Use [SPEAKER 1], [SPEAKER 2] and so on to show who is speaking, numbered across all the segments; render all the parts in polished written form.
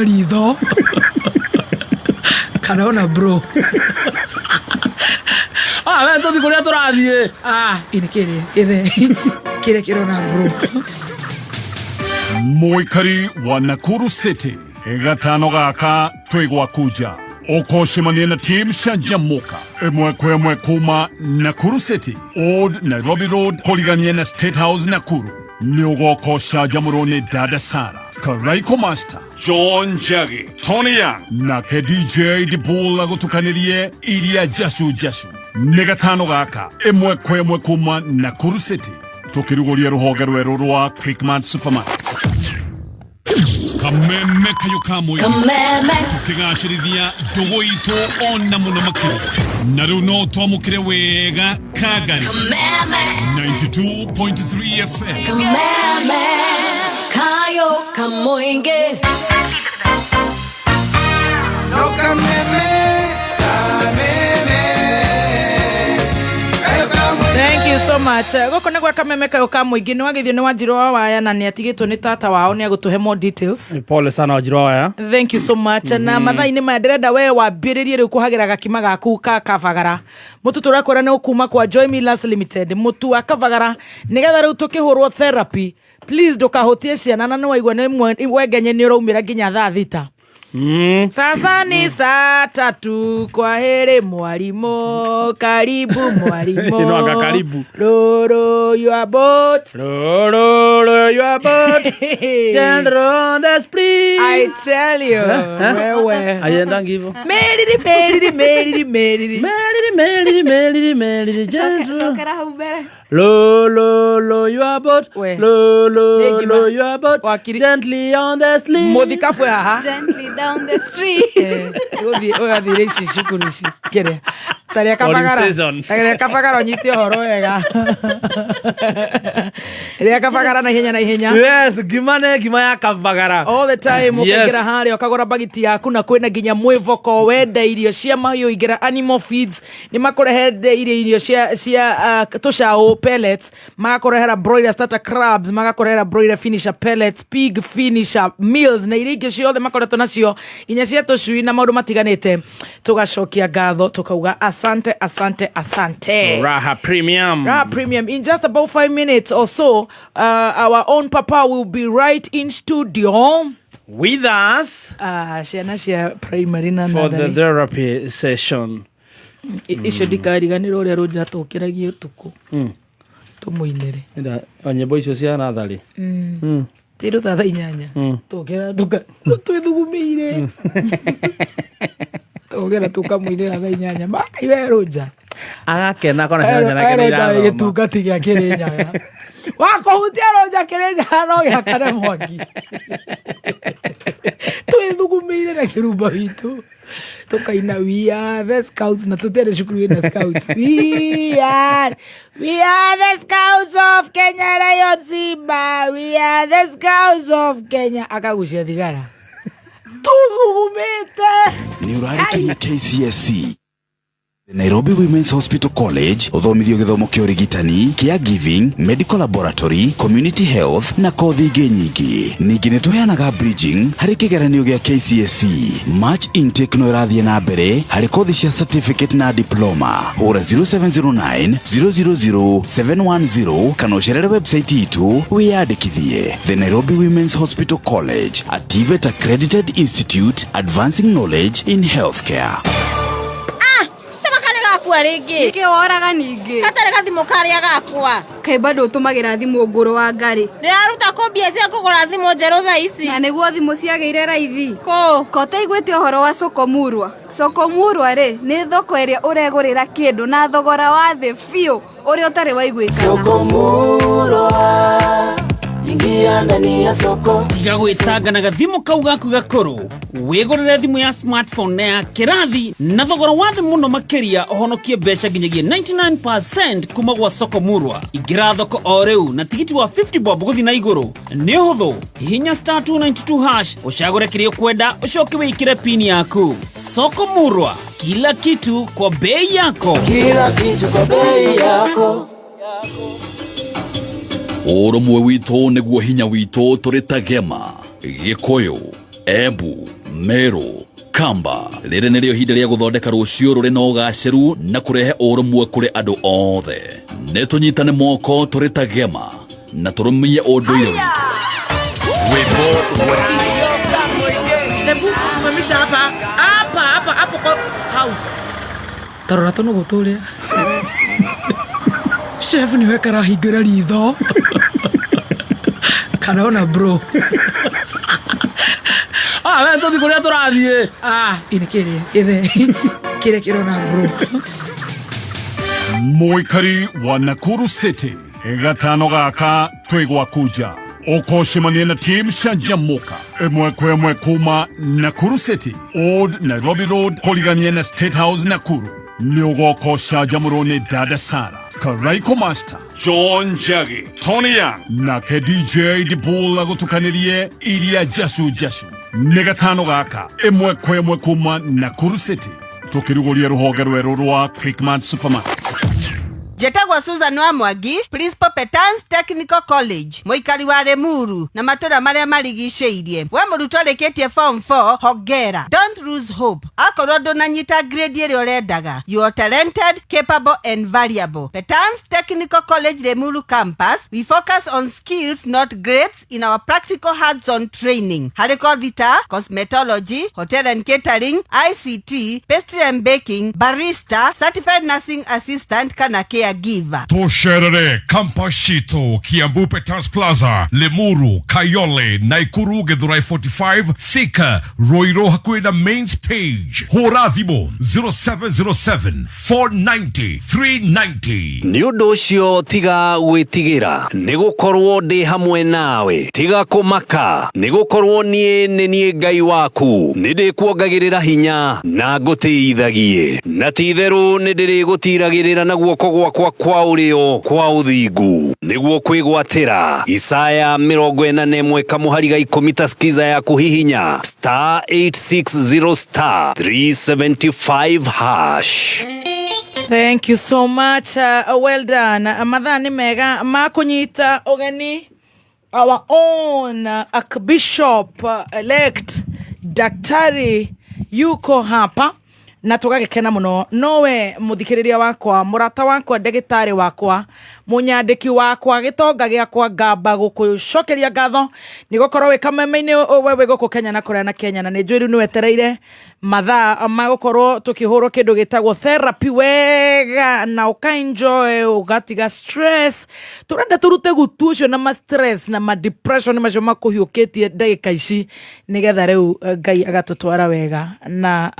[SPEAKER 1] Ritho karona bro.
[SPEAKER 2] Ah, we tũthi kũrĩa tũrathiĩ.
[SPEAKER 1] Ah, ini kĩrĩa ĩthe kĩrĩa kĩrona bro.
[SPEAKER 3] Mũikari wa Nakuru City, gatano gaka twĩ gwaku nja, ũkũcemania na team Canjamũka ĩmwe kwa ĩmwe kuma Nakuru City, Old Nairobi Road, kũrigania na State House Nakuru. Nĩ ũgoka ũcanjamũrwo nĩ Dada Sara, Karaiko Master, John Njagi, Tony Young nake DJ Dibul agũtukanĩrie iria njacu njacu. Nĩ gatano gaka ĩmwe kwa ĩmwe kuma Nakuru City, tũkĩrugũria rũhonge rwerũ rwa Quickmart Supermarket. Kameme kayũ ka mũingĩ.
[SPEAKER 4] Kameme.
[SPEAKER 3] Tũkĩgacĩrithia ndũgũ itũ ona mũno makĩria, na rĩu no twamũkĩre wega Kagari.
[SPEAKER 4] Kameme.
[SPEAKER 3] 92.3 FM.
[SPEAKER 4] Kameme. Kayo kamoinge.
[SPEAKER 5] No kameme, kameme. Kayo kamwe.
[SPEAKER 6] Thank you so much. Gũkũ nĩ gwa Kameme kayũ ka mũingĩ. Nĩ wagĩthio nĩ Wanjirũ wa Waya na nĩ atigĩtwo nĩ tata wao, nĩ agũtũhe more details.
[SPEAKER 2] Pole sana, Wanjirũ wa Waya.
[SPEAKER 6] Thank you so much. Na mathaa-inĩ maya ndĩrenda we wambĩrĩrie rĩu kũhagĩra gakima gaku ka kabagara. Mũtu tũrakwĩra nĩ ũkuma kwa Joy Millers Limited, mũtu wa kabagara, nĩgetha rĩu tũkĩhũrwo therapy, please ndũkahũtie ciana, na nĩ waigua nĩ wengenye nĩ ũraumĩra nginya thaa 6. Sasa ni saa 3. Kwa heri mwalimu, karibu mwalimu.
[SPEAKER 2] No anga karibu.
[SPEAKER 6] Row, row your boat.
[SPEAKER 2] Row, row, row your boat. Gently on the stream.
[SPEAKER 6] I tell you, wewe.
[SPEAKER 2] Aiendangi hivyo.
[SPEAKER 6] Meriri, meriri, meriri, meriri.
[SPEAKER 2] Meriri, meriri, meriri, meriri, gentle.
[SPEAKER 7] Cokera hau mbere.
[SPEAKER 2] Row, row, row your boat.
[SPEAKER 6] We.
[SPEAKER 2] Row, row,
[SPEAKER 6] Nĩ ngima.
[SPEAKER 2] row your boat.
[SPEAKER 6] Wakiri.
[SPEAKER 2] Gently on the stream.
[SPEAKER 6] Mũthikabu haha.
[SPEAKER 7] Gently down the street.
[SPEAKER 6] Gũthiĩ ũyũ athire ici cukuru ici kĩrĩa tarĩa
[SPEAKER 2] Polling
[SPEAKER 6] kabagara.
[SPEAKER 2] station.
[SPEAKER 6] Tarĩa kabagara ũnyite ũhoro wega, rĩa kabagara na ihenya na ihenya.
[SPEAKER 2] Yes, ngima nĩ ngima ya kabagara.
[SPEAKER 6] All the time. Ũkaingĩra harĩa ũkagũra bagiti yaku, na kwĩna nginya mwĩvoko. Wenda irio cia mahiũ, ingĩra Animal Feeds, nĩ makũrehere irio cia tũcaũ pellets, magakũrehera broiler starter crabs, magakũrehera broiler finisher pellets, pig finisher meals na iria ingĩ ciothe makoretwo nacio, nginya cia tũcui na maũndũ matiganĩte. Tũgacokia ngatho, tũkauga asante, asante, asante.
[SPEAKER 2] Raha Premium.
[SPEAKER 6] Raha Premium. In just about 5 minutes or so, our own papa will be right in studio
[SPEAKER 2] with us
[SPEAKER 6] ciana cia primary na
[SPEAKER 2] for the
[SPEAKER 6] natharĩ.
[SPEAKER 2] therapy session.
[SPEAKER 6] Icio ndikariganĩrwo ũrĩa rũnja tũkĩragia ũtukũ tũmũinĩre.
[SPEAKER 2] Enda o nyĩmbo icio cia natharĩ.
[SPEAKER 6] Tirũ ta thaa 8 tũkĩra twĩthugumĩire, tũkĩra tũkamũinĩra thaa 8 makaiwe rũnja.
[SPEAKER 2] Agakena kona ciana nake nĩ
[SPEAKER 1] Rũnja
[SPEAKER 2] irathoma.
[SPEAKER 1] gĩtungati gĩa Kĩrĩnyaga, wakũhutia rũnja Kĩrĩnyaga no gĩakane mwaki. Twĩthugumĩire na kĩrumba witũ tũkaina "We are the scouts", na tũtiarĩ cukuru ĩna scouts. We are the scouts of Kenya, Lion, Simba, we are the scouts of Kenya. Akagucia thigara tũthugumĩte.
[SPEAKER 8] Nĩ ũrarĩkirie KCSE? The Nairobi Women's Hospital College ũthomithio gĩthomo kĩa ũrigitani, caregiving, medical laboratory, community health na kothi ingĩ nyingĩ. Ningĩ nĩ tũheanaga bridging harĩ kĩgeranio gĩa KCSE. March intake no ĩrathiĩ na mbere harĩ kothi cia certificate na diploma. Hũra 0709 000 710 kana ũcerere website itũ wĩyandĩkithie. The Nairobi Women's Hospital College, a TVET accredited institute advancing knowledge in healthcare.
[SPEAKER 9] Tama karĩ gakua rĩngĩ.
[SPEAKER 7] Nĩkĩ woraga ningĩ?
[SPEAKER 9] Gatarĩ gathimũ karĩa gakwa.
[SPEAKER 7] Kaĩ bado ũtũmagĩra thimũ ngũrũ wa ngarĩ?
[SPEAKER 9] Ndĩraruta kũ mbia cia kũgũra thimũ njerũ thaa ici?
[SPEAKER 7] Na nĩguo thimũ ciagĩire raithi.
[SPEAKER 9] Kũ?
[SPEAKER 7] Ko taiguĩte ũhoro wa Soko Murwa? Soko Murwa rĩ, nĩ thoko ĩrĩa ũregũrĩra kĩndũ na thogora wa thĩ biũ ũrĩa ũtarĩ waiguĩkana.
[SPEAKER 10] Soko Murwa, ingia ndani ya soko.
[SPEAKER 11] Tiga gwĩtanga na gathimũ kau gaku gakũrũ, wĩgũrĩre thimũ ya smartphone na ya kĩrathi na thogora wa thĩ mũno makĩria, ũhonokie mbeca nginyagia 99% kuma gwa Soko Murwa. Ingĩra thoko o rĩu na tigiti wa 50 bob gũthiĩ na igũrũ. Nĩ ũhũthũ, hihinya *292# ũcagũre kĩrĩa ũkwenda, ũcoke wĩkĩre pini yaku. Soko Murwa, kila kitu kwa bei yako.
[SPEAKER 10] Kila kitu kwa bei yako.
[SPEAKER 12] Ũrũmwe witũ nĩguo hinya witũ. Tũrĩ ta gema Gĩkũyũ, Embu, Meru, Kamba. Rĩrĩ nĩrĩo ihinda rĩa gũthondeka rũciũ rũrĩ na ũgacĩru na kũrehe ũrũmwe kũrĩ andũ othe. Nĩ tũnyitane moko tũrĩ ta gema na tũrũmie ũndũire witũ. Rwĩmbo rwa
[SPEAKER 6] Hebu simamisha hapa hapa hapa hapo kwa hau. Tarora tũnũgũ tũrĩa. Chef niwe karahingũra ritho. Kana bro.
[SPEAKER 2] Ah, we tũthi kũrĩa tũrathiĩ.
[SPEAKER 6] Ah, ini kĩrĩa gĩthe kĩrĩa kĩrona bro.
[SPEAKER 3] Mũikari wa Nakuru City gatano gaka twĩ gwakuja ũkũcemania na team Canjamũka ĩmwe kwa ĩmwe kuma Nakuru City, Old Nairobi Road, kũrigania na State House Nakuru. Nĩ ũgoka ũcanjamũrwo nĩ Dada Sara, Karaiko Master, John Njagi, Tony Young nake DJ Dibul agũtukanĩrie iria jacu jacu. Nĩ gatano gaka ĩmwe kwa ĩmwe kuma Nakuru City, tũkĩrugũria rũhonge rwerũ rwa Quickmart Supermarket.
[SPEAKER 13] Njetagwo Susan wa Mwangi, Principal Petans Technical College, mũikari wa Limuru na matũra marĩa marigicĩirie. We mũrutwo ũrĩkĩtie form 4, hongera. Don't lose hope. Akorwo ndũnanyita grade ĩrĩa ũrendaga. You are talented, capable and valuable. Petans Technical College Limuru campus, we focus on skills not grades in our practical hands-on training. Harĩ kothi ta cosmetology, hotel and catering, ICT, pastry and baking, barista, certified nursing assistant kana caregiver.
[SPEAKER 14] Tũcerere campus citũ Kiambu Peters Plaza, Limuru, Kayole, Naikuru, Githurai 45, Thika, Ruiru hakuhĩ na main stage. Hũra thimũ 0707 490 390.
[SPEAKER 15] Nĩ ũndũ ũcio tiga gwĩtigĩra, nĩ gũkorwo ndĩ hamwe nawe. Tiga kũmaka, nĩ gũkorwo niĩ nĩ niĩ Ngai waku. Nĩ ndĩkuongagĩrĩra hinya na ngũtĩithagie, na ti-itherũ nĩ ndĩrĩgũtiragĩrĩra na guoko gwakwa kwa ũrĩo kwa ũthingu, nĩguo kwĩgwatĩra. Isaya 41 kamũhari ga 10. Ta skiza ya kũhihinya star 860 star 375 hash.
[SPEAKER 6] Thank you so much. Well done. Mathaa nĩ mega ma kũnyita ũgeni our own Archbishop elect Daktari yuko hapa na tũgagĩkena mũno. Nowe mũthikĩrĩria wakwa, mũrata wakwa, ndagĩtarĩ wakwa, mũnyandĩki wakwa, gĩtonga gĩakwa, ngamba gũkũcokeria ngatho nĩ gũkorwo wĩ kameme-inĩ, we wĩ gũkũ Kenya na kũrĩa na Kenya, na nĩ njũĩ rĩu nĩ wetereire mathaa ma gũkorwo tũkĩhũrwo kĩndũ gĩtagwo therapy wega na ũkaenjoy, ũgatiga stress. Tũrenda tũrute gutu ũcio na ma stress na ma depression macio makũhiũkĩtie ndagĩka ici, nĩgetha rĩu Ngai agatũtwara wega na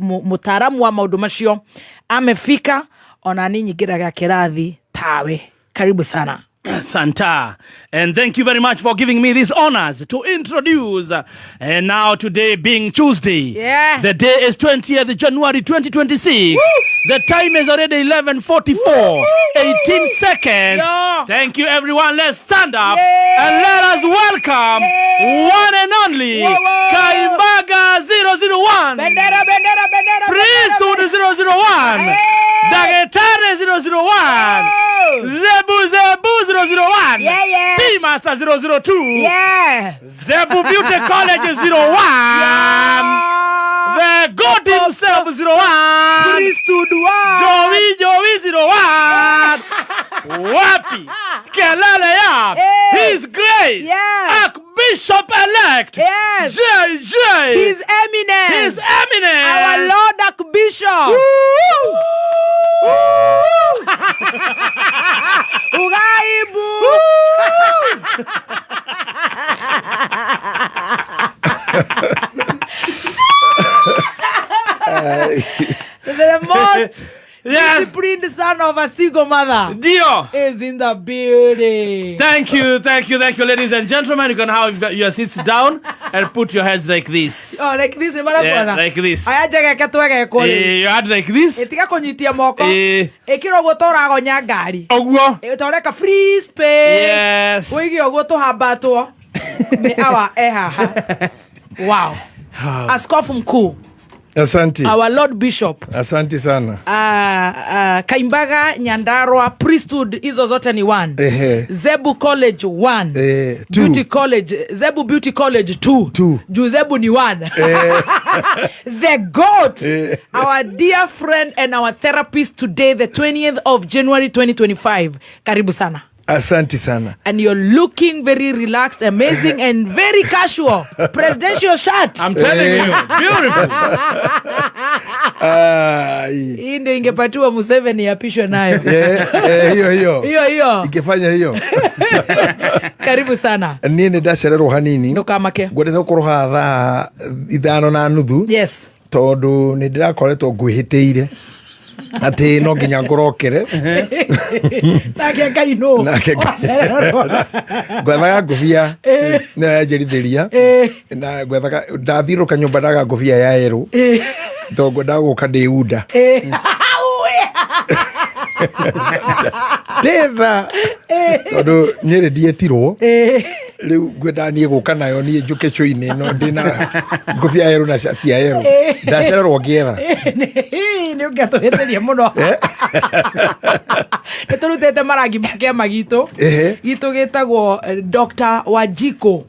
[SPEAKER 6] mũtaaramu wa maũndũ macio amefika, ona ni nyingĩraga kĩrathi tawe. Karibu sana.
[SPEAKER 2] Santa. And thank you very much for giving me these honors to introduce. And now, today being Tuesday, the day is 20th January 2026. The time is already 11:44, 18 seconds. Thank you, everyone. Let's stand up and let us welcome one and only Kaimbaga 001.
[SPEAKER 1] Bendera, bendera, bendera.
[SPEAKER 2] Priesthood 001. Dagetare 001. Zebu Zebu 001.
[SPEAKER 1] Yeah.
[SPEAKER 2] T Master 002. Zebu Beauty College 01. The God himself 01.
[SPEAKER 1] Priesthood 1.
[SPEAKER 2] Joey Joey 01. Wapi Kelele ya His Grace Archbishop elect JJ
[SPEAKER 1] His Eminence.
[SPEAKER 2] His Eminence.
[SPEAKER 1] Our Lord Archbishop. Ugaibu. The most disciplined son of a single mother.
[SPEAKER 2] Dio
[SPEAKER 1] is in the building.
[SPEAKER 2] Thank you, thank you, thank you, ladies and gentlemen. You can have your seats down and put your heads like this.
[SPEAKER 6] Oh, like this.
[SPEAKER 2] Yeah, like this.
[SPEAKER 6] Aya njegeke twegekwo.
[SPEAKER 2] You had like this.
[SPEAKER 6] Ĩtiga kũnyitia moko. Ĩkĩra ũguo tũragonya ngari.
[SPEAKER 2] Ũguo.
[SPEAKER 6] Ĩtoreka free space.
[SPEAKER 2] Yes.
[SPEAKER 6] Wĩige ũguo tũhambatwo. Nĩ awa e haha. Wow. Askofu mkuu.
[SPEAKER 16] Asante.
[SPEAKER 6] Our Lord Bishop.
[SPEAKER 16] Asante sana.
[SPEAKER 6] Kaimbaga, Nyandarua, Priesthood, hizo zote ni one.
[SPEAKER 16] Ehe.
[SPEAKER 6] Zebu College one.
[SPEAKER 16] Two.
[SPEAKER 6] Beauty College, Zebu Beauty College two.
[SPEAKER 16] Two.
[SPEAKER 6] Juu Zebu ni one. The goat, our dear friend and our therapist today, the 20th of January 2025. Karibu sana.
[SPEAKER 16] Asante sana.
[SPEAKER 6] And you're looking very relaxed, amazing, and very casual. Presidential shirt.
[SPEAKER 2] I'm telling you, beautiful.
[SPEAKER 16] Ai.
[SPEAKER 6] Hii ndio ingepatiwa Museveni apishwe nayo.
[SPEAKER 16] Hiyo hiyo.
[SPEAKER 6] Hiyo hiyo.
[SPEAKER 16] Ingefanya hiyo.
[SPEAKER 6] Karibu sana.
[SPEAKER 16] Niĩ nĩ ndacererwo hanini.
[SPEAKER 6] Ndũkamake.
[SPEAKER 16] Ngwendete gũkorwo haha thaa 5:30.
[SPEAKER 6] Yes.
[SPEAKER 16] Tondũ nĩ ndĩrakoretwo ngwĩhĩtĩire atĩ no nginya ngũrokere.
[SPEAKER 6] Nake Ngai nũ?
[SPEAKER 16] Nake
[SPEAKER 6] Wacererwo.
[SPEAKER 16] Ngwethaga ngũbia nĩyo yanjĩrithĩria na ngwethaga ndathiũrũka nyũmba ndaga ngũbia ya yerũ tondũ ngwendaga gũka ndĩunda ndĩtha tondũ nyĩrĩ ndietirwo rĩu ngwendaga niĩ gũka nayo niĩ njũke cũinĩ ĩno ndĩna ngũbia yerũ na cati ya yerũ ndacererwo ngĩetha.
[SPEAKER 6] Nĩ ũngĩatũhĩtĩria mũno. Nĩ tũrutĩte marangi ma kĩama gitũ. Gitũ gĩtagwo Dr. Wanjikũ,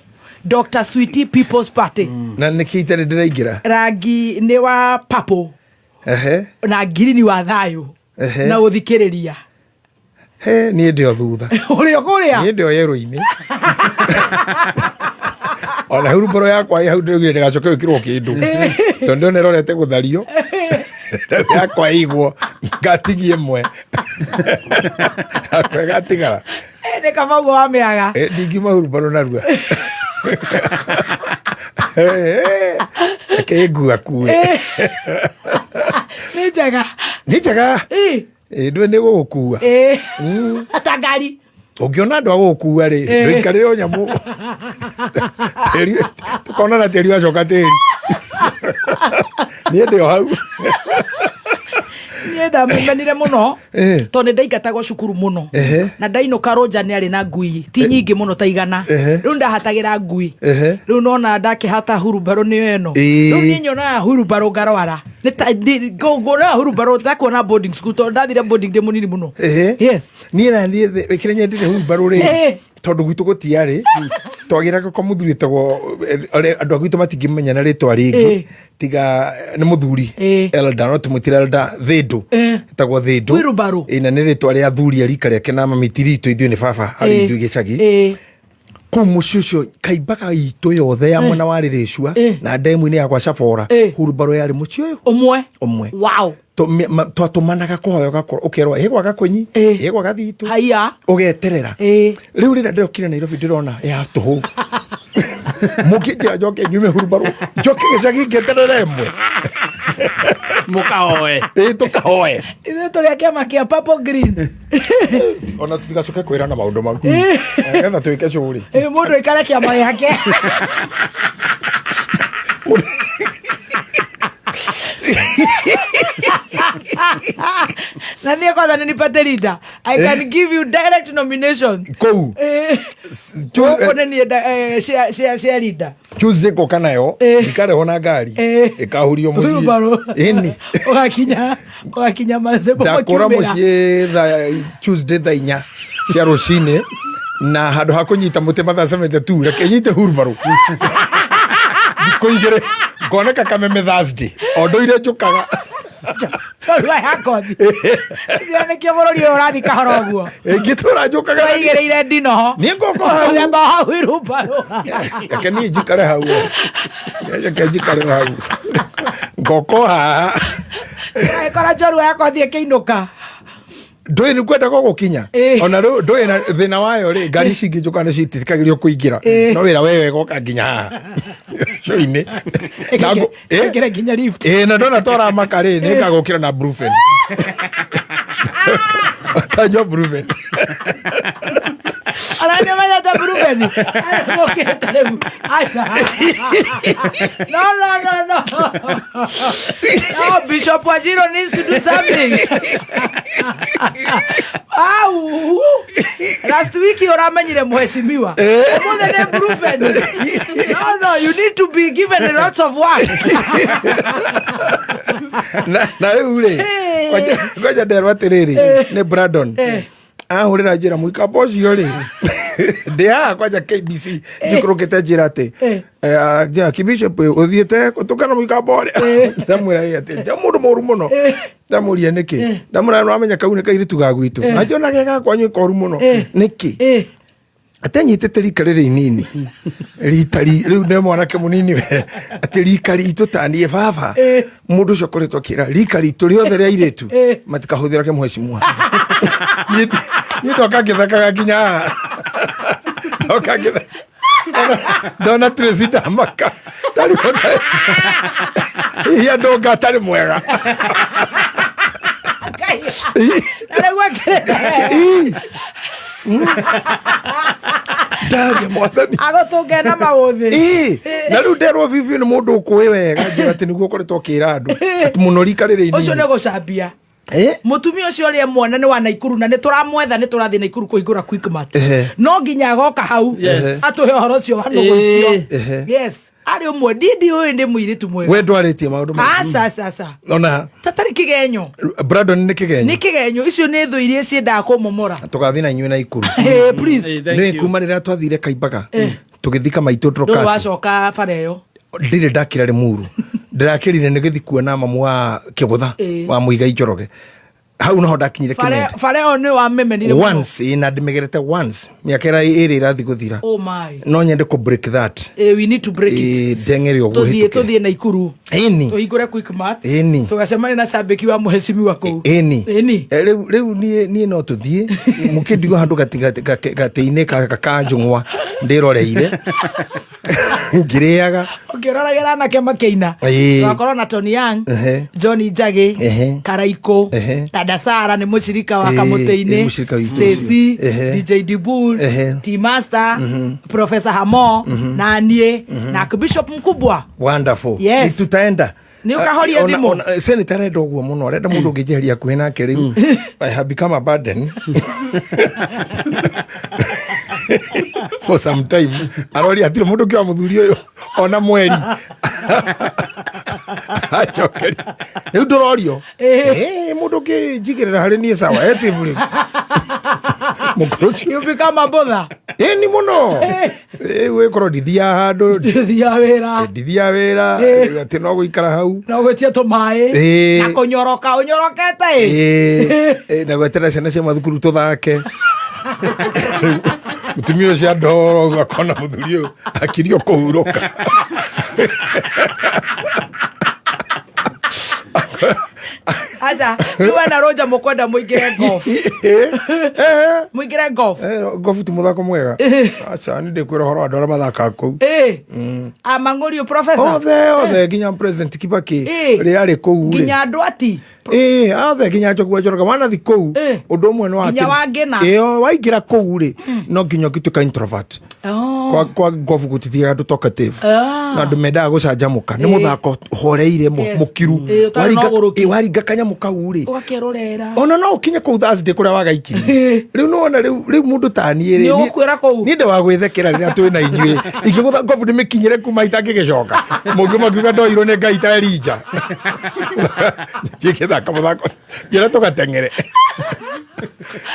[SPEAKER 6] Dr. Sweetie People's Party.
[SPEAKER 16] Na nĩkĩ itarĩ ndĩraingĩra?
[SPEAKER 6] Rangi nĩ wa purple na ngirini wa thayũ na gũthikĩrĩria.
[SPEAKER 16] He, niĩ ndĩ o thutha.
[SPEAKER 6] Ũrĩ o kũrĩa?
[SPEAKER 16] Niĩ ndĩ o yerũ-inĩ. Ona hurumbũro yakwa ĩ hau ndĩraugire ndĩgacoke gwĩkĩrwo kĩndũ tondũ ndĩrona ĩrorete gũthario. Yakwa ĩigwo ngatigie ĩmwe yakwa ĩgatigara.
[SPEAKER 6] Nĩ kaba ũguo wamĩaga.
[SPEAKER 16] Ndingiuma hurumbũro narua. Reke ĩngua kue.
[SPEAKER 6] Nĩ njega.
[SPEAKER 16] Nĩ njega. Ndũĩ nĩ gũgũkua.
[SPEAKER 6] Ta ngari.
[SPEAKER 16] Ũngĩona andũ a gũgũkua rĩ, ndũikarĩre o nyamũ. Tĩri, tũkonana tĩri wacoka tĩri. Niĩ ndĩ o hau.
[SPEAKER 6] Niĩ ndamũmenire mũno tondũ nĩ ndaingatagwo cukuru mũno na ndainũka Rũnja nĩ arĩ na ngui ti nyingĩ mũno ta 100. Rĩu ndahatagĩra ngui. Rĩu nona ndakĩhata hurumbarũ nĩyo ĩno. Rĩu niĩ nyonaga hurumbarũ ngarwara. Nguonaga hurumbarũ ndakuona boarding school tondũ ndathire boarding ndĩ mũnini mũno. Yes.
[SPEAKER 16] Niĩ na niĩ kĩrĩa nyendete hurumbarũ rĩ, tondũ gwitũ gũtiarĩ twagĩraga kwa mũthuri wĩtagwo, andũ a gwitũ matingĩmenya na rĩtwa rĩngĩ tiga nĩ mũthuri elder, no tũmwĩtire elder Thĩndũ. Ĩtagwo Thĩndũ.
[SPEAKER 6] Wheelbarrow.
[SPEAKER 16] Na nĩ rĩtwa rĩa athuri a rika rĩake na mami ti ritũ ithuĩ nĩ baba harĩ ithuĩ gĩcagi. Kũu mũciĩ ũcio kaimbaga itũ yothe ya mwena wa Rĩrĩcua na ndemu-inĩ ya gwa Cabora, hurumbarũ yarĩ mũciĩ ũyũ
[SPEAKER 6] ũmwe.
[SPEAKER 16] Ũmwe.
[SPEAKER 6] Wow.
[SPEAKER 16] Twatũmanaga kũhoya ũgakorwo ũkerwo ĩ gwa Gakunyi, ĩ gwa Gathitũ.
[SPEAKER 6] Haiya.
[SPEAKER 16] Ũgeterera. Rĩu rĩrĩa ndĩrokire Nairobi ndĩrona ya tũhũ. Mũngĩnjĩra njoke nyume hurumbarũ, njoke gĩcagi ngeterere ĩmwe.
[SPEAKER 2] Mũkahoe.
[SPEAKER 16] Tũkahoe.
[SPEAKER 6] Ithuĩ tũrĩ a kĩama kĩa Purple Green.
[SPEAKER 16] Ona tũtigacoke kwĩrana maũndũ mau. Nĩgetha twĩke cũrĩ.
[SPEAKER 6] Mũndũ aikare kĩama gĩake. Na niĩ kwanza nĩ nipate leader. I can give you direct nomination.
[SPEAKER 16] Kũu.
[SPEAKER 6] Gũkũ nĩ niĩ share leader.
[SPEAKER 16] Tuesday ngũka nayo, ikarehwo na ngari, ĩkahurio mũciĩ.
[SPEAKER 6] Wheelbarrow.
[SPEAKER 16] Ĩni.
[SPEAKER 6] Ũgakinya mazebo
[SPEAKER 16] Ndakũra
[SPEAKER 6] makiumĩra.
[SPEAKER 16] mũciĩ thaa Tuesday thaa 4 cia rũcinĩ na handũ ha kũnyita mũtĩ mathaa 72 reke nyite hurumbarũ. Thikũ igĩrĩ ngoneka Kameme Thursday o ndũire njũkaga.
[SPEAKER 6] Njorua ya kothi. Cio nĩkĩo bũrũri ũyũ ũrathiĩ kahora ũguo.
[SPEAKER 16] Ingĩtũra njũkaga.
[SPEAKER 6] Tũraigĩrĩire ndinoho.
[SPEAKER 16] Niĩ ngũkũ hau.
[SPEAKER 6] Mũthemba wa wheelbarrow.
[SPEAKER 16] Reke niĩ njikare hau. Reke njikare hau. Ngoko haha.
[SPEAKER 6] Ĩkora njorua ya kothi ĩkĩinũka.
[SPEAKER 16] Ndũĩ nĩ kwenda gũgũkinya. Ona rĩu ndũĩ na thĩna wayo rĩ, ngari ici ingĩ njũkaga nĩcio ititikagĩrio kũingĩra. No wĩra we wegoka nginya haha. Cũinĩ. Na
[SPEAKER 6] Ĩkĩre nginya lift.
[SPEAKER 16] Na ndona twaramaka rĩ, nĩ ngagũkĩra na Brufen. Tanyua Brufen.
[SPEAKER 6] Ona nĩ menyete Bruben. Mũkĩte rĩu. Aca. No, no, no, no. No, Bishop Wajiro needs to do something. Au. Last week ũramenyire mheshimiwa. Ũmũthĩ nĩ Bruben. No, no, you need to be given a lot of work.
[SPEAKER 16] Na rĩu rĩ, ngoja nderwo atĩrĩrĩ nĩ Brandon ahũrĩra njĩra mũikamba ũcio rĩ, ndĩ haha kwanja KBC njikũrũkĩte, njĩra atĩ njĩra kibishop ũthiĩte tũkana mũikamba ũrĩa, ndamwĩra ĩ atĩ nja mũndũ mũru mũno, ndamũria nĩkĩ, ndamwĩra nĩwamenya kau nĩ kairĩtu ga gwitũ na njona ge gakwanyu koru mũno nĩkĩ atĩ anyitĩte rika rĩrĩ inini rita rĩu nĩ mwanake mũnini we, atĩ rika ritũ taniĩ baba mũndũ ũcio akoretwo akĩra rika ritũ rĩothe rĩa airĩtu matikahũthĩrage mheshimiwa. Niĩ ndoka ngĩthekaga nginya haha, ndoka ngĩtheka ndona Tracy ndamaka ndarigwo hihi andũ nga atarĩ mwega.
[SPEAKER 6] Na rĩu ekĩrĩte.
[SPEAKER 16] Ndaria mwathani.
[SPEAKER 6] Agũtũnge na maũthĩ.
[SPEAKER 16] Ĩĩ, na rĩu nderwo bibi nĩ mũndũ ũkũĩ wega, njĩra atĩ nĩguo ũkoretwo ũkĩra andũ atĩ mũno rika rĩrĩ
[SPEAKER 6] Ũcio
[SPEAKER 16] inini.
[SPEAKER 6] nĩ gũcambia. Mũtumia ũcio ũrĩa mwana nĩ wa Naikuru na nĩ tũramwetha, nĩ tũrathiĩ Naikuru kũhingũra Quickmart. No nginya agoka hau atũhe ũhoro ũcio wa nũgũ icio. Yes, arĩ ũmwe ndindi ũyũ nĩ mũirĩtu mwega.
[SPEAKER 16] We ndwarĩtie maũndũ macio?
[SPEAKER 6] Aca, aca, aca.
[SPEAKER 16] Ona
[SPEAKER 6] tatarĩ kĩgenyo.
[SPEAKER 16] Brandon nĩ kĩgenyo.
[SPEAKER 6] Nĩ kĩgenyo, icio nĩ thũ iria ciendaga kũmomora.
[SPEAKER 16] Tũgathiĩ na inyuĩ Naikuru.
[SPEAKER 6] Eh, please.
[SPEAKER 16] Nĩ kuma rĩrĩa twathire Kaimbaga tũgĩthika maitũ
[SPEAKER 6] Ndũrĩ
[SPEAKER 16] Dorcas,
[SPEAKER 6] wacoka bara ĩyo.
[SPEAKER 16] Ndirĩ ndakĩra Rĩmuru, ndĩrakĩrire nĩ gĩthi kuona mamu wa Kĩgũtha wa Mũigai Njoroge, hau noho ndakinyire Kĩmende.
[SPEAKER 6] Bara ĩyo nĩ wamemenire mũno.
[SPEAKER 16] Once, ĩ, na ndĩmĩgerete once mĩaka ĩrĩa ĩrĩ ĩrathiĩ gũthira.
[SPEAKER 6] Oh my.
[SPEAKER 16] No nyende kũ break that.
[SPEAKER 6] We need to break it.
[SPEAKER 16] Ĩ, ndeng'ere ũguo
[SPEAKER 6] Tũthiĩ
[SPEAKER 16] hĩtũke.
[SPEAKER 6] tũthiĩ Naikuru.
[SPEAKER 16] Ĩni.
[SPEAKER 6] Tũhingũre Quickmart.
[SPEAKER 16] Ĩni.
[SPEAKER 6] Tũgacemania na cambĩki wa mheshimiwa kũu.
[SPEAKER 16] Ĩni.
[SPEAKER 6] Ĩni.
[SPEAKER 16] Rĩu niĩ no tũthiĩ mũkĩndigwo handũ gatĩ-inĩ ka njũng'wa ndĩroreire ngĩrĩaga.
[SPEAKER 6] Ũkĩroragĩra anake makĩina. Tũgakorwo na Tony Young, Johnny Njagĩ, Karaikũ, Dada Sara nĩ mũcirika wa Kamũtĩ-inĩ,
[SPEAKER 16] Mũcirika witũ
[SPEAKER 6] Stacy,
[SPEAKER 16] ũcio.
[SPEAKER 6] DJ Dibul, T Master, Professor Hamo na niĩ na Bishop mkubwa.
[SPEAKER 16] Wonderful.
[SPEAKER 6] Yes.
[SPEAKER 16] Ni tutaenda.
[SPEAKER 6] Nĩ ũkahoria thimũ.
[SPEAKER 16] Senator arenda ũguo mũno, arenda mũndũ ũngĩnjeheria hakuhĩ nake. Rĩu I have become a burden for some time. Aroria hatirĩ mũndũ ũngĩ wa mũthuri ũyũ ona mweri acokeria rĩu ndũrorio. Mũndũ ũngĩnjigĩrĩra harĩ niĩ sawa esibu rĩu mũkũrũ ũcio.
[SPEAKER 6] You become a bother.
[SPEAKER 16] Ĩni mũno. Rĩu ĩkorwo ndithiaga handũ.
[SPEAKER 6] Ndithiaga wĩra.
[SPEAKER 16] Ndithiaga wĩra. Rĩu atĩ no gũikara hau.
[SPEAKER 6] No gwĩtia tũmaĩ
[SPEAKER 16] Ĩĩ.
[SPEAKER 6] na kũnyoroka ũnyorokete ĩ.
[SPEAKER 16] Ĩĩ, na gweterera ciana cia mathukuru tũthake. Mũtumia ũcio andoro ũguo akona mũthuri ũyũ akirio kũhurũka.
[SPEAKER 6] Aca, rĩu wena Roger mũkwenda mũingĩre golf. Mũingĩre golf.
[SPEAKER 16] Golf ti mũthako mwega, aca nĩ ndĩkwĩra ũhoro wa andũ arĩa mathakaga kũu.
[SPEAKER 6] Amang'ũrio professor.
[SPEAKER 16] Othe othe, nginya President Kibaki rĩrĩa arĩ kũu rĩ.
[SPEAKER 6] Nginya andũ ati.
[SPEAKER 16] Ĩĩ, othe, nginya Njogu wa Njoroge wanathi kũu ũndũ ũmwe no
[SPEAKER 6] Nginya Wangĩna.
[SPEAKER 16] Ĩyo waingĩra kũu rĩ, no nginya ũngĩtuĩka introvert. Kwa golf gũtithiaga andũ talkative na andũ mendaga gũcanjamũka, nĩ mũthako ũhoreire mũkiru.
[SPEAKER 6] Ĩĩ, ũtarĩ na ũgũrũki.
[SPEAKER 16] Ĩĩ, waringa kanyamũ kau rĩ,
[SPEAKER 6] Ũgakerorera.
[SPEAKER 16] Ona no ũkinye kũu Thursday kũrĩa wagaikirie rĩu nĩwona rĩu mũndũ ta niĩ rĩ,
[SPEAKER 6] Nĩ ũgũkuĩra kũu.
[SPEAKER 16] Niĩ ndĩ wa gwĩthekera rĩrĩa twĩ na inyuĩ ingĩgũtha ngobu ndĩmĩkinyĩre kuma itangĩgĩcoka mũngĩ makiuga ndoirwo nĩ Ngai ta Elija njĩkĩthaka mũthako njĩra tũgateng'ere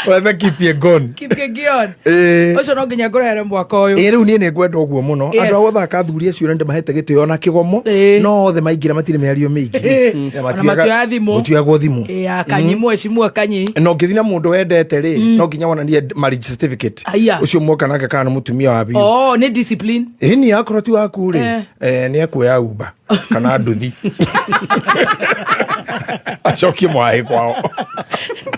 [SPEAKER 16] wethe Kipyegon.
[SPEAKER 6] Kipyegon.
[SPEAKER 16] Ĩĩ.
[SPEAKER 6] Ũcio no nginya ngũrehere mwaka ũyũ.
[SPEAKER 16] Ĩ, rĩu niĩ nĩ ngwenda ũguo mũno. Andũ a gũthaka athuri acio nĩ ndĩmahete gĩtĩo na kĩgomo, no othe maingĩra matirĩ mĩario mĩingĩ. Na
[SPEAKER 6] Ona matioya thimũ.
[SPEAKER 16] Gũtioyagwo thimũ.
[SPEAKER 6] Ĩĩ, ya kanyi mheshimiwa kanyi.
[SPEAKER 16] Na ũngĩthiĩ na mũndũ wendete rĩ, no nginya wonanie marriage certificate.
[SPEAKER 6] Aya.
[SPEAKER 16] Ũcio mwoka nake kana nĩ mũtumia wa biũ.
[SPEAKER 6] Oh, nĩ discipline.
[SPEAKER 16] Ĩni, akorwo ti waku rĩ, nĩ ekuoya Uber kana nduthi acokie mwahĩ kwao.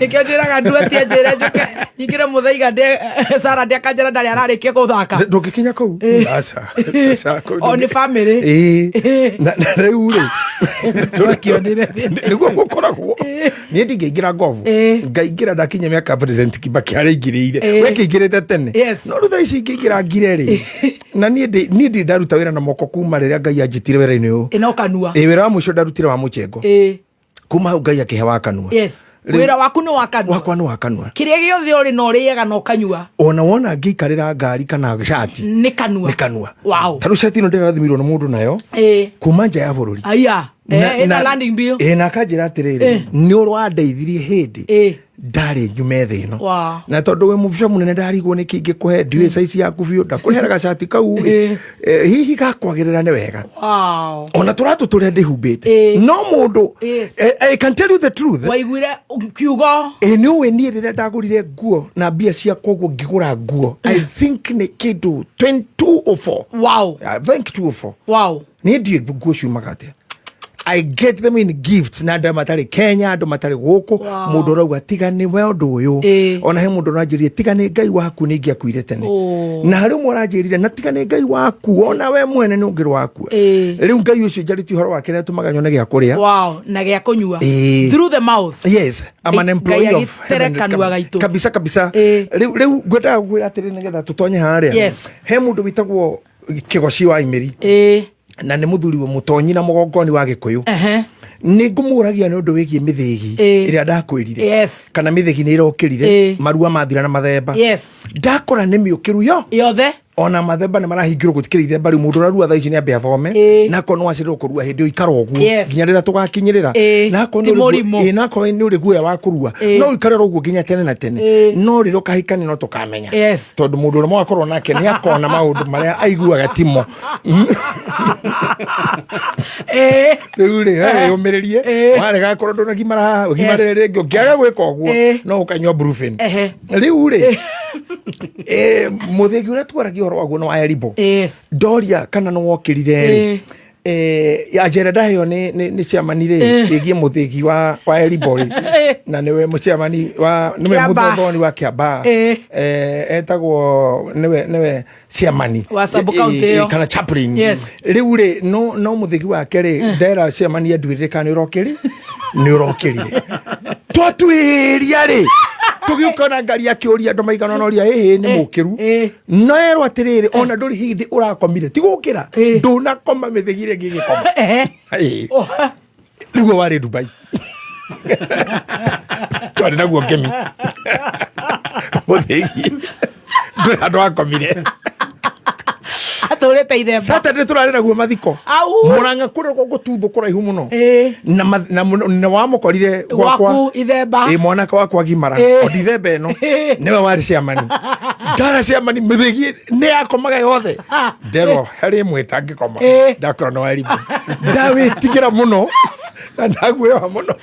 [SPEAKER 6] Nĩkĩo njĩraga nduetie njĩre njũke nyingĩre mũthaiga ndĩ Sara ndĩakanjĩra ndarĩ ararĩkia gũthaka.
[SPEAKER 16] Ndũngĩkinya kũu. Aca, aca, kũu
[SPEAKER 6] O nĩ family.
[SPEAKER 16] Ĩĩ. Na rĩu rĩ, Nĩguo gũkoragwo. Niĩ ndingĩingĩra ngobu, ngaingĩra ndakinya mĩaka President Kibaki araingĩrĩire. We kĩingĩrĩte tene. No rĩu thaa ici ingĩingĩra ngire rĩ, na niĩ ndirĩ ndaruta wĩra na moko kuma rĩrĩa Ngai anjĩtire wĩra-inĩ ũyũ.
[SPEAKER 6] Ĩno kanua.
[SPEAKER 16] Ĩ, wĩra wa mũico ndarutire wa mũchengo. Kuma hau Ngai akĩhe wa kanua.
[SPEAKER 6] Wĩra waku nĩ wa kanua.
[SPEAKER 16] Wakwa nĩ wa kanua.
[SPEAKER 6] Kĩrĩa gĩothe ũrĩ na ũrĩaga na ũkanyua.
[SPEAKER 16] Ona wona ngĩikarĩra ngari kana cati,
[SPEAKER 6] nĩ kanua.
[SPEAKER 16] Nĩ kanua.
[SPEAKER 6] Wow.
[SPEAKER 16] Ta rĩu cati ĩno ndĩrarathimirwo nĩ mũndũ nayo kuma nja ya bũrũri.
[SPEAKER 6] Aya. Ĩna landing bill.
[SPEAKER 16] Ĩ, na akanjĩra atĩrĩrĩ, nĩ ũrwandeithirie hĩndĩ ndarĩ nyume thĩ ĩno. Na tondũ wĩ mũbica mũnene, ndarigwo nĩ kĩ ingĩkũhe, ndiũĩ saici yaku biũ, ndakũrehera gacati kau ĩ. Hihi gakwagĩrĩra nĩ wega. Ona tũratũ tũrĩa ndĩhumbĩte no mũndũ. I can tell you the truth.
[SPEAKER 6] Waiguire kiugo.
[SPEAKER 16] Ĩ, nĩ ũĩ niĩ rĩrĩa ndagũrire nguo na mbia ciakwa ũguo, ngĩgũra nguo, I think nĩ kĩndũ 204. I think 204. Niĩ ndiũĩ nguo ciumaga atĩa. I get them in gifts na andũ matarĩ Kenya, andũ matarĩ gũkũ. Mũndũ ũrauga tiga nĩ we ũndũ ũyũ. Ona he mũndũ ũranjĩrire, tiga nĩ Ngai waku nĩ ingĩakuire tene. Na harĩ ũmwe ũranjĩrire, na tiga nĩ Ngai waku, ona we mwene nĩ ũngĩrwo wakua. Rĩu Ngai ũcio njarĩtie ũhoro wake nĩ atũmaga nyone gĩa kũrĩa.
[SPEAKER 6] Na gĩa kũnyua. Through the mouth.
[SPEAKER 16] Yes, I'm an employee
[SPEAKER 6] Ngai
[SPEAKER 16] of
[SPEAKER 6] agĩtere
[SPEAKER 16] heaven.
[SPEAKER 6] kanua gaitũ.
[SPEAKER 16] Kabisa kabisa. Rĩu ngwendaga gũkwĩra atĩrĩ, nĩgetha tũtonye harĩa. He mũndũ wĩtagwo Kĩgoci wa Imĩri, na nĩ mũthuri wa mũtonyi na mũgongoni wa Gĩkũyũ. Nĩ ngũmũragia nĩ ũndũ wĩgiĩ mĩthĩgi ĩrĩa ndakwĩrire, kana mĩthĩgi nĩ ĩrokĩrire, marua mathira na mathemba. Ndakora nĩ mĩũkĩru yo
[SPEAKER 6] yothe.
[SPEAKER 16] Ona mathemba nĩ marahingĩrwo, gũtikĩrĩ ithemba. Rĩu mũndũ ũrarua thaa ici nĩ ambe athome. Na akorwo nĩ wacĩrĩrwo kũrua hĩndĩ ĩyo, ikara ũguo nginya rĩrĩa tũgakinyĩrĩra. Na akorwo
[SPEAKER 6] Ti mũrimũ.
[SPEAKER 16] Na akorwo nĩ ũrĩ guoya wa kũrua, no ũikare oro ũguo nginya tene na tene. No rĩrĩa ũkahikania no tũkamenya, tondũ mũndũ ũrĩa mũgakorwo nake nĩ akona maũndũ marĩa aiguaga timo. Rĩu rĩ, wĩyũmĩrĩrie, warega korwo ndũnagimara haha, ũgimarĩre rĩngĩ. Ũngĩaga gwĩka ũguo, no ũkanyua Brufen. Rĩu rĩ, mũthĩgi ũrĩa twaragia ũhoro waguo nĩ wa Eribo. Ndoria kana nĩ wokĩrire rĩ, anjera ndaheo nĩ chairman rĩ, ĩgiĩ mũthĩgi wa Eribo rĩ, na nĩwe mũchairman wa, nĩwe
[SPEAKER 6] Kĩambaa.
[SPEAKER 16] mũthothoni wa Kĩambaa. Etagwo nĩwe chairman
[SPEAKER 6] Wa sub county ĩyo.
[SPEAKER 16] Kana chaplain. Rĩu rĩ, no mũthĩgi wake rĩ, ndera chairman anduĩrĩre kana nĩ ũrokĩrire. Twatuĩria rĩ, tũgĩũka na ngari, akĩũria andũ maigana ũna ũria ĩhĩ nĩ mũkĩru, no erwo atĩrĩrĩ, ona ndũrĩ hĩndĩ ũrakomire, ti gũkĩra, ndũnakoma, mĩthĩgi ĩrĩa ĩngĩ ĩgĩkoma. Nĩguo warĩ Dubai, twarĩ naguo ngemi mũthĩgi, ndũrĩ handũ wakomire.
[SPEAKER 6] Atũrĩte ithemba.
[SPEAKER 16] Saturday tũrarĩ naguo mathiko.
[SPEAKER 6] Au.
[SPEAKER 16] Mũrang'a kũrĩa gũtuthũ kũraihu mũno. Na wamũkorire gwakwa.
[SPEAKER 6] Gwaku ithemba.
[SPEAKER 16] Ĩ, mwanake wakwa gimara. O ndithemba ĩno nĩwe warĩ ciamani, ndara ciamani, mĩthĩgi nĩ yakomaga yothe, nderwo harĩ ĩmwe ĩtangĩkoma. Ndakorwo nĩ warimũ, ndawĩtigĩra mũno na ndaguoyoha mũno,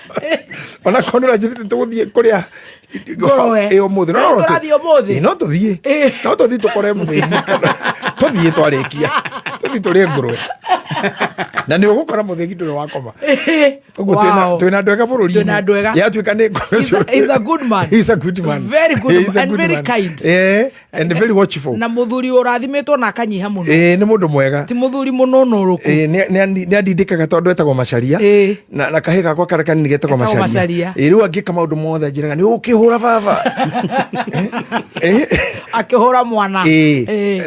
[SPEAKER 16] ona korwo nĩ ũranjĩrĩte tũgũthiĩ kũrĩa
[SPEAKER 6] Ngũrwe.
[SPEAKER 16] Ĩ, ũmũthĩ no,
[SPEAKER 6] No, tũrathiĩ ũmũthĩ.
[SPEAKER 16] Ĩ, no tũthiĩ tũkore mũthĩgi, kana tũthiĩ twarĩkia tũthiĩ tũrĩe ngũrwe, na nĩ ũgũkora mũthĩgi ndũrĩ wakoma ũguo. Twĩna andũ ega bũrũri-inĩ.
[SPEAKER 6] Twĩna andũ ega.
[SPEAKER 16] Yatuĩka nĩ
[SPEAKER 6] He's a good man.
[SPEAKER 16] He's a good man.
[SPEAKER 6] Very good
[SPEAKER 16] He's a
[SPEAKER 6] and
[SPEAKER 16] good
[SPEAKER 6] very
[SPEAKER 16] man.
[SPEAKER 6] kind.
[SPEAKER 16] And very watchful.
[SPEAKER 6] Na mũthuri ũrathimĩtwo na akanyiha mũno.
[SPEAKER 16] Nĩ mũndũ mwega.
[SPEAKER 6] Ti mũthuri mũnũnũrũku.
[SPEAKER 16] Nĩ andindĩkaga tondũ etagwo Macaria, na kahĩ gakwa karĩa kanini getagwo
[SPEAKER 6] Getagwo
[SPEAKER 16] Macaria.
[SPEAKER 6] Macaria.
[SPEAKER 16] Rĩu angĩka maũndũ mothe anjĩraga nĩ ũkĩhũra baba.
[SPEAKER 6] Akĩhũra mwana.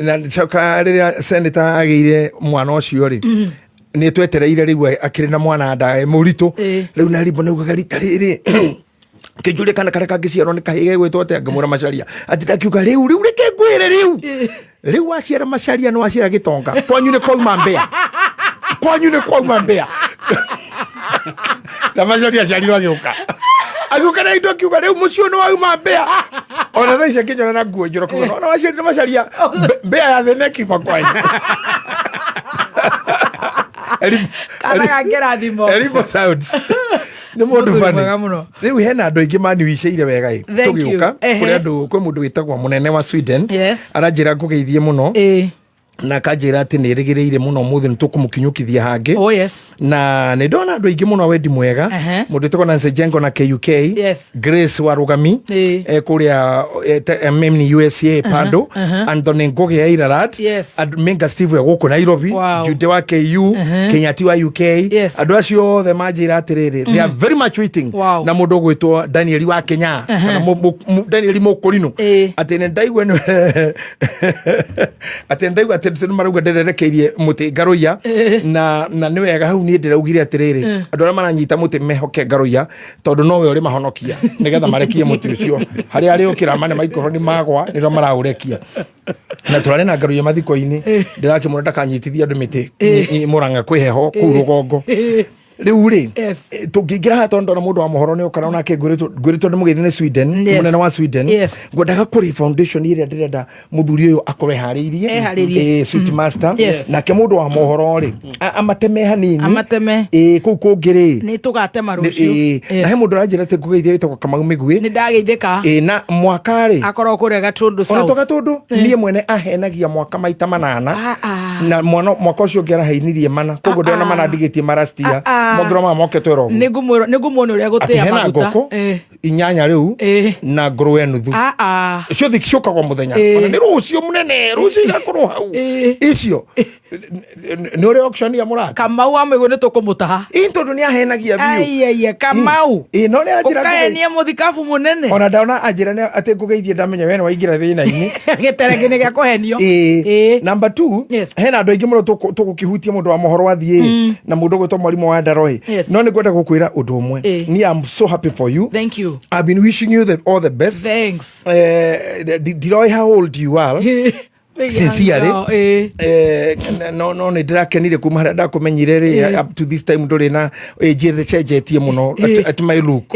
[SPEAKER 16] Na coka rĩrĩa senator agĩire mwana ũcio rĩ, nĩ twetereire rĩu akĩrĩ na mwana nda mũritũ. Rĩu na rimbo nĩugaga rita rĩrĩ kĩnjũrie kana karĩa kangĩciarwo nĩ kahĩ gegwĩtwo atĩa, ngĩmwĩra Macaria. Atĩ ndakiuga rĩu reke ngwĩre, rĩu waciara Macaria nĩ waciara gĩtonga, kwanyu nĩ kwauma mbĩa, kwanyu nĩ kwauma mbĩa. Na Macaria aciarirwo agĩũka na indo, akiuga rĩu mũciĩ ũyũ nĩ wauma mbĩa. Ona thaa ici akĩnyona na nguo njũro, kuga ona waciarire Macaria, mbĩa ya thĩ nĩkiuma kwanyu.
[SPEAKER 6] Kana gakĩrathimo.
[SPEAKER 16] Eribo Sounds nĩ mũndũ
[SPEAKER 6] Mũthuri
[SPEAKER 16] funny.
[SPEAKER 6] mwega mũno.
[SPEAKER 16] Rĩu hena andũ aingĩ maniwicĩire wega ĩ.
[SPEAKER 6] Thank you.
[SPEAKER 16] Tũgĩũka kũrĩ andũ, kwĩ mũndũ wĩtagwo mũnene wa Sweden. Aranjĩra ngũgeithie mũno. Na akanjĩra atĩ nĩ ĩrĩgĩrĩire mũno ũmũthĩ nĩ tũkũmũkinyũkithia hangĩ.
[SPEAKER 6] Oh yes.
[SPEAKER 16] Na nĩ ndona andũ aingĩ mũno a wendi mwega. Mũndũ wĩtagwo Nancy Jengo na KUK. Grace Warũgami kũrĩa MMN USA Pando. Anthony Ngũgĩ ya Irarat. Menga Steve ya gũkũ Nairobi. Jude wa KU. Kenyati wa UK. Andũ acio othe manjĩra atĩrĩrĩ, they are very much waiting. Na mũndũ ũgwĩtwo Daniel wa Kenya kana Daniel Mũkũrinũ atĩ nĩ ndaigua atĩ ndaigua atĩ nĩ marauga ndĩrerekeirie mũtĩ ngarũiya na nĩ wega hau niĩ ndĩraugire atĩrĩrĩ, andũ arĩa maranyita mũtĩ mehoke ngarũiya tondũ nowe ũrĩ mahonokia nĩgetha marekie mũtĩ ũcio harĩa arĩũkĩra mane maikoroni magwa nĩrĩo maraũrekia. Na tũrarĩ na ngarũiya mathiko-inĩ, ndĩrakĩmwĩra ndakanyitithie andũ mĩtĩ Mũrang'a kwĩ heho kũu rũgongo rĩu rĩ. Tũngĩingĩra haha tondũ ndona mũndũ wa mohoro nĩ okana onake ngwĩrĩtwo nĩ mũgĩthi nĩ Sweden. Mũnene wa Sweden. Ngwendaga kũrĩ foundation ĩrĩa ndĩrenda mũthuri ũyũ akorwo eharĩirie.
[SPEAKER 6] Eharĩirie.
[SPEAKER 16] Sweet master. Nake mũndũ wa mohoro rĩ, amateme hanini.
[SPEAKER 6] Amateme.
[SPEAKER 16] Kũu kũngĩ rĩ
[SPEAKER 6] Nĩ tũgatema rũciũ.
[SPEAKER 16] Na he mũndũ ũranjĩra atĩ ngũgeithia wĩtagwo Kamau Mĩguĩ.
[SPEAKER 6] Nĩ ndageithĩka.
[SPEAKER 16] Na mwaka rĩ
[SPEAKER 6] Akorwo kũrĩa Gatũndũ
[SPEAKER 16] ona
[SPEAKER 6] South.
[SPEAKER 16] to Gatũndũ, niĩ mwene ahenagia mwaka maita 8 na mwana mwaka ũcio ũngĩ araheinirie 4, koguo ndĩrona mana ndigĩtie marastia mongerwo maya moke 12.
[SPEAKER 6] Nĩ ngũmuona ũrĩa
[SPEAKER 16] Atĩ
[SPEAKER 6] gũtĩa
[SPEAKER 16] hena
[SPEAKER 6] maguta.
[SPEAKER 16] ngũkũ 8 rĩu na ngũrwe nuthu. Ciothe ciũkagwo mũthenya. Ona nĩ rũciũ mũnene, rũciũ igakorwo hau icio nĩ ũrĩ auction ya mũrata.
[SPEAKER 6] Kamau wa Mĩguĩ nĩ tũkũmũtaha.
[SPEAKER 16] Ĩ tondũ nĩ ahenagia biũ.
[SPEAKER 6] Aiaiya Kamau.
[SPEAKER 16] Ĩ no nĩ aranjĩra
[SPEAKER 6] Ũkahenia mũthikabu mũnene.
[SPEAKER 16] Ona ndona anjĩra atĩ ngũgeithie ndamenya we nĩ waingĩra thĩna-inĩ.
[SPEAKER 6] Gĩterengĩ nĩ gĩa kũhenio.
[SPEAKER 16] Ĩ number 2, hena andũ aingĩ mũno tũgũkĩhutia mũndũ wa mohoro athiĩ na mũndũ ũgwĩtwo mwarimũ wa Ndaroi. No nĩ ngwenda gũkwĩra ũndũ ũmwe. Ni I'm so happy for you.
[SPEAKER 6] Thank you.
[SPEAKER 16] I've been wishing you all the best.
[SPEAKER 6] Thanks.
[SPEAKER 16] Ndiroĩ how old you are sincerely. No nĩ ndĩrakenire kuma harĩa ndakũmenyire rĩ up to this time ndũrĩ na ĩnjĩ cenjetie mũno at my look.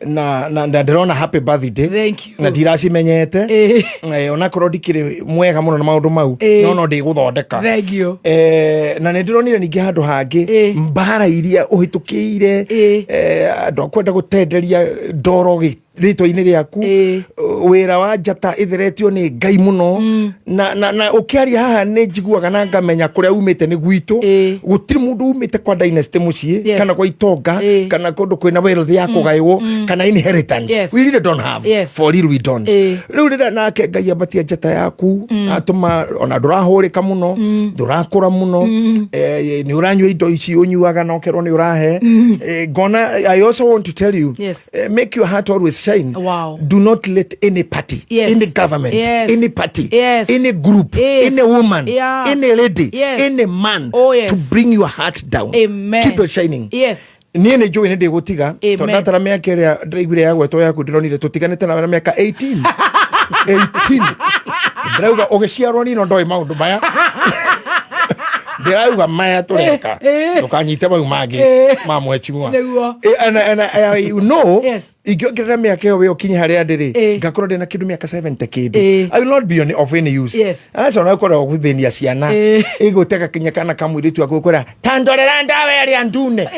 [SPEAKER 16] Na ndĩrona happy birthday.
[SPEAKER 6] Thank you.
[SPEAKER 16] Na ndiracimenyete. Onakorwo ndikĩrĩ mwega mũno na maũndũ mau no ndĩgũthondeka.
[SPEAKER 6] Thank you.
[SPEAKER 16] Na nĩ ndĩronire ningĩ handũ hangĩ mbara iria ũhĩtũkĩire, andũ akwenda gũtenderia ndoro rĩtwa-inĩ rĩaku, wĩra wa njata ĩtheretio nĩ Ngai mũno na ũkĩaria haha nĩ njiguaga na ngamenya kũrĩa umĩte nĩ gwitũ. Gũtirĩ mũndũ umĩte kwa dynasty mũciĩ kana kwa itonga kana kũndũ kwĩna wealth ya kũgaywo kana inheritance. We really don't have. For real we don't. Rĩu rĩrĩa nake Ngai ambatia njata yaku atũma ona ndũrahũrĩka mũno, ndũrakũra mũno, nĩ ũranyua indo ici ũnyuaga na ũkerwo nĩ ũrahe. Ngona I also want to tell you, make your heart always shine. Do not let any party, any government, any party, any group, any woman, any lady, any man to bring your heart down.
[SPEAKER 6] Amen.
[SPEAKER 16] Keep it shining. Niĩ nĩ njũĩ nĩ ndĩgũtiga tondũ ndatara mĩaka ĩrĩa ndĩraiguire ya gwetwo yaku ndĩronire tũtiganĩte nawe na mĩaka 18 18. Ndĩrauga ũgĩciarwo nino ndoĩ maũndũ maya ndĩrauga maya tũreka ndũkanyite mau mangĩ ma mwechimwa.
[SPEAKER 6] Nĩguo.
[SPEAKER 16] And I know ingĩongerera mĩaka ĩyo we ũkinye harĩa ndĩrĩ ngakorwo ndĩna kĩndũ mĩaka 70 kĩndũ. I will not be of any use. Aca ona ũkorwo gũthĩnia ciana ĩgũtega kinya kana kamũirĩtu agũkwĩra ta ndorera ndawa ĩrĩa ndune,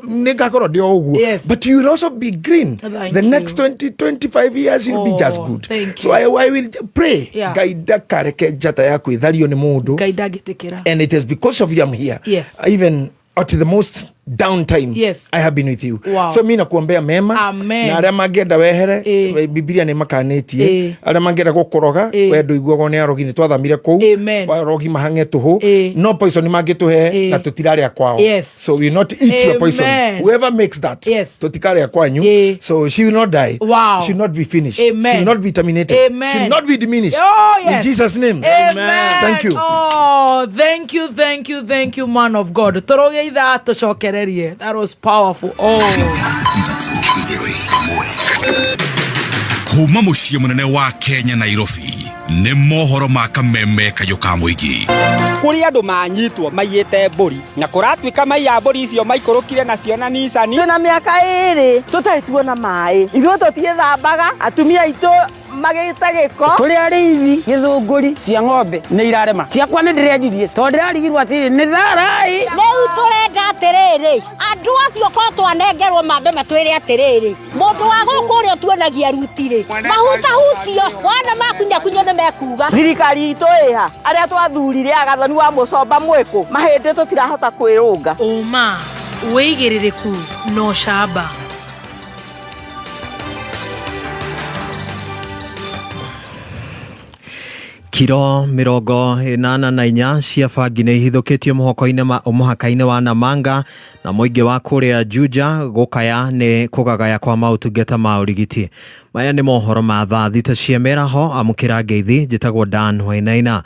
[SPEAKER 16] nĩ ngakorwo ndĩ o ũguo. But you will also be green.
[SPEAKER 6] Thank
[SPEAKER 16] The
[SPEAKER 6] you.
[SPEAKER 16] next 20 25 years you'll be just
[SPEAKER 6] Oh,
[SPEAKER 16] good.
[SPEAKER 6] thank
[SPEAKER 16] So
[SPEAKER 6] you.
[SPEAKER 16] I will pray Ngai ndakareke njata yaku ĩthario nĩ mũndũ.
[SPEAKER 6] Ngai ndangĩtĩkĩra.
[SPEAKER 16] And it is because of you I'm here. Even at the most down time, I have been with you. So mi nakuombea mema.
[SPEAKER 6] Amen.
[SPEAKER 16] Na arĩa mangĩenda wehere, Bibilia nĩ makanĩtie arĩa mangĩenda gũkũroga we ndũiguagwo nĩ arogi nĩ twathamire kũu. Arogi mahang'e tũhũ no poison mangĩtũhe na tũtirarĩa kwao. So we will not eat your poison. Whoever makes that, tũtikarĩa kwanyu. So she will not die. She will not be finished.
[SPEAKER 6] Amen.
[SPEAKER 16] She will not be terminated.
[SPEAKER 6] Amen.
[SPEAKER 16] She will not be diminished.
[SPEAKER 6] Oh, yes.
[SPEAKER 16] In Jesus name.
[SPEAKER 6] Amen.
[SPEAKER 16] Thank you.
[SPEAKER 6] Oh, thank you, thank you, thank you, man of God. Tũrũge ithaa tũcokererie. That was powerful. Oh.
[SPEAKER 14] Kuma mũciĩ mũnene wa Kenya Nairobi nĩ mohoro ma kameme kayũ ka mũingĩ.
[SPEAKER 17] Kũrĩ andũ manyitwo maiyĩte mbũri na kũratuĩka maiya mbũri icio maikũrũkire nacio na nicani.
[SPEAKER 18] Twĩna mĩaka 2 tũtarĩ tuona maĩ, ithuĩ tũtiĩthambaga, atumia aitũ magĩte gĩko.
[SPEAKER 19] Tũrĩ arĩithi gĩthũngũri cia ng'ombe nĩ irarema ciakwa nĩ ndĩrendirie tondũ ndĩrarigirwo atĩrĩ nĩ tharai.
[SPEAKER 9] Rĩu tũrenda atĩrĩrĩ, andũ acio ko twanengerwo mambe matwĩre atĩrĩrĩ, mũndũ wa gũkũ ũrĩa ũtuonagia ruti-rĩ, mahutahutio wona makunyakunywo nĩ mekuga.
[SPEAKER 18] Thirikari itũ ĩha arĩa twathurire agathoni wa mũcomba mwĩkũ mahĩndĩ tũtirahota kwĩrũnga.
[SPEAKER 20] Ũma, wĩigĩrĩrĩku na ũcamba.
[SPEAKER 21] Kiro 84 cia bangi nĩ ihithũkĩtio mũhaka-inĩ wa Namanga na mũingĩ wa kũrĩa Juja gũkaya nĩ kũgagaya kwa maũtungata ma ũrigiti. Maya nĩ mohoro ma thaa 6 cia mĩaraho. Amũkĩra ngeithi, njĩtagwo Dan Wainaina.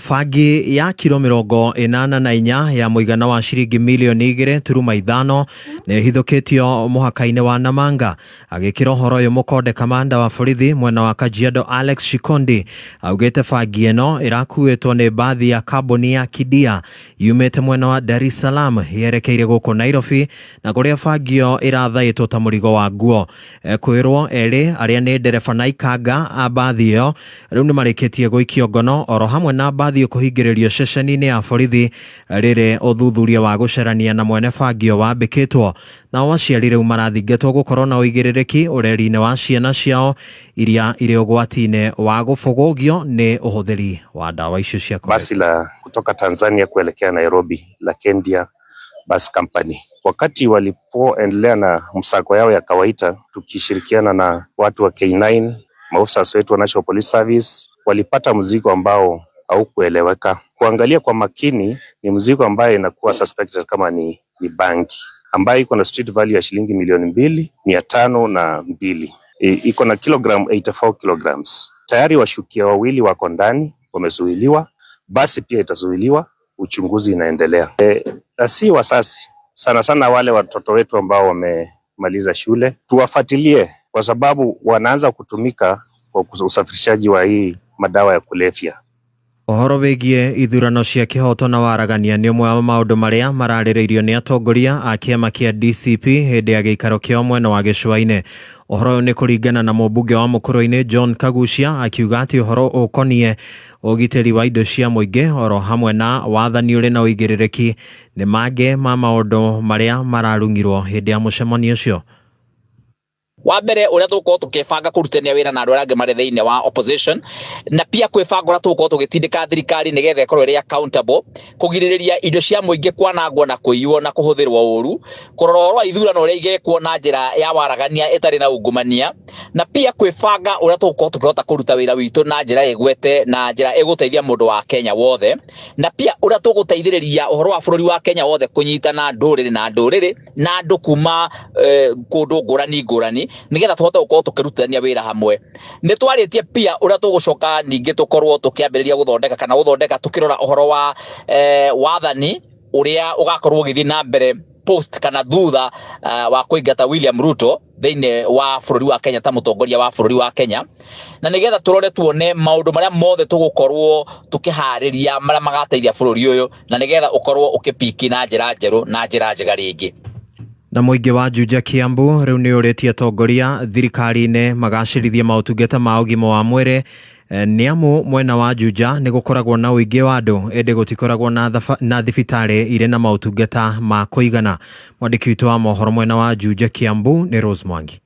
[SPEAKER 21] Bangi ya kiro 84 ya mũigana wa ciringi milioni 2.5 nĩ ihithũkĩtio mũhaka-inĩ wa Namanga. Agĩkĩra ũhoro ũyũ mũkonde kamanda wa borithi mwena wa Kajiado Alex Shikondi augĩte bangi ĩno ĩrakuĩtwo nĩ mbathi ya kambuni ya Kidia yumĩte mwena wa Dar es Salaam yerekeire gũkũ Nairobi na kũrĩa bangi ĩyo ĩrathaĩtwo ta mũrigo wa nguo. Kwĩrwo erĩ arĩa nĩ ndereba na ikanga a mbathi ĩyo rĩu nĩ marĩkĩtie gũikio ngono oro hamwe na mbathi ĩyo kũhingĩrĩrio ceceni-inĩ ya borithi rĩrĩ ũthuthuria wa gũcarania na mwene bangi ĩyo wambĩkĩtwo. Nao aciari rĩu marathingatwo gũkorwo na ũigĩrĩrĩki ũreri-inĩ wa ciana ciao iria irĩ ũgwati-inĩ wa gũbũgũgio nĩ ũhũthĩri wa ndawa icio cia kũrebia.
[SPEAKER 22] Basi la kutoka Tanzania kuelekea Nairobi la Kendia Bus Company. Wakati walipoendelea na msako yao ya kawaida, tukishirikiana na watu wa K9, maofisa wetu wa National Police Service, walipata mzigo ambao haukueleweka. Kuangalia kwa makini, ni mzigo ambaye inakuwa suspected kama ni bangi ambayo iko na street value ya shilingi 2,502,000. Iko na kilogram 84 kilograms. Tayari washukia wawili wako ndani, wamezuiliwa. Basi pia itazuiliwa, uchunguzi inaendelea. Na si wasasi sana sana, wale watoto wetu ambao wamemaliza shule tuwafuatilie, kwa sababu wanaanza kutumika kwa usafirishaji wa hii madawa ya kulevya.
[SPEAKER 21] Ũhoro wĩgiĩ ithurano cia kĩhooto na waragania nĩ ũmwe wa maũndũ marĩa mararĩrĩirio nĩ atongoria a kĩama kĩa DCP hĩndĩ ya gĩikaro kĩao mwena wa gĩcũa-inĩ. Ũhoro ũyũ nĩ kũringana na mũmbunge wa Mũkũrũ-inĩ John Kagucia akiuga atĩ ũhoro ũkoniĩ ũgitĩri wa indo cia mũingĩ oro hamwe na wathani ũrĩ na ũigĩrĩrĩki nĩ mangĩ ma maũndũ marĩa mararung'irwo hĩndĩ ya mũcemanio ũcio.
[SPEAKER 23] Wa mbere uria tugukorwo tukibanga kurutania wira na andu aria angi mari thiini wa opposition, na pia kwibanga uria tugukorwo tugitindika thirikari nigetha ikorwo iri accountable, kugiririria indo cia muingi kwanangwo na kuiywo na kuhuthirwo uru, kurora uhoro wa ithurano uria igekwo na njira ya waragania itari na ungumania, na pia kwibanga uria tugukorwo tukihota kuruta wira witu na njira igwete na njira iguteithia mundu wa Kenya wothe, na pia uria tuguteithiriria uhoro wa bururi wa Kenya wothe kunyitana nduriri na nduriri na andu kuma kundu ngurani ngurani nigetha tuhote gukorwo tukirutithania wira hamwe. Ni twaritie pia uria tugucoka ningi tukorwo tukiambiriria guthondeka kana guthondeka tukirora uhoro wa wathani uria ugakorwo ugithii na mbere post kana thutha wa kuingata William Ruto thiini wa bururi wa Kenya ta mutongoria wa bururi wa Kenya, na nigetha turore tuone maundu maria mothe tugukorwo tukihariria maria magateithia bururi uyu na nigetha ukorwo ukipiki na njira njeru na njira njega ringi.
[SPEAKER 21] Na mũingĩ wa Juja Kiambu rĩu nĩ ũrĩtie atongoria thirikari-inĩ magacĩrithie maũtungata ma ũgima wa mwĩrĩ nĩ amu mwena wa Juja nĩ gũkoragwo na ũingĩ wa andũ ĩndĩ gũtikoragwo na thibitarĩ irĩ na maũtungata ma kũigana. Mwandĩki witũ wa mohoro mwena wa Juja Kiambu nĩ Rose Mwangi.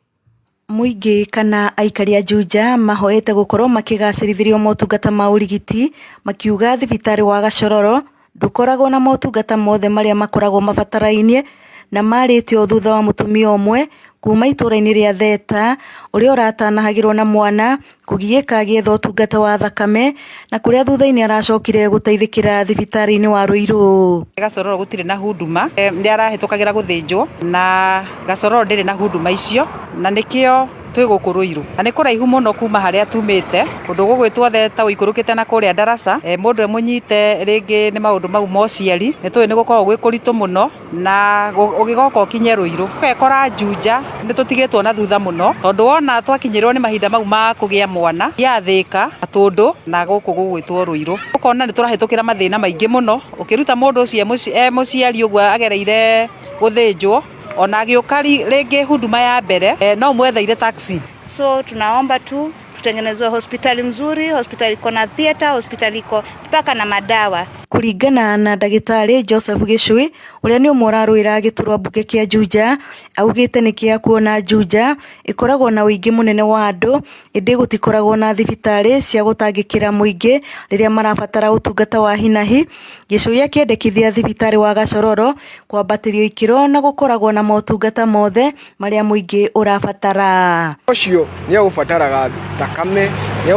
[SPEAKER 24] Mũingĩ kana aikari a Juja mahoete gũkorwo makĩgacĩrithirio motungata ma ũrigiti makiuga thibitarĩ wa Gachororo ndũkoragwo na motungata mothe marĩa makoragwo mabatarainie na marĩtio thutha wa mũtumia ũmwe kuma itũra-inĩ rĩa Theta ũrĩa ũratanahagĩrwo na mwana kũgiĩka agĩetha ũtungata wa thakame na kũrĩa thutha-inĩ aracokire gũteithĩkĩra thibitarĩ-inĩ wa Ruiru.
[SPEAKER 25] Gachororo gũtirĩ na huduma, nĩ arahĩtũkagĩra gũthĩnjwo na Gachororo ndĩrĩ na huduma icio na nĩkĩo twĩ gũkũ Ruiru na nĩ kũraihu mũno kuma harĩa tumĩte kũndũ gũgwĩtwo Theta ũikũrũkĩte na kũrĩa Darasa. Mũndũ emũnyite rĩngĩ nĩ maũndũ mau ma ũciari nĩ tũĩ nĩ gũkoragwo gwĩ kũritũ mũno na ũgĩgoka ũkinye Ruiru ũgekora Juja nĩ tũtigĩtwo na thutha mũno tondũ wona twakinyĩrwo nĩ mahinda mau ma kũgĩa mwana ya Thĩka Gatũndũ na gũkũ gũgwĩtwo Ruiru ũkona nĩ tũrahĩtũkĩra mathĩna maingĩ mũno ũkĩruta mũndũ ũcio e mũciari ũguo agereire gũthĩnjwo ona agĩũka rĩngĩ huduma ya mbere no mwetheire taxi.
[SPEAKER 26] So tunaomba tu
[SPEAKER 4] Tutengenezewe hospitali mzuri, hospitali iko na theater, hospitali iko mpaka na madawa.
[SPEAKER 24] Kũringana na ndagĩtarĩ Joseph Gĩcũi ũrĩa nĩ ũmwe ũrarũĩra gĩturwa mbunge kĩa Juja, augĩte nĩ kĩa kuona Juja ĩkoragwo na ũingĩ mũnene wa andũ ĩndĩ gũtikoragwo na thibitarĩ cia gũtangĩkĩra mũingĩ rĩrĩa marabatara ũtungata wa hinahi. Gĩcũi akĩendekithia thibitarĩ wa Gachororo kwambatĩrio ikĩro na gũkoragwo na motungata mothe marĩa mũingĩ ũrabatara.
[SPEAKER 5] Ũcio nĩ agũbataraga thakame, nĩ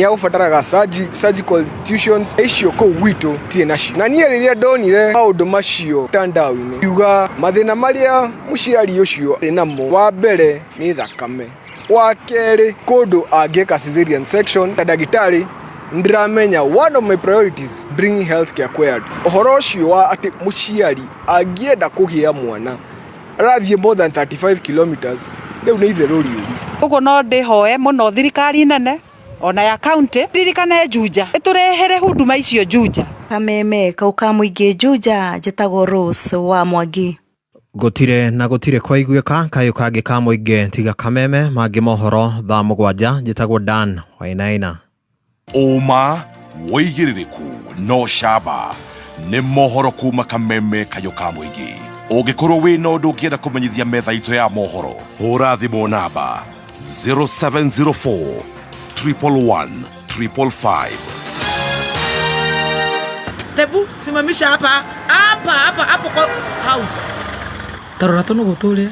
[SPEAKER 5] agũbataraga surgical institutions icio kũu gwitũ tirĩ nacio. Na niĩ rĩrĩa ndonire maũndũ macio mtandao-inĩ, ngiuga mathĩna marĩa mũciari ũcio arĩ namo, wa mbere nĩ thakame, wa kerĩ kũndũ angĩka cesarean section. Ta ndagĩtarĩ ndĩramenya one of my priorities, bringing healthcare kwĩ andũ. Ũhoro ũcio wa atĩ mũciari angĩenda kũgĩa mwana arathiĩ more than 35 kilometers, rĩu nĩ itherũ rĩũru.
[SPEAKER 25] Ũguo no ndĩhoe mũno thirikari nene ona ya county ririkane Juja ĩtũrehere huduma icio Juja.
[SPEAKER 24] Kameme kau ka mũingĩ Juja, njĩtagwo Rose wa Mwangi.
[SPEAKER 21] Gũtirĩ na gũtirĩ kwaiguĩka kayũ kangĩ ka mũingĩ tiga kameme mangĩ mohoro thaa 7. Njĩtagwo Dan Wainaina.
[SPEAKER 14] Ũma, wĩigĩrĩrĩku no camba nĩ mohoro kuma kameme kayũ ka mũingĩ. Ũngĩkorwo wĩna ũndũ ũngĩenda kũmenyithia metha itũ ya mohoro, hũra thimũ namba 0704 111 555.
[SPEAKER 6] Tebu simamisha hapa hapa hapa hapo kwa hau. Tarora tũnũgũ tũrĩa.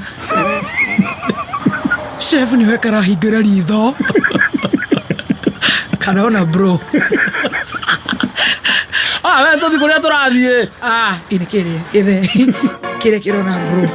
[SPEAKER 6] Chef niwe karahingũra ritho. Kana bro.
[SPEAKER 2] Ah, we tũthi kũrĩa tũrathiĩ.
[SPEAKER 6] Ah, ini kĩrĩa ĩthe kĩrĩa kĩrona bro.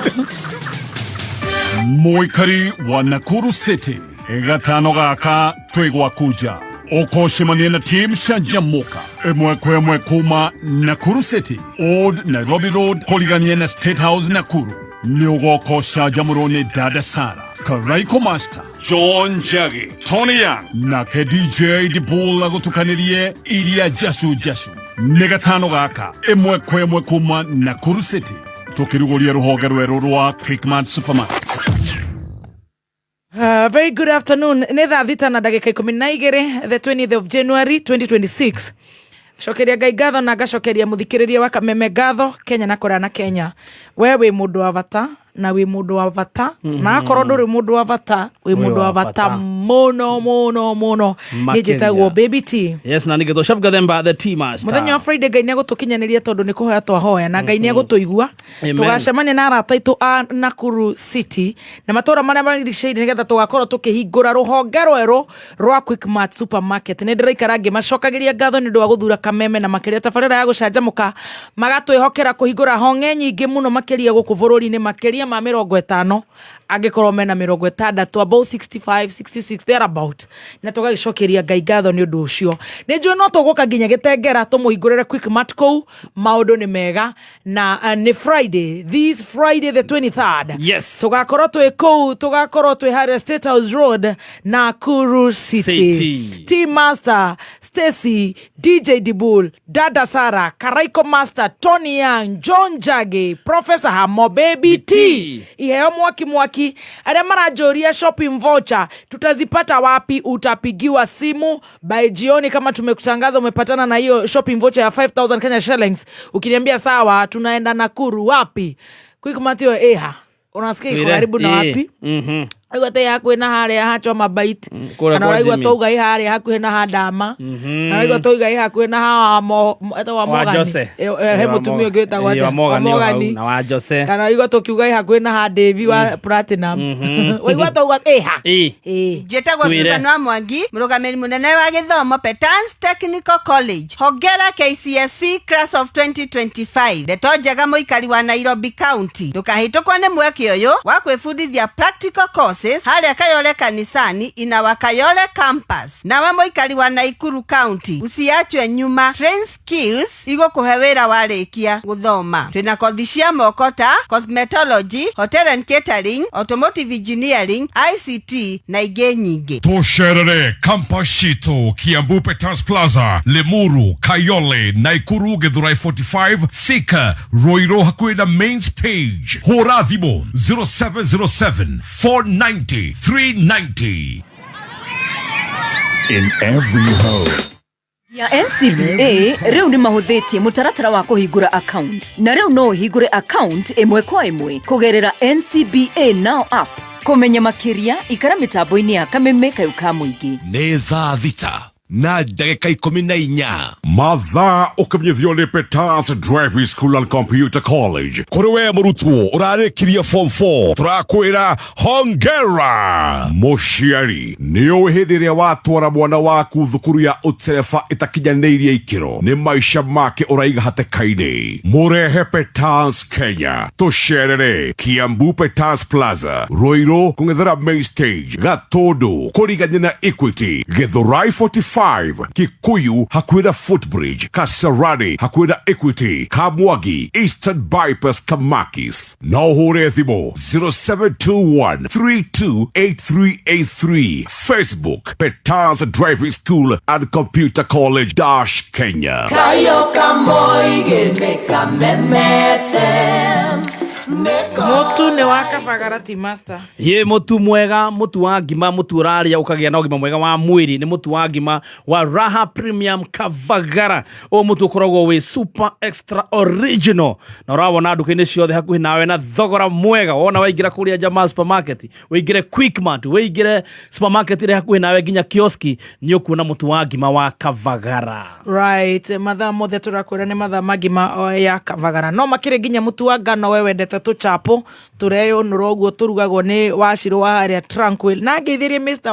[SPEAKER 3] Mũikari wa Nakuru City, gatano gaka twĩ gwakuja ũkũcemania na team Canjamũka ĩmwe kwa ĩmwe kuma Nakuru City, Old Nairobi Road, kũrigania na State House Nakuru. Nĩ ũgoka ũcanjamũrwo nĩ Dada Sara, Karaiko Master, John Njagi, Tony Young nake DJ Dibul agũtukanĩrie iria jacu jacu. Nĩ gatano gaka ĩmwe kwa ĩmwe kuma Nakuru City, tũkĩrugũria rũhonge rwerũ rwa Quickmart Supermarket.
[SPEAKER 6] Very good afternoon. Nĩ thaa 6 na ndagĩka 12, the 20th of January 2026. Cokeria Ngai ngatho na ngacokeria mũthikĩrĩria wa Kameme ngatho Kenya na kũrĩa na Kenya. We wĩ mũndũ wa bata na wĩ mũndũ wa bata na akorwo ndũrĩ mũndũ wa bata wĩ mũndũ wa bata mũno mũno mũno. Niĩ njĩtagwo Baby T.
[SPEAKER 2] Yes, na nĩgetwo Chef Gathemba the tea master.
[SPEAKER 6] Mũthenya wa Friday Ngai nĩegũtũkinyanĩria tondũ nĩ kũhoya twahoya na Ngai nĩegũtũigua. Tũgacemania na arata aitũ a Nakuru City na matũra marĩa marigicĩirie nĩgetha tũgakorwo tũkĩhingũra rũhonge rwerũ rwa Quickmart Supermarket. Nĩ ndĩraikara ngĩmacokagĩria ngatho nĩ ũndũ wa gũthura Kameme na makĩria tabarĩra ya gũcanjamũka, magatwĩhokera kũhingũra honge nyingĩ mũno makĩria gũkũ bũrũri-inĩ, makĩria ma 50, angĩkorwo mena 60, about 65 66 thereabout, na tũgagĩcokeria Ngai ngatho nĩ ũndũ ũcio. Nĩ njũĩ no tũgũka nginya Gĩtengera tũmũhingũrĩre Quickmart kũu, maũndũ nĩ mega na nĩ Friday, this Friday the 23rd.
[SPEAKER 2] Yes.
[SPEAKER 6] Tũgakorwo twĩ kũu, tũgakorwo twĩ harĩa State House Road, Nakuru City.
[SPEAKER 2] City.
[SPEAKER 6] Team Master, Stacy, DJ Dibul, Dada Sara, Karaiko Master, Tony Young, John Jage, Professor Hamo, Baby T. Iheo mwaki mwaki. Arĩa maranjũria shopping voucher tutazipata wapi? Utapigiwa simu by jioni kama tumekutangaza umepatana na hiyo shopping voucher ya 5000 Kenya shillings. Ukiniambia sawa, tunaenda Nakuru wapi? Quickmart hiyo eha. Unasikia iko karibu na wapi? Aigua te hakuhĩ na harĩa ha Choma Bite,
[SPEAKER 2] Kũrĩa
[SPEAKER 6] kana
[SPEAKER 2] kwa
[SPEAKER 6] ũraigua
[SPEAKER 2] Jimmy.
[SPEAKER 6] twauga ĩ harĩa hakuhĩ na ha Dama, kana ũraigua twauga ĩ hakuhĩ na ha etagwo wa
[SPEAKER 2] Wa
[SPEAKER 6] Mogani.
[SPEAKER 2] Jose.
[SPEAKER 6] He mũtumia ũngĩ wĩtagwo
[SPEAKER 2] Wa
[SPEAKER 6] atĩa? Wa
[SPEAKER 2] Mogani o hau,
[SPEAKER 6] Mogani.
[SPEAKER 2] na wa Jose.
[SPEAKER 6] Kana ũraigua tũkiuga ĩ hakuhĩ na ha Davy wa Platinum. Waigua twauga ĩ ha?
[SPEAKER 13] Njĩtagwo
[SPEAKER 2] Twĩre.
[SPEAKER 13] Susan wa Mwangi, mũrũgamĩrĩri mũnene wa gĩthomo Petans Technical College, hongera KCSE class of 2025. Ndeto njega mũikari wa Nairobi County, ndũkahĩtũkwo nĩ mweke ũyũ wa kwĩbundithia practical courses harĩa Kayole kanisani ina wa Kayole campus. Nawe mũikari wa Nakuru County, usiachwe nyuma. Train skills igũkũhe wĩra warĩkia gũthoma. Twĩna kothi cia moko ta cosmetology, hotel and catering, automotive engineering, ICT na ingĩ nyingĩ.
[SPEAKER 14] Tũcerere campus citũ Kiambu Peters Plaza, Limuru, Kayole, Naikuru, Githurai 45, Thika, Ruiru hakuhĩ na main stage. Hũra thimũ 0707 490 390.
[SPEAKER 7] In every home.
[SPEAKER 8] Ya NCBA rĩu nĩ mahũthĩtie mũtaratara wa kũhingũra account, na rĩu no ũhingũre account ĩmwe kwa ĩmwe kũgerera NCBA Now app. Kũmenya makĩria, ikara mĩtambo-inĩ ya Kameme Kayũ ka Mũingĩ.
[SPEAKER 14] Nĩ thaa 6 na ndagĩka 14.
[SPEAKER 3] Mathaa ũkĩmenyithio nĩ Peters Driving School and Computer College.
[SPEAKER 14] Kũrĩ we mũrutwo ũrarĩkirie form 4, tũrakwĩra hongera.
[SPEAKER 3] Mũciari, nĩ ũĩ hĩndĩ ĩrĩa watwara mwana waku thukuru ya ũtereba ĩtakinyanĩirie ikĩro, nĩ maica make ũraiga hatĩka-inĩ. Mũrehe Peters Kenya, tũcerere Kiambu Peters Plaza, Ruiru kũng'ethera main stage, Gatũndũ kũrigania na Equity, Githurai 45, Kikuyu hakuhĩ na Footbridge, Kasarani hakuhĩ na Equity, Kamwangi Eastern Bypass, Kamakis. No ũhũre thimũ 0721 328383. Facebook, Peters Driving School and Computer College dash Kenya.
[SPEAKER 10] Kayo kamoige Kameme FM.
[SPEAKER 6] Mutu nĩ wa Kabagara ti master.
[SPEAKER 2] Ye mutu mwega, mutu wa ngima, mutu ũrarĩa ũkagĩa na ũgima mwega wa mwĩrĩ, nĩ mũtu wa ngima wa Raha Premium Kavagara. Ũyũ mũtu ũkoragwo wĩ super extra original na ũrawona nduka-inĩ ciothe hakuhĩ nawe na thogora mwega. Wona waingĩra kũrĩa Jamaa supermarket, ũingĩre Quickmart, ũingĩre supermarket ĩrĩa hakuhĩ nawe nginya kioski, nĩ ũkuona mũtu wa ngima wa Kavagara.
[SPEAKER 6] Right, mathaa mothe tũrakwĩra nĩ mathaa ma ngima ya Kavagara, no makĩrĩ nginya mũtu wa ngano. We wendete tũchapo tũreyũnũra ũguo tũrugagwo nĩ wacirũ wa harĩa Tranquil, na ngeithĩrie Mr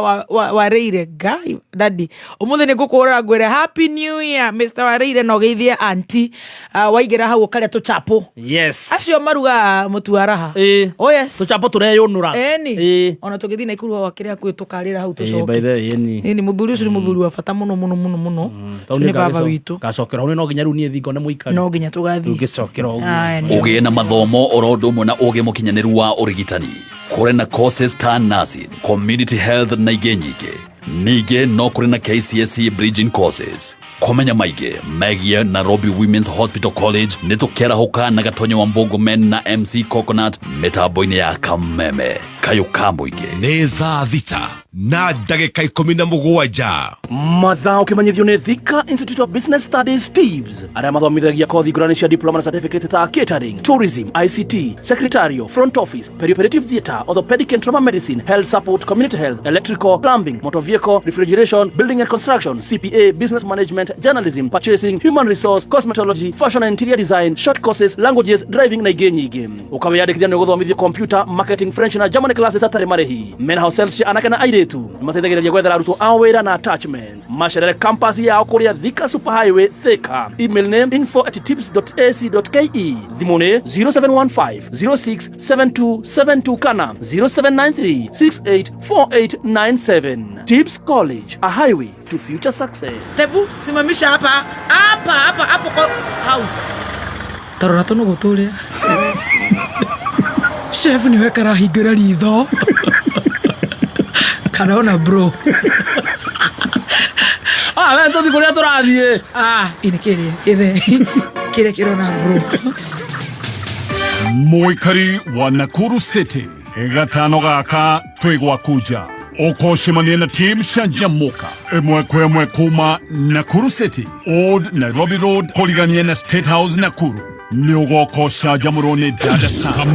[SPEAKER 6] Wareire. Ngai dadi, ũmũthĩ nĩ ngũkũhũrĩra ngwĩre happy new year, Mr Wareire, na ũgeithie anti. Waingĩra hau ũkarĩa tũchapo.
[SPEAKER 2] Yes.
[SPEAKER 6] Acio marugaga mũtu wa Raha. Oh yes.
[SPEAKER 2] Tũchapo tũreyũnũra.
[SPEAKER 6] Ĩni ona tũgĩthiĩ Naikuru hau akĩrĩ hakuhĩ tũkarĩra hau.
[SPEAKER 2] By
[SPEAKER 6] tũcoke.
[SPEAKER 2] The way, ĩni.
[SPEAKER 6] Ĩni, mũthuri ũcio nĩ mũthuri wa bata mũno mũno mũno mũno.
[SPEAKER 2] Tondũ
[SPEAKER 6] Ũcio nĩ
[SPEAKER 2] nĩ
[SPEAKER 6] baba witũ.
[SPEAKER 2] Gacokera hau no nginya rĩu niĩ thiĩ ngone mũikari.
[SPEAKER 6] No nginya tũgathiĩ.
[SPEAKER 2] Tũngĩcokera ũguo.
[SPEAKER 6] Aya, nĩ.
[SPEAKER 11] Ũgĩe na mathomo oro ũndũ ũmwe na ũgĩ mũkinyanĩru wa ũrigitani. Kũrĩ na courses ta nursing, community health na ingĩ nyingĩ. Ningĩ no kũrĩ na KCSE bridging courses. Kũmenya maingĩ megiĩ Nairobi Women's Hospital College, nĩ tũkĩarahũka na Gatonyo wa Mbũngũmen na MC Coconut mĩtambo-inĩ ya Kameme Kayũ ka Mũingĩ.
[SPEAKER 14] Nĩ thaa 6 na ndagĩka 17.
[SPEAKER 2] Mathaa ũkĩmenyithio nĩ Thika Institute of Business Studies, TIBS, arĩa mathomithagia kothi ngũrani cia diploma na certificate ta catering, tourism, ICT, secretarial, front office, perioperative theatre, orthopedic and trauma medicine, health support, community health, electrical, plumbing, motor vehicle, refrigeration, building and construction, CPA, business management, journalism, purchasing, human resource, cosmetology, fashion and interior design, short courses, languages, driving na ingĩ nyingĩ. Ũkawĩyandĩkithia nĩ ũgũthomithio computer, marketing, French na German classes hatarĩ marĩhi. Mena hostels cia anake na airĩtu. Nĩmateithagĩrĩria gwethera arutwo ao wĩra na attachments. Macerere campus yao kũrĩa Thika Super Highway, Thika. Email name info@tips.ac.ke. Thimũ nĩ 0715 067272 kana 0793 684897. Tips College, a highway to future success.
[SPEAKER 6] Tebu, simamisha hapa hapa hapa hapo kwa hau. Tarora tũnũgũ tũrĩa. Chef nĩwe karahingũra ritho. Karona bro.
[SPEAKER 2] Ah, we tũthiĩ kũrĩa tũrathiĩ.
[SPEAKER 6] Ah, ini kĩrĩa gĩthe kĩrĩa kĩrona bro.
[SPEAKER 3] Mũikari wa Nakuru City, gatano gaka twĩ gwaku nja, ũkũcemania na team Canjamũka ĩmwe kwa ĩmwe kuma Nakuru City, Old Nairobi Road, kũrigania na State House Nakuru. Nĩ ũgoka ũcanjamũrwo nĩ dada sana.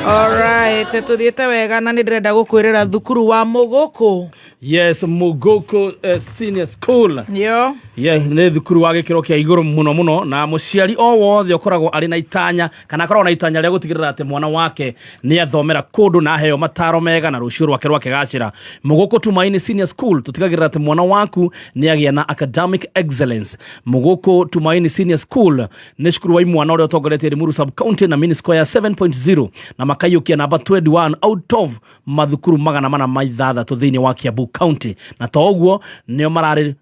[SPEAKER 6] Alright, tũthiĩte wega na nĩ ndĩrenda gũkwĩrĩra thukuru wa Mũgũkũ.
[SPEAKER 2] Yes, Muguku Senior School.
[SPEAKER 6] Yo.
[SPEAKER 2] Yes, nĩ thukuru wa gĩkĩro kĩa igũrũ mũno mũno, na mũciari o wothe ũkoragwo arĩ na itanya kana akoragwo na itanya rĩa gũtigĩrĩra atĩ mwana wake nĩ athomera kũndũ na aheo mataro mega na rũciũ rwake rwakĩgacĩra. Muguku Tumaini Senior School tũtigagĩrĩra atĩ mwana waku nĩ agĩa na academic excellence. Muguku Tumaini Senior School nĩ cukuru wa imwana ũrĩa ũtongoretie Limuru sub county na mean score ya 7.0 na makaiyũkia namba 21 out of mathukuru 406 thĩinĩ wa Kiambu County, na to ũguo nĩo mararĩ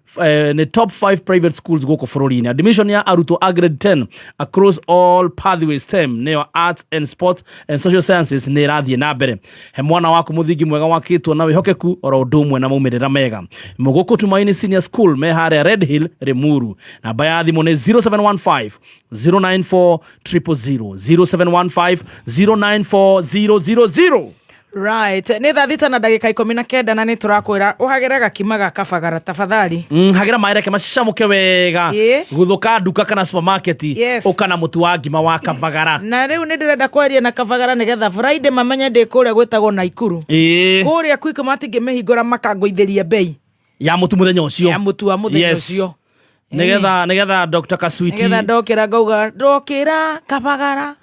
[SPEAKER 2] nĩ top 5 private schools gũkũ bũrũri-inĩ. Admission ya arutwo a grade 10 across all pathways, STEM nĩyo arts and sports and social sciences, nĩ ĩrathiĩ na mbere. He mwana waku mũthingi mwega wakĩtwo na wĩhokeku oro ũndũ ũmwe na maumĩrĩra mega. Mũgũkũ Tumaini Senior School me harĩa Red Hill, Limuru. Namba ya thimũ nĩ 0715 094 000, 0715 094 000.
[SPEAKER 6] Right, nä thaa 6 na ndagä ka 19 na nä tå rakwä ra å hagä re gakima ga kabagara tafadhali.
[SPEAKER 2] Hagĩra maĩ reke macamũke wega. Gũthũka nduka kana supermarket. Ũka na mũtu wa ngima wa kabagara.
[SPEAKER 6] Na rä u nä ndä renda kwaria na kabagara nä getha Friday mamenye ndä kå rä a gwä tagwo Naikuru. Kå rä a Quickmart ngä mä hingå ra makangåithä ria bei
[SPEAKER 2] ya mũtu mũthenya ũcio.
[SPEAKER 6] Ya mũtu wa mũthenya ũcio.
[SPEAKER 2] Nĩgetha Dr. Kaswiti.
[SPEAKER 6] Nĩgetha ndokĩra ngauga ndokĩra kabagara.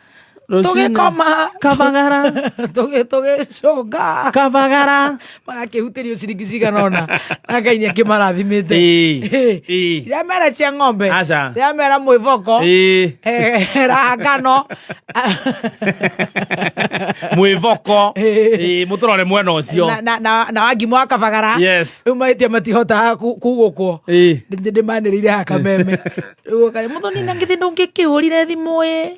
[SPEAKER 2] Rũcinĩ.
[SPEAKER 6] Tũgĩkoma
[SPEAKER 2] kabagara,
[SPEAKER 6] tũgĩcũnga
[SPEAKER 2] kabagara,
[SPEAKER 6] magakĩhutĩrio ciringi cigana ũna na Ngai nĩ akĩmarathimĩte. Ndiramera cia ng'ombe.
[SPEAKER 2] Aca.
[SPEAKER 6] Ndiramera mwĩboko. Raha ngano.
[SPEAKER 2] Mwĩboko. Mũtũrore mwena ũcio.
[SPEAKER 6] Na wangima wa kabagara. Rĩu mahĩtia matihotaga kugũkwo. Ndĩmanĩrĩire haha kameme. Rĩu ũkarĩ mũthoni na githĩ ndũngĩkĩhũrire thimũ ĩ.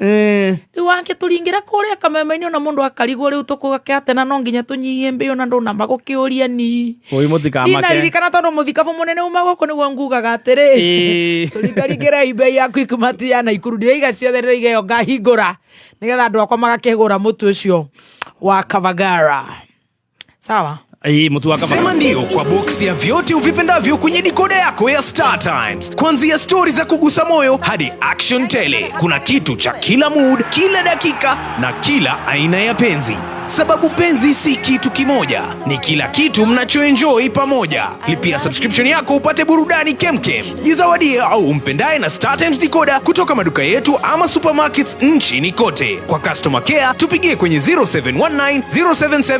[SPEAKER 6] Rĩu wakĩtũringĩra kũrĩa kameme-inĩ ona mũndũ akarigwo rĩu tũkũgake atĩa na no nginya tũnyihie mbei ona ndũnamba gũkĩũria ni.
[SPEAKER 2] Oi mũtikamake.
[SPEAKER 6] Ndinaririkana tondũ mũthikabu mũnene uma gũkũ nĩguo ngugaga atĩrĩ. Tũringaringĩrei mbei ya Quickmart ya Naikuru, ndiraiga ciothe, ndĩraiga ĩyo ngahingũra nĩgetha andũ akwa magakĩgũra mũtu ũcio wa Kabagara. Sawa?
[SPEAKER 2] Mũtu wa Kabagara.
[SPEAKER 1] Sema ndio kwa box ya vyote uvipendavyo kwenye dikoda yako ya Star Times. Kuanzia stori za kugusa moyo hadi action tele. Kuna kitu cha kila mood, kila dakika na kila aina ya penzi. Sababu penzi si kitu kimoja, ni kila kitu mnachoenjoy pamoja. Lipia subscription yako upate burudani kemkem. Jizawadie au umpendaye na Star Times decoder kutoka maduka yetu ama supermarkets nchini kote. Kwa customer care tupigie kwenye 0719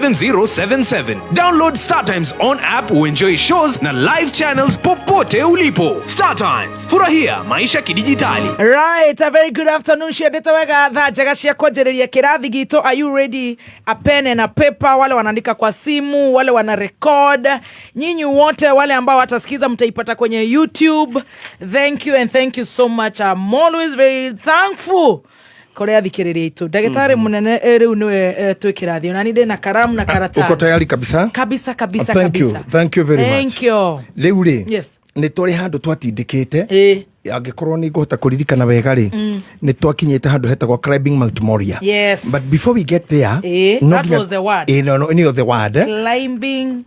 [SPEAKER 1] 077077. Download Star Times on app uenjoy shows na live channels popote ulipo. Star Times, furahia maisha kidijitali.
[SPEAKER 6] Right, a very good afternoon. Ciendete wega thaa njega cia kwanjĩrĩria kĩrathi gitũ. Are you ready? A pen and a paper, wale wanaandika kwa simu, wale wana record. Nyinyi wote wale ambao watasikiza mtaipata kwenye YouTube. Thank you and thank you so much. I'm always very thankful. Korea thikĩrĩria itũ. Ndagĩtarĩ mũnene rĩu nĩwe twĩ kĩrathi. Ona niĩ ndĩ na karamu na karatathi.
[SPEAKER 7] Uko tayari kabisa?
[SPEAKER 6] Kabisa, kabisa,
[SPEAKER 7] Thank you.
[SPEAKER 6] kabisa.
[SPEAKER 7] Thank you very much.
[SPEAKER 6] Thank you.
[SPEAKER 7] Rĩu rĩ,
[SPEAKER 6] Yes.
[SPEAKER 7] nĩ tũrĩ handũ twatindĩkĩte. Angĩkorwo nĩ ngũhota kũririkana wega rĩ, nĩ twakinyĩte handũ hetagwo climbing Mount Moria.
[SPEAKER 6] Yes.
[SPEAKER 7] But before we get there, no
[SPEAKER 6] That
[SPEAKER 7] nginya
[SPEAKER 6] was the word.
[SPEAKER 7] No, no, nĩyo the word.
[SPEAKER 6] Climbing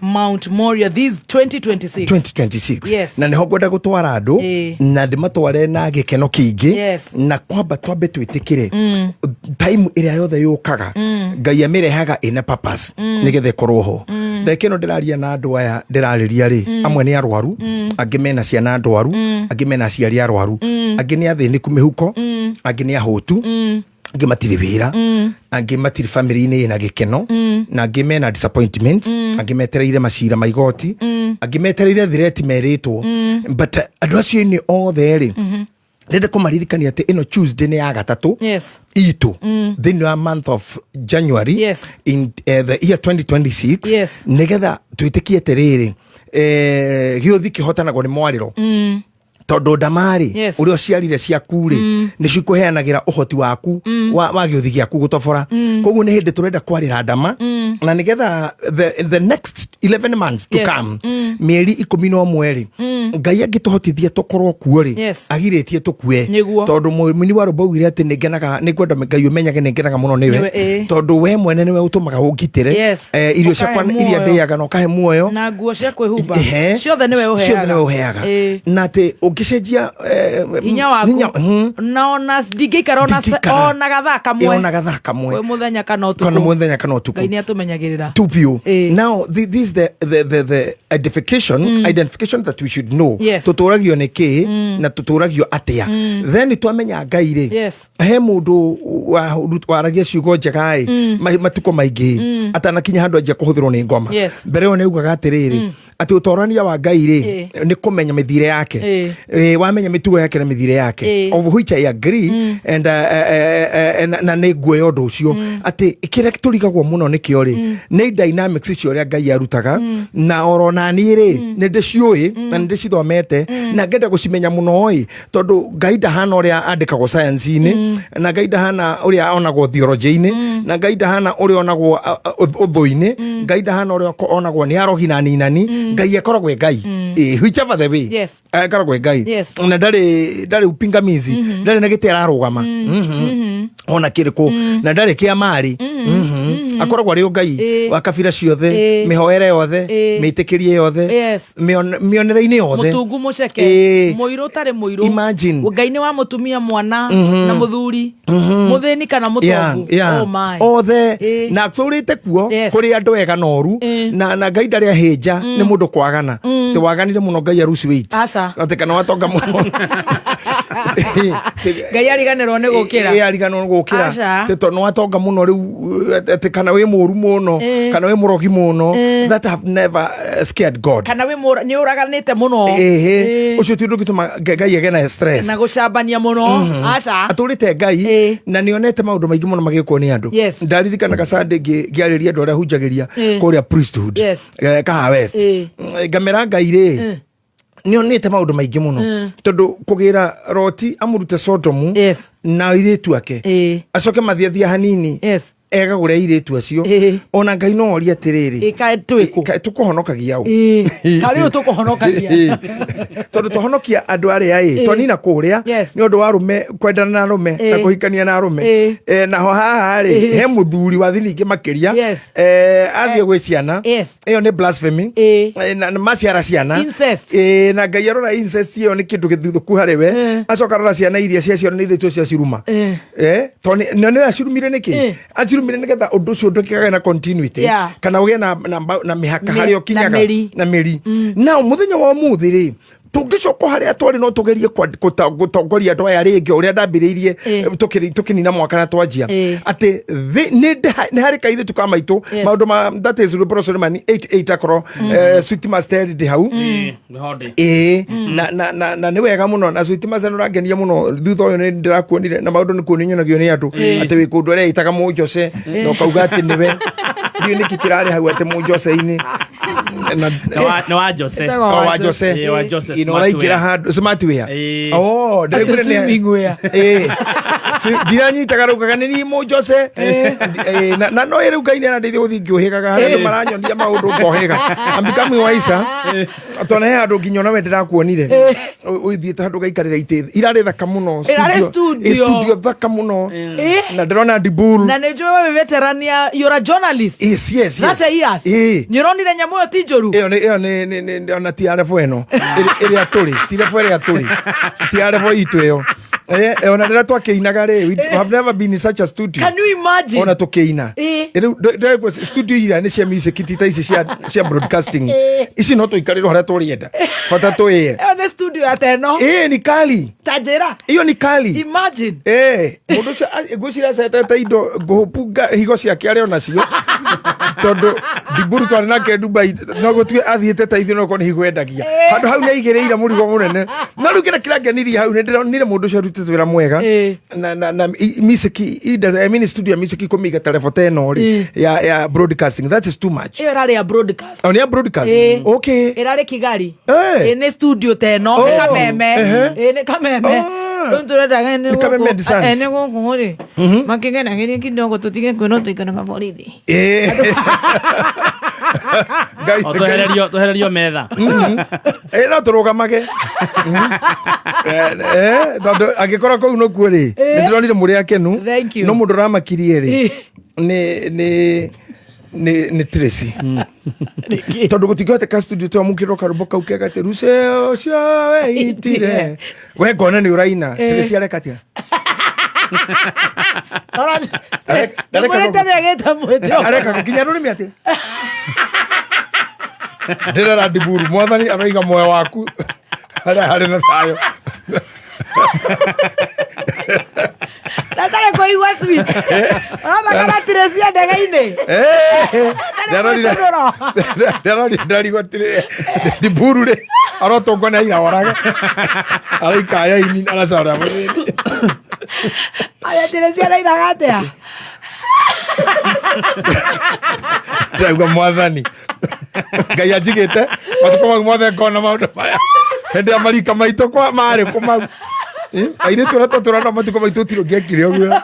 [SPEAKER 6] Mount Moria this 2026.
[SPEAKER 7] 2026.
[SPEAKER 6] Yes.
[SPEAKER 7] Na nĩho ngwenda gũtwara andũ na ndĩmatware na gĩkeno kĩingĩ. Na kwamba twambe twĩtĩkĩre time ĩrĩa yothe yũkaga Ngai amĩrehaga ĩna purpose nĩgetha ĩkorwo ho. Ndagĩka ĩno ndĩraria na andũ aya ndĩrarĩria rĩ, amwe nĩ arwaru, angĩ mena ciana ndwaru, angĩ mena aciari arwaru, angĩ nĩ athĩnĩku mĩhuko, angĩ nĩ ahũtu, angĩ matirĩ wĩra, angĩ matirĩ family-inĩ ĩna gĩkeno, na angĩ mena disappointment, angĩ metereire macira ma igoti, angĩ metereire threat merĩtwo. But andũ acio inĩ othe rĩ, ndĩrenda kũmaririkania atĩ ĩno Tuesday nĩ ya gatatũ itũ thĩinĩ wa month of January in the year 2026. Nĩgetha twĩtĩkie atĩrĩrĩ, gĩũthi kĩhotanagwo nĩ mwarĩro. Tondũ ndamarĩ ũrĩa ũciarire ciaku rĩ, nĩcio ikũheanagĩra ũhoti waku wa gĩũthi gĩaku gũtobora. Koguo nĩ hĩndĩ tũrenda kwarĩra ndama na nĩgetha the next 11 months to come, mĩeri 11 rĩ, Ngai angĩtũhotithia tũkorwo kuo rĩ, agirĩtie tũkue. Tondũ mũini wa rwĩmbo augire atĩ nĩngenaga, nĩngwenda Ngai ũmenyage nĩngenaga mũno nĩwe.
[SPEAKER 6] Nĩwe,
[SPEAKER 7] Tondũ we mwene nĩwe ũtũmaga ũngitĩre. Irio ciakwa
[SPEAKER 6] Ũkahe
[SPEAKER 7] iria
[SPEAKER 6] muoyo.
[SPEAKER 7] ndĩaga na ũkahe muoyo.
[SPEAKER 6] Na nguo cia kwĩhumba. Ciothe nĩwe ũheaga.
[SPEAKER 7] Ciothe nĩwe ũheaga. Na atĩ ũngĩcenjia
[SPEAKER 6] hinya waku.
[SPEAKER 7] Hinya,
[SPEAKER 6] Na ona ndingĩikara
[SPEAKER 7] Ndingĩikara.
[SPEAKER 6] ona gathaa kamwe.
[SPEAKER 7] Ona gathaa kamwe.
[SPEAKER 6] Kwĩ mũthenya kana ũtukũ.
[SPEAKER 7] Kana mũthenya kana ũtukũ.
[SPEAKER 6] Ngai nĩatũmenyagĩrĩra.
[SPEAKER 7] Tu biũ. Now this is the identification, identification that we should know. Tũtũragio nĩ kĩ na tũtũragio atĩa. Then twamenya Ngai rĩ, he mũndũ waragia ciugo njega ĩ, matukũ maingĩ atanakinya handũ anjia kũhũthĩrwo nĩ ngoma. Mbere ĩyo nĩ augaga atĩrĩrĩ, atĩ ũtorania wa Ngai rĩ, nĩ kũmenya mĩthiĩre yake. Wamenya mĩtugo yake na mĩthiĩre yake. Of which I agree and na nĩ nguoya ũndũ ũcio atĩ kĩrĩa tũrigagwo mũno nĩkĩo rĩ, nĩ dynamics icio ũrĩa Ngai arutaga, na oro naniĩ rĩ, nĩ ndĩciũĩ na nĩ ndĩcithomete na ngenda gũcimenya mũno ĩ, tondũ Ngai ndahana ũrĩa andĩkagwo science-inĩ, na Ngai ndahana ũrĩa onagwo theology-inĩ, na Ngai ndahana ũrĩa onagwo ũthũ-inĩ, Ngai ndahana ũrĩa onagwo nĩ arogi na ninani. Ngai akoragwo e Ngai. Whichever the way. Akoragwo e Ngai. Na ndarĩ upingamizi, ndarĩ na gĩtĩ ararũgama. Ona kĩrĩkũ, na ndarĩ kĩamarĩ. Akoragwo arĩ o Ngai wa kabira ciothe, mĩhoere yothe, mĩtĩkĩrie yothe, mĩonereine yothe.
[SPEAKER 6] Mũtungu mũceke, mũirũ ũtarĩ mũirũ.
[SPEAKER 7] Imagine.
[SPEAKER 6] Ngai nĩ wa mũtumia, mwana na mũthuri, mũthĩni kana mũtongu. Oh my.
[SPEAKER 7] Othe na tũrĩte kuo kũrĩ andũ ega na oru, na Ngai ndarĩ ahĩnja nĩ mũndũ kwagana. Tĩ waganire mũno Ngai aruci wait
[SPEAKER 6] Aca.
[SPEAKER 7] Atĩ kana watonga mũno.
[SPEAKER 6] Ngai ariganĩrwo nĩ gũkĩra.
[SPEAKER 7] Ĩ, ariganĩrwo nĩ gũkĩra.
[SPEAKER 6] Aca.
[SPEAKER 7] Tĩ tondũ nĩ watonga mũno rĩu, atĩ kana wĩ mũru mũno, kana wĩ mũrogi mũno, that have never scared God.
[SPEAKER 6] Kana wĩ nĩ ũraganĩte mũno.
[SPEAKER 7] Ĩhĩ, ũcio ti ũndũ ũngĩtũma Ngai agĩe na stress
[SPEAKER 6] na gũcambania mũno. Aca.
[SPEAKER 7] Atũrĩte Ngai na nĩ onete maũndũ maingĩ mũno magĩkwo nĩ andũ. Ndaririkanaga Sunday ngĩarĩria andũ arĩa hunjagĩria kũrĩa priesthood, Kahawa West. Ngamera Ngai rĩ nĩ onete maũndũ maingĩ mũno, tondũ kũgĩra Roti amũrute Sodomu na airĩtu ake, acoke mathiathia hanini egagũre airĩtu acio, ona Ngai no orie atĩrĩrĩ,
[SPEAKER 6] Ĩ, kaĩ twĩkũ?
[SPEAKER 7] Kaĩ tũkũhonokagia ũ?
[SPEAKER 6] Karĩ ũ tũkũhonokagia?
[SPEAKER 7] Tondũ twahonokia andũ arĩa ĩ twanina kũrĩa nĩ ũndũ wa arũme kwendana na arũme na kũhikania na arũme. Naho haha rĩ, he mũthuri wa thini ingĩ makĩria. Athiĩ gwĩ ciana. Ĩyo nĩ blasphemy. Na maciara ciana.
[SPEAKER 6] Incest.
[SPEAKER 7] Na Ngai arora incest ĩyo nĩ kĩndũ gĩthũku harĩ we, acoka arora ciana iria ciaciarwo nĩ irĩtu acio aciruma. Tondũ na nĩwe acirumire nĩkĩ? Acirumire nĩgetha ũndũ ũcio ndũkĩgage na continuity kana ũgĩe na mĩhaka harĩa
[SPEAKER 6] na
[SPEAKER 7] ũkinyaga.
[SPEAKER 6] Mĩri.
[SPEAKER 7] Na mĩri. Na mũthenya wa ũmũthĩ rĩ, tũngĩcoka harĩa twarĩ, no tũgerie gũtongoria andũ aya rĩngĩ ũrĩa ndambĩrĩirie, tũkĩnina mwaka na twanjia atĩ nĩ harĩ kairĩtu ka maitũ maũndũ ma that is Rwĩmbo Sulemani 88 akorwo Sweet Master ndĩ hau. Ĩĩ, na nĩ wega mũno na Sweet Master nĩ ũrangenia mũno thutha ũyũ nĩ ndĩrakuonire na maũndũ nĩ kuonio nyonagio nĩ andũ atĩ wĩ kũndũ arĩa ĩtaga mũnjoce na ũkauga atĩ nĩwe, ndiũĩ nĩkĩ kĩrarĩ hau atĩ mũnjoce-inĩ.
[SPEAKER 2] Nĩ wa Jose.
[SPEAKER 7] O, wa Jose.
[SPEAKER 2] Ĩĩ, wa Jose.
[SPEAKER 7] Ino
[SPEAKER 2] Smart
[SPEAKER 7] ũraingĩra
[SPEAKER 2] wear.
[SPEAKER 7] handũ smart wear.
[SPEAKER 2] Ĩĩ.
[SPEAKER 7] Oh, ndĩraiguire
[SPEAKER 6] Atĩ swimming wear.
[SPEAKER 7] Ĩĩ. Ndiranyitaga rĩu kaga nĩ niĩ mũnjoce. Ĩĩ, na no rĩu Ngai nĩ arandeithia gũthiĩ ngĩũhĩgaga harĩa andũ maranyonia maũndũ ngohĩga. I'm becoming wiser. Tondũ he handũ nginya ona we ndĩrakuonire ũthiĩte handũ ũgaikarĩra itĩ irarĩ thaka mũno.
[SPEAKER 6] Ĩrarĩ studio.
[SPEAKER 7] Ĩ, studio thaka mũno na ndĩrona Dibul.
[SPEAKER 6] Na nĩ njũĩ we veteran ya you're a journalist.
[SPEAKER 7] Yes.
[SPEAKER 6] 30 years. Nĩ ũronire nyamũ ĩyo ti njũru?
[SPEAKER 7] Ĩyo nĩ ĩyo nĩ ona ti ya level ĩno ĩrĩa tũrĩ, ti level ĩrĩa tũrĩ, ti ya level itũ ĩyo. Ona rĩrĩa twakĩinaga rĩ, we have never been in such a studio.
[SPEAKER 6] Can you imagine?
[SPEAKER 7] Ona tũkĩina. Rĩu ndĩraigua studio iria nĩ cia music, ti ta ici cia broadcasting. Ici no tũikarĩrwo harĩa tũrĩenda bata tũĩe.
[SPEAKER 6] Ĩyo nĩ studio ya teno.
[SPEAKER 7] Ĩĩ, nĩ kali.
[SPEAKER 6] Ta njĩra.
[SPEAKER 7] Ĩyo nĩ kali.
[SPEAKER 6] Imagine.
[SPEAKER 7] Mũndũ ũcio ngwĩciria acetete indo ngũhũpunga higo ciake arĩ onacio, tondũ Ndiburu twarĩ nake Dubai, no gũtuĩ athiĩte ta ithuĩ, no korwo nĩ higo endagia handũ hau nĩ aigĩrĩire mũrigo mũnene. No rĩu kĩrĩa kĩrangenirie hau, nĩ ndĩronire mũndũ ũcio arutĩte wĩra mwega na music I mean studio ya music kũmĩiga ta level ta ĩno rĩ ya broadcasting, that is too much.
[SPEAKER 6] Ĩyo ĩrarĩ ya broadcast.
[SPEAKER 7] Oh, nĩ ya broadcast. Okay.
[SPEAKER 6] Ĩrarĩ Kigali. Ĩ, nĩ studio ta ĩno. Nĩ
[SPEAKER 7] Oh.
[SPEAKER 6] Kameme. Ĩ, nĩ Kameme. Rĩu tũrendaga nĩ
[SPEAKER 7] Nĩ Kameme
[SPEAKER 6] gũkũ-
[SPEAKER 7] Designs.
[SPEAKER 6] nĩ gũkũ rĩ makĩgeragĩria kidogo tũtige kwĩrwo tũikaraga borithi.
[SPEAKER 2] O, twehererio metha.
[SPEAKER 7] No tũrũgamage. Tondũ angĩkorwo kũu nĩkuo rĩ, nĩ ndĩronire mũrĩ akenu.
[SPEAKER 6] Thank you.
[SPEAKER 7] No mũndũ ũramakirie rĩ nĩ Tracy, tondũ gũtingĩhoteka studio twamũkĩrwo karũmbo kau kega atĩ ruce ũcio weitire we ngona nĩ ũraina. Tracy areka atĩa?
[SPEAKER 6] Mwĩrĩte nĩ agĩte mwĩtĩ.
[SPEAKER 7] Areka gũkinya rũrĩmĩ atĩa? Ndĩrera Ndiburu, mwathani aroiga muoyo waku harĩa harĩ na thayũ.
[SPEAKER 6] Ndatarĩ kũigua sweet. Ũrathaka na Tracy ya ndege-inĩ. Gwĩcũnũra.
[SPEAKER 7] Ndarorire ndarigwo Ndiburu rĩ arotũngwo nĩ aira orage araikaya ini aracora mũthĩni.
[SPEAKER 6] Aya, Tracy arainaga atĩa?
[SPEAKER 7] Ndĩrauga mwathani Ngai anjigĩte matukũ mau mothe ngona maũndũ maya hĩndĩ ya marika maitũ kwa marĩ kũ mau. Airĩtu arĩa twatũraga nao matukũ maitũ tirĩ ũngĩekire ũguo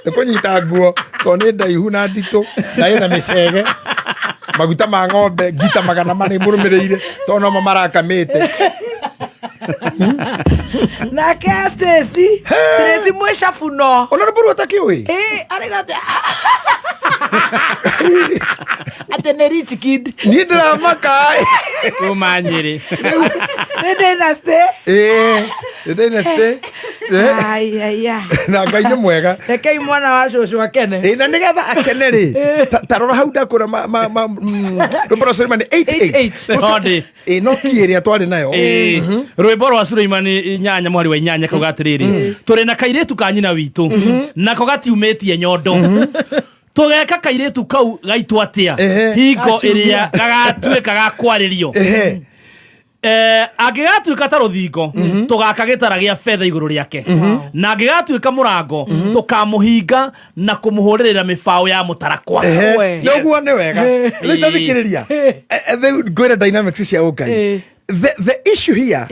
[SPEAKER 7] nĩ kũnyita nguo tondũ nĩ ndaihu na nditũ na ĩna mĩcege maguta ma ng'ombe ngita 400 imũrũmĩrĩire tondũ nomo marakamĩte.
[SPEAKER 6] Nake Stacy Tracy mwĩcabuno.
[SPEAKER 7] Ona rwĩmbo rũu atakĩũĩ.
[SPEAKER 6] Ĩ, arĩ atĩ atĩ nĩ rich kid.
[SPEAKER 7] Niĩ ndĩramaka.
[SPEAKER 2] Kuma Nyĩrĩ.
[SPEAKER 6] Nĩ dynasty.
[SPEAKER 7] Ĩĩ, nĩ dynasty.
[SPEAKER 6] Ai, ai, ai.
[SPEAKER 7] Na Ngai nĩ mwega.
[SPEAKER 6] Rekei mwana wa cũcũ akene.
[SPEAKER 7] Ĩ, na nĩgetha akene rĩ, ta rora hau ndakwĩra rwĩmbo rwa Suleimani 88.
[SPEAKER 2] Hodi.
[SPEAKER 7] Ĩ, no ki ĩrĩa twarĩ nayo.
[SPEAKER 2] Ĩĩ. Rwĩmbo rwa Suleimani 8:8 kauga atĩrĩrĩ, tũrĩ na kairĩtu ka nyina witũ, nako gatiumĩtie nyondo. Tũgeka kairĩtu kau gaitũ atĩa hingo ĩrĩa gagatuĩka ga kwarĩrio? Angĩgatuĩka ta rũthingo, tũgaka gĩtara gĩa betha igũrũ rĩake, na angĩgatuĩka mũrango, tũkamũhinga na kũmũhũrĩrĩra mĩbaũ ya mũtarakwa.
[SPEAKER 7] Nĩ ũguo, nĩ wega. Rĩu ta thikĩrĩria. Rĩu ngwĩre dynamics cia ũngai. The issue here,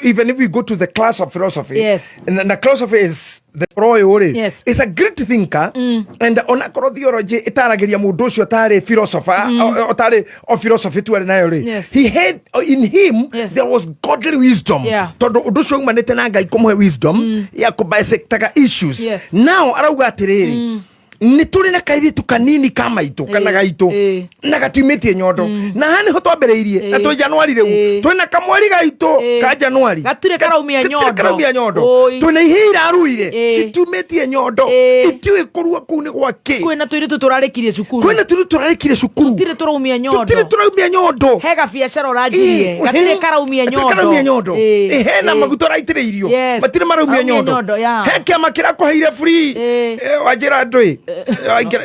[SPEAKER 7] even if we go to the class of philosophy, na philosophy is the ũyũ rĩ, is a great thinker, and onakorwo theology ĩtaragĩria mũndũ ũcio tarĩ philosopher, o tarĩ o philosophy tu arĩ nayo rĩ, he had in him, there was godly wisdom, tondũ ũndũ ũcio umanĩte na Ngai kũmũhe wisdom ya kũbisectaga issues. Now arauga atĩrĩrĩ, nĩ tũrĩ na kairĩtu kanini ka maitũ kana gaitũ na gatiumĩtie nyondo, na haha nĩho twambĩrĩirie na twĩ Januari rĩu. Twĩna kamweri gaitũ ka Januari.
[SPEAKER 6] Gatirĩ karaumia
[SPEAKER 7] Gatirĩ
[SPEAKER 6] nyondo.
[SPEAKER 7] karaumia nyondo.
[SPEAKER 6] Oi.
[SPEAKER 7] Twĩna ihĩ iraruire, citiumĩtie nyondo, itiũĩ kũrua kũu nĩ gwakĩ.
[SPEAKER 6] Kwĩna tũirĩtu tũrarĩkirie cukuru.
[SPEAKER 7] Kwĩna tũirĩtu tũrarĩkirie cukuru.
[SPEAKER 6] Tũtirĩ tũraumia nyondo.
[SPEAKER 7] Tũtirĩ tũraumia nyondo.
[SPEAKER 6] He gabiacara ũranjirie, gatirĩ karaumia
[SPEAKER 7] Gatirĩ
[SPEAKER 6] nyondo.
[SPEAKER 7] karaumia nyondo. Ĩ, hena maguta ũraitĩrĩirio, matirĩ maraumia
[SPEAKER 6] Maraumia
[SPEAKER 7] nyondo.
[SPEAKER 6] nyondo, yeah.
[SPEAKER 7] He kĩama kĩrakũheire free. Wanjĩra andũ ĩ,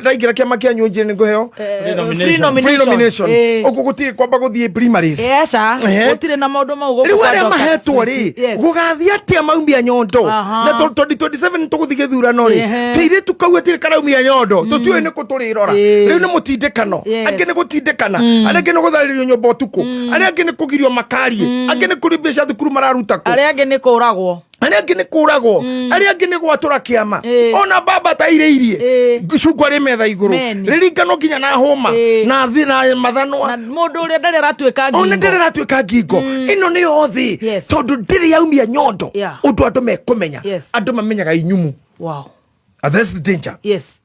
[SPEAKER 7] ndaingĩra kĩama kĩa nyũnjĩ nĩ ngũheo
[SPEAKER 6] Free nomination. Free nomination.
[SPEAKER 7] Free nomination. Ũguo gũtirĩ kwamba gũthiĩ primaries.
[SPEAKER 6] Eca, gũtirĩ na maũndũ mau gũkũ
[SPEAKER 7] Rĩu
[SPEAKER 6] kwa
[SPEAKER 7] arĩa
[SPEAKER 6] Dr.
[SPEAKER 7] mahetwo rĩ, gũgathiĩ atĩa maumia nyondo? Na tondũ 2027 tũgũthiĩ gĩthurano rĩ, tũirĩtu kau atirĩ karaumia nyondo, tũtiũĩ nĩ kũ tũrĩrora. Rĩu nĩ mũtindĩkano. Angĩ nĩ gũtindĩkana, arĩa angĩ nĩ gũtharĩrio nyũmba ũtukũ, arĩa angĩ nĩ kũgirio makarie, angĩ nĩ kũrĩ mbia cia thukuru mararuta kũ,
[SPEAKER 6] Arĩa angĩ nĩ kũragwo.
[SPEAKER 7] Arĩa angĩ nĩ kũragwo, arĩa angĩ nĩ gwatũra kĩama. Ona baba tairĩirie cungwa rĩ metha igũrũ,
[SPEAKER 6] Meni.
[SPEAKER 7] rĩringano nginya na hũma na thĩ na mathanwa.
[SPEAKER 6] Na mũndũ ũrĩa ndarĩ aratuĩka
[SPEAKER 7] Ona
[SPEAKER 6] ngingo.
[SPEAKER 7] ndĩrĩ ĩratuĩka ngingo. Ĩno nĩyo thĩ, tondũ ndĩrĩ yaumia nyondo. Ũndũ andũ mekũmenya, andũ mamenyaga inyumu. And that's the danger.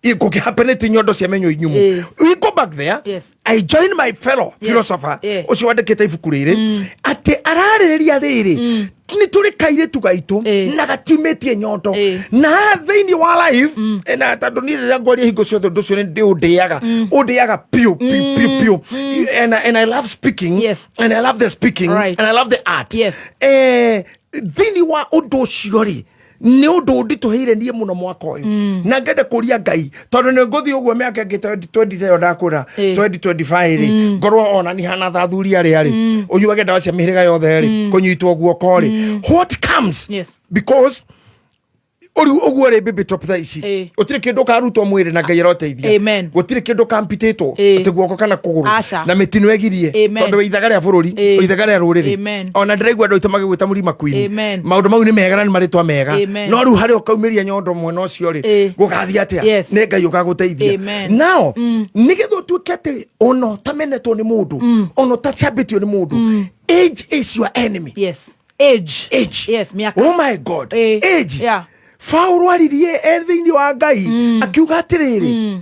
[SPEAKER 7] Gũkĩhapenĩte nyondo ciamenywo inyumu. We go back there. I join my fellow philosopher ũcio wandĩkĩte ibuku rĩrĩ, atĩ ararĩrĩria rĩrĩ, nĩ tũrĩ kairĩtu gaitũ na gatiumĩtie nyondo na haha thĩinĩ wa life. Na tondũ niĩ rĩrĩa ngwaria hingo ciothe, ũndũ ũcio nĩ ndĩũndĩaga, ũndĩaga piũ piũ piũ piũ, and I love speaking, and I love the speaking, and I love the art. Thĩinĩ wa ũndũ ũcio rĩ, nĩ ũndũ ũnditũhĩire niĩ mũno mwaka ũyũ, na ngenda kũria Ngai, tondũ nĩ ngũthiĩ ũguo mĩaka ĩngĩ 20 ĩyo ndakwĩra, 2025 rĩ, ngorwo ona ni hana ta athuri arĩa rĩ ũnyuage ndawa cia mĩhĩrĩga yothe rĩ, kũnyitwo guoko rĩ, what comes? Because ũriu ũguo rĩ, baby top thaa ici gũtirĩ kĩndũ ũkarutwo mwĩrĩ, na Ngai aroteithia.
[SPEAKER 6] Amen.
[SPEAKER 7] Gũtirĩ kĩndũ kampitĩtwo atĩ guoko kana kũgũrũ.
[SPEAKER 6] Aca.
[SPEAKER 7] Na mĩtino ĩgirie,
[SPEAKER 6] Amen.
[SPEAKER 7] tondũ wĩ ithaga rĩa bũrũri, wĩ ithaga rĩa rũrĩrĩ.
[SPEAKER 6] Amen.
[SPEAKER 7] Ona ndĩraigua andũ aitũ magĩgwĩta mũrima queen.
[SPEAKER 6] Amen.
[SPEAKER 7] Maũndũ mau nĩ mega na nĩ marĩtwa mega.
[SPEAKER 6] Amen.
[SPEAKER 7] No rĩu harĩa ũkaumĩria nyondo mwena ũcio rĩ, gũgathiĩ atĩa? Nĩ Ngai ũgagũteithia.
[SPEAKER 6] Amen.
[SPEAKER 7] Nao nĩgetha ũtuĩke atĩ ona ũtamenetwo nĩ mũndũ, ona ũtacambĩtio nĩ mũndũ, age is your enemy.
[SPEAKER 6] Yes. Age.
[SPEAKER 7] Age.
[SPEAKER 6] Yes, mĩaka.
[SPEAKER 7] Oh my God. Age. Paũlũ aririe e thĩinĩ wa Ngai, akiuga atĩrĩrĩ,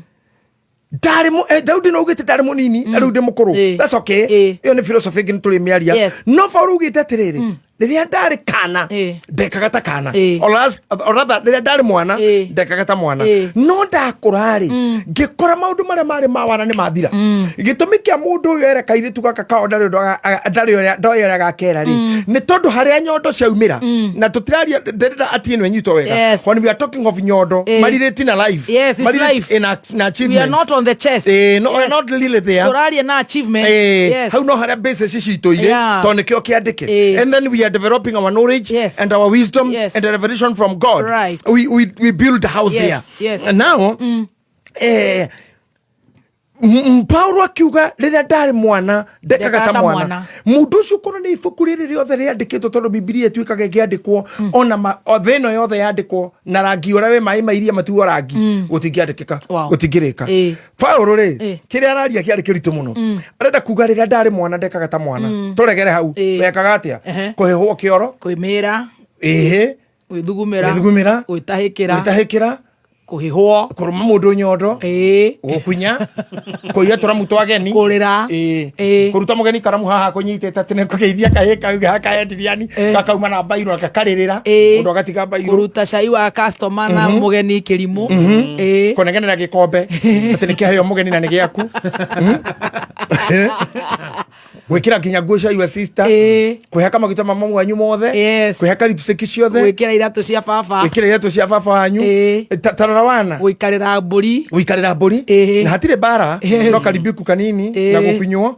[SPEAKER 7] ndarĩ Daudi no augĩte ndarĩ mũnini na rĩu ndĩ mũkũrũ. That's okay. Ĩyo nĩ philosophy ĩngĩ, nĩ tũrĩmĩaria. No Paũlũ augĩte atĩrĩrĩ, rĩrĩa ndarĩ kana ndekaga ta kana. Or rather, rĩrĩa ndarĩ mwana ndekaga ta mwana, no ndakũra rĩ, ngĩkora maũndũ marĩa marĩ ma wana nĩ mathira. Gĩtũmi kĩa mũndũ ũyũ ere kairĩtu gaka kao ndarĩ ũndũ ndarĩ ũrĩa ndoĩ ũrĩa agakera rĩ, nĩ tondũ harĩa nyondo ciaumĩra, na tũtiraria, ndĩrenda atĩ ĩno ĩnyitwo wega. When we are talking of nyondo, marirĩti na life,
[SPEAKER 6] Yes, it's
[SPEAKER 7] marirĩti
[SPEAKER 6] life.
[SPEAKER 7] na
[SPEAKER 6] We are
[SPEAKER 7] achievements.
[SPEAKER 6] not on the chest.
[SPEAKER 7] No, we're not really there.
[SPEAKER 6] Tũraria na achievement.
[SPEAKER 7] Hau no harĩa basis citũire, tondũ nĩkĩo kĩandĩke. And then we are developing our knowledge and our wisdom and the revelation from God. We build a house there. And now, Paulo akiuga rĩrĩa ndarĩ mwana ndekaga ta mwana. Mũndũ ũcio korwo nĩ ibuku rĩrĩ rĩothe rĩandĩkĩtwo, tondũ Bibilia ĩtuĩkaga ĩngĩandĩkwo ona thĩ ĩno yothe yandĩkwo na rangi ũrĩa wĩ maĩ ma iria matuo rangi, gũtingĩandĩkĩka, gũtingĩrĩka. Paulo rĩ, kĩrĩa araria kĩarĩ kĩritũ mũno. Arenda kuga rĩrĩa ndarĩ mwana ndekaga ta mwana. Tũregere hau. Wekaga atĩa? Kũhĩhwo kĩoro.
[SPEAKER 6] Kwĩmĩra.
[SPEAKER 7] Ĩhĩ.
[SPEAKER 6] Gwĩthugumĩra.
[SPEAKER 7] Gwĩthugumĩra.
[SPEAKER 6] Gwĩtahĩkĩra.
[SPEAKER 7] Gwĩtahĩkĩra.
[SPEAKER 6] Kũhĩhwo.
[SPEAKER 7] Kũrũma mũndũ nyondo. Gũkunya, kũiya tũramu twa ageni.
[SPEAKER 6] Kũrĩra.
[SPEAKER 7] Ĩĩ. Kũruta mũgeni karamu haha kũnyitĩte atĩ nĩ kũgeithia kahĩ kau gakayendiriani, gakauma na mbairũ gakarĩrĩra mũndũ agatiga mbairũ.
[SPEAKER 6] Kũruta cai wa customer na mũgeni kĩrimũ.
[SPEAKER 7] Kũnegenera gĩkombe atĩ nĩ kĩheo mũgeni na nĩ gĩaku. Gwĩkĩra nginya nguo cia your sister, kwĩhaka maguta ma mamu wanyu mothe, kwĩhaka lipstick ciothe,
[SPEAKER 6] Gwĩkĩra iratũ cia baba.
[SPEAKER 7] Gwĩkĩra iratũ cia baba wanyu. Ta rora wana.
[SPEAKER 6] Gũikarĩra mbũri.
[SPEAKER 7] Gũikarĩra mbũri na hatirĩ mbara, no karibiku kanini na gũkunywo,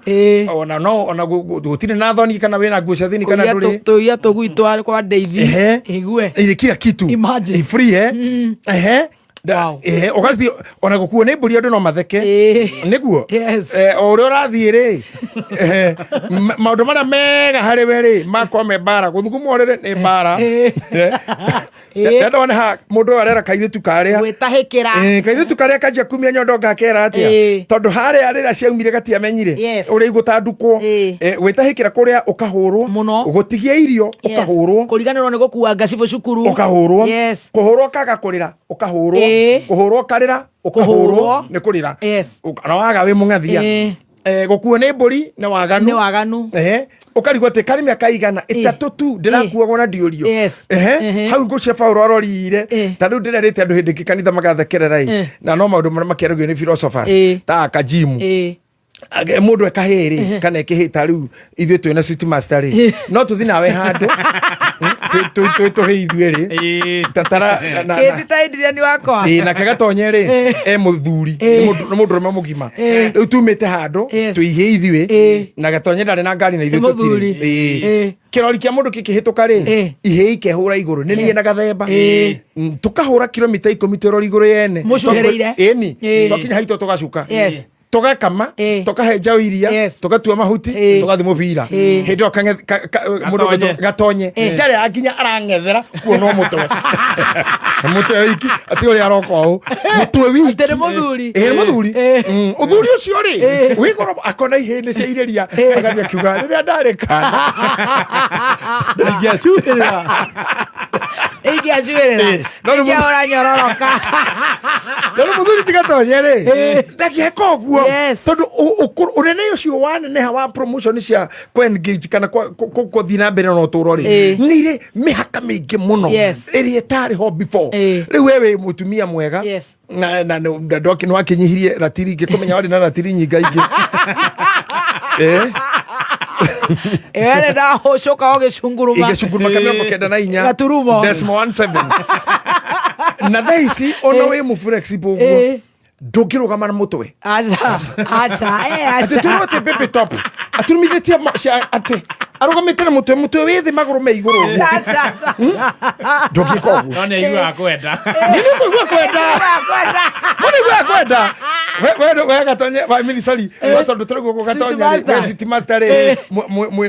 [SPEAKER 7] ona no ona gũtirĩ na thoni kana wĩna nguo cia thĩinĩ kana
[SPEAKER 6] Kũiya
[SPEAKER 7] ndũrĩ.
[SPEAKER 6] Tũiya tũgui twa kwa ndeithi. Igue.
[SPEAKER 7] Ile kila kitu.
[SPEAKER 6] Imagine.
[SPEAKER 7] Free, eh. Ehe. Ũgathiĩ ona gũkuo nĩ mbũri andũ no matheke nĩguo. O ũrĩa ũrathiĩ rĩ, maũndũ marĩa mega harĩ we rĩ makorwo me mbara, gũthuguma ũrĩrĩ nĩ mbara. Ndona ha mũndũ ũyũ arera kairĩtu karĩa
[SPEAKER 6] Gwĩtahĩkĩra.
[SPEAKER 7] Kairĩtu karĩa kanjia kumia nyondo ngakera atĩa, tondũ harĩa rĩrĩa ciaumire gatiamenyire ũrĩa igũtandukwo. Gwĩtahĩkĩra kũrĩa ũkahũrwo
[SPEAKER 6] mũno,
[SPEAKER 7] gũtigia irio ũkahũrwo,
[SPEAKER 6] Kũriganĩrwo nĩ gũkua ngacibũ cukuru.
[SPEAKER 7] Ũkahũrwo. Kũhũrwo kaga kũrĩra ũkahũrwo. Kũhũrwo ũkarĩra ũkahũrwo.
[SPEAKER 6] Kũhũrwo.
[SPEAKER 7] Nĩ kũrĩra. Na waga wĩ mũng'athia. Gũkuo nĩ mbũri nĩ waganu.
[SPEAKER 6] Nĩ waganu.
[SPEAKER 7] Ũkarigwo atĩ karĩ mĩaka igana 3 tu ndĩrakuagwo na ndiũrio. Hau ngũcia Paũlũ arorire ta rĩu ndĩrerĩte andũ hĩndĩ ĩngĩ kanitha magathekerera ĩ, na no maũndũ marĩa makĩaragio nĩ philosophers ta akajimu. Mũndũ ekahĩ rĩ kana ekĩhĩ ta rĩu ithuĩ twĩna sweet master rĩ, no tũthi nawe handũ twĩ tũhĩ ithuĩ rĩ tatara
[SPEAKER 6] Kĩti ta Adrian wakwa.
[SPEAKER 7] Ĩĩ, nake gatonye rĩ e mũthuri, nĩ mũndũrũme mũgima. Rĩu tumĩte handũ twĩ ihĩ ithuĩ na gatonye ndarĩ na ngari na ithuĩ
[SPEAKER 6] Nĩ mũthuri.
[SPEAKER 7] tũtirĩ. Kĩrori kĩa mũndũ kĩkĩhĩtũka rĩ, ihĩ ikehũra igũrũ nĩ niĩ na gathemba. Tũkahũra kilomita 10 twĩrori igũrũ yene.
[SPEAKER 6] Mũcuhĩrĩire.
[SPEAKER 7] Ĩni. Twakinya haitũ tũgacuka, tũgakama, tũkahe njaũ iria, tũgatua mahuti, tũgathiĩ mũbira. Hĩndĩ ĩyo mũndũ
[SPEAKER 2] Gatonye.
[SPEAKER 7] ũgwĩtwo gatonye ndarĩ akinya arang'ethera kuonwo mũtwe, mũtwe wiki atĩ ũrĩa aroka ũũ mũtwe wiki.
[SPEAKER 6] Atĩ nĩ mũthuri.
[SPEAKER 7] Ĩĩ, nĩ mũthuri. Ũthuri ũcio rĩ wĩ goro, akona ihĩndĩ cia irĩria agathiĩ akiuga rĩrĩa ndarĩ kana
[SPEAKER 2] Ingĩacuhĩrĩra.
[SPEAKER 6] Ingĩacuhĩrĩra.
[SPEAKER 7] No nĩ
[SPEAKER 6] Ingĩahũra nyororoka.
[SPEAKER 7] No nĩ mũthuri ti gatonye rĩ ndangĩeka ũguo, tondũ ũnene ũcio waneneha wa promotion cia kũ engage kana kũthiĩ na mbere na ũtũũro rĩ, nĩ irĩ mĩhaka mĩingĩ mũno ĩrĩa ĩtarĩ ho before. Rĩu we wĩ mũtumia mwega na nĩ wakinyihirie ratiri ngĩkũmenya warĩ na ratiri nyingaingĩ.
[SPEAKER 6] Ĩwe ndahũcũka o gĩcunguruma.
[SPEAKER 7] Igĩcunguruma ka 94
[SPEAKER 6] Gaturumo.
[SPEAKER 7] Decimal 17 na thaa ici ona wĩ mũ flexible ũguo ndũngĩrũgama na mũtwe.
[SPEAKER 6] Aca, aca,
[SPEAKER 7] atĩ
[SPEAKER 6] aca.
[SPEAKER 7] twĩrwo atĩ baby top aturumithĩtie atĩ arũgamĩte na mũtwe, mũtwe wĩ thĩ, magũrũ me igũrũ ũguo.
[SPEAKER 6] Aca, aca, aca.
[SPEAKER 7] Ndũngĩka ũguo.
[SPEAKER 2] No nĩ aiguaga kwenda.
[SPEAKER 7] Nĩ nĩkũigua kwenda. Nĩ nĩiguaga kwenda. We gatonye wa mini, sorry, we tondũ tũrĩ gũkũ gatonye rĩ,
[SPEAKER 6] Master.
[SPEAKER 7] we City Master rĩ,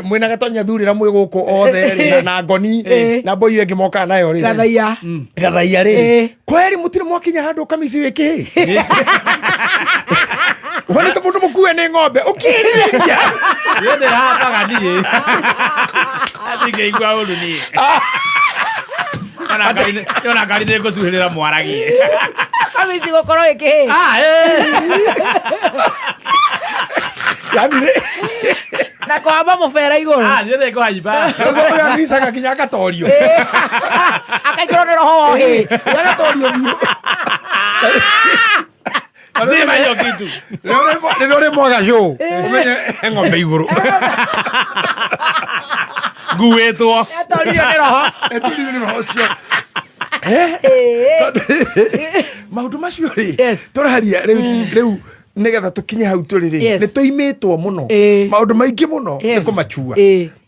[SPEAKER 7] mwĩna gatonya thurĩra mwĩ gũkũ othe rĩ, na ngoni na mboi ĩngĩ mokaga nayo rĩ.
[SPEAKER 6] Gathaiya.
[SPEAKER 7] Gathaiya rĩ, kweri mũtirĩ mwakinya handũ kamici wĩ kĩhĩ wonete mũndũ mũkue nĩ ng'ombe ũkĩrirĩria.
[SPEAKER 2] Niĩ ndĩrahambaga niĩ. Ndingĩigua ũru niĩ. Ona ngari nĩ ngũcuhĩrĩra mwaragie.
[SPEAKER 6] Kamici gũkorwo ĩkĩhĩ.
[SPEAKER 7] Yani
[SPEAKER 6] Na kũhamba mũbera igũrũ.
[SPEAKER 2] Ah, niĩ nĩngũhaimba.
[SPEAKER 7] Ũyũ amicaga nginya agatorio.
[SPEAKER 6] Akaingĩrwo nĩ roho wa ũhĩ.
[SPEAKER 7] Agatorio biũ.
[SPEAKER 2] Zima hiyo kitu.
[SPEAKER 7] Rĩrĩa ũrĩ mwaga cũ ũmenye he ng'ombe igũrũ.
[SPEAKER 2] Nguĩtwo.
[SPEAKER 6] Atoririo nĩ roho.
[SPEAKER 7] Etoririo nĩ roho ũcio. Maũndũ macio rĩ tũraria rĩu, rĩu nĩgetha tũkinye hau tũrĩ rĩ, nĩ tũimĩtwo mũno maũndũ maingĩ mũno nĩ kũmachua.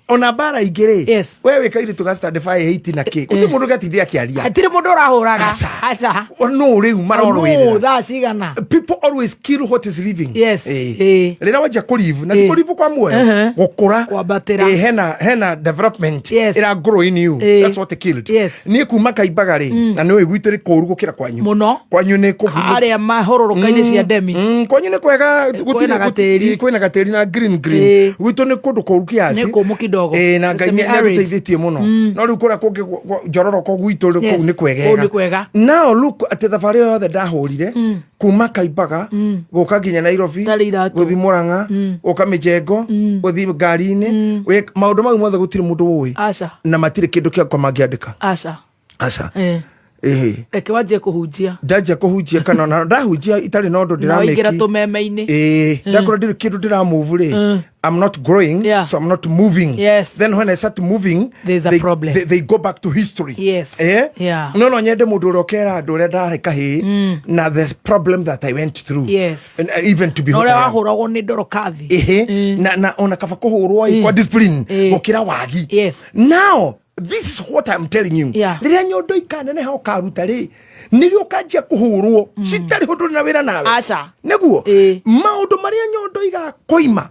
[SPEAKER 7] Ona mbara ingĩ rĩ, we wĩ kairĩtu ga stand 5'8 na kĩ, gũtirĩ mũndũ gatinde akĩaria.
[SPEAKER 6] Hatirĩ mũndũ ũrahũraga. Aca.
[SPEAKER 7] No rĩu marorũĩrĩra.
[SPEAKER 6] Nũ thaa cigana?
[SPEAKER 7] People always kill what is living.
[SPEAKER 6] Yes.
[SPEAKER 7] Eh. Rĩrĩa wanjia kũlive, na ti kũlive kwa muoyo, gũkũra.
[SPEAKER 6] Kwambatĩra.
[SPEAKER 7] Eh, hena development
[SPEAKER 6] Yes.
[SPEAKER 7] ĩra grow in you. That's what killed.
[SPEAKER 6] Yes.
[SPEAKER 7] Niĩ kuma Kaimbaga rĩ, na nĩ ũĩ gwitũ nĩ kũũru gũkĩra kwanyu.
[SPEAKER 6] Mũno.
[SPEAKER 7] Kwanyu nĩ kũgu.
[SPEAKER 6] Arĩa mahũrũrũka-inĩ cia ndemi.
[SPEAKER 7] Kwanyu nĩ kwega, gũtirĩ
[SPEAKER 6] Kwĩna gatĩri.
[SPEAKER 7] Kwĩna gatĩri na green green. Gwitũ nĩ kũndũ kũũru kiasi.
[SPEAKER 6] Nĩ kũmũ kidogo.
[SPEAKER 7] Ĩĩ, na Ngai nĩ
[SPEAKER 6] Semi-arid.
[SPEAKER 7] atũteithĩtie mũno. No rĩu kũrĩa kũngĩ njororoko gwitũ rĩ, kũu nĩ kwegega.
[SPEAKER 6] Kũu nĩ kwega.
[SPEAKER 7] Now look atĩ thabarĩ ĩyo yothe ndahũrire kuma Kaimbaga gũka nginya Nairobi, gũthiĩ Murang'a, gũka mĩjengo, gũthiĩ ngari-inĩ, maũndũ mau mothe gũtirĩ mũndũ ũĩ.
[SPEAKER 6] Aca.
[SPEAKER 7] Na matirĩ kĩndũ kĩakwa mangĩandĩka.
[SPEAKER 6] Aca.
[SPEAKER 7] Aca.
[SPEAKER 6] Eh.
[SPEAKER 7] Ĩhĩ.
[SPEAKER 6] Reke wanjie kũhunjia.
[SPEAKER 7] Ndanjia kũhunjia kana ona ndahunjia itarĩ na ũndũ
[SPEAKER 6] Na waingĩra
[SPEAKER 7] ndĩramĩki.
[SPEAKER 6] tũmeme-inĩ.
[SPEAKER 7] Ĩĩ, ndakorwo ndirĩ kĩndũ ndĩramove rĩ, I'm not growing, so I'm not moving. Then when I start moving,
[SPEAKER 6] There's a problem.
[SPEAKER 7] they go back to history.
[SPEAKER 6] Yes.
[SPEAKER 7] Eh?
[SPEAKER 6] Yeah.
[SPEAKER 7] No nyende mũndũ ũrĩa ũkera andũ ũrĩa ndarĩ kahĩĩ na the problem that I went through.
[SPEAKER 6] Yes.
[SPEAKER 7] And even to be
[SPEAKER 6] Na
[SPEAKER 7] what
[SPEAKER 6] ũrĩa
[SPEAKER 7] I am.
[SPEAKER 6] wahũragwo nĩ ndorokathi.
[SPEAKER 7] Ĩhĩ, na ona kaba kũhũrwo ĩ kwa discipline gũkĩra wagi.
[SPEAKER 6] Yes.
[SPEAKER 7] Now this is what I'm telling you.
[SPEAKER 6] Yeah.
[SPEAKER 7] Rĩrĩa nyondo ikaneneha ũkaruta rĩ, nĩrĩo ũkanjia kũhũrwo citarĩ ũndũ na wĩra nawe.
[SPEAKER 6] Aca.
[SPEAKER 7] Nĩguo maũndũ marĩa nyondo igakoima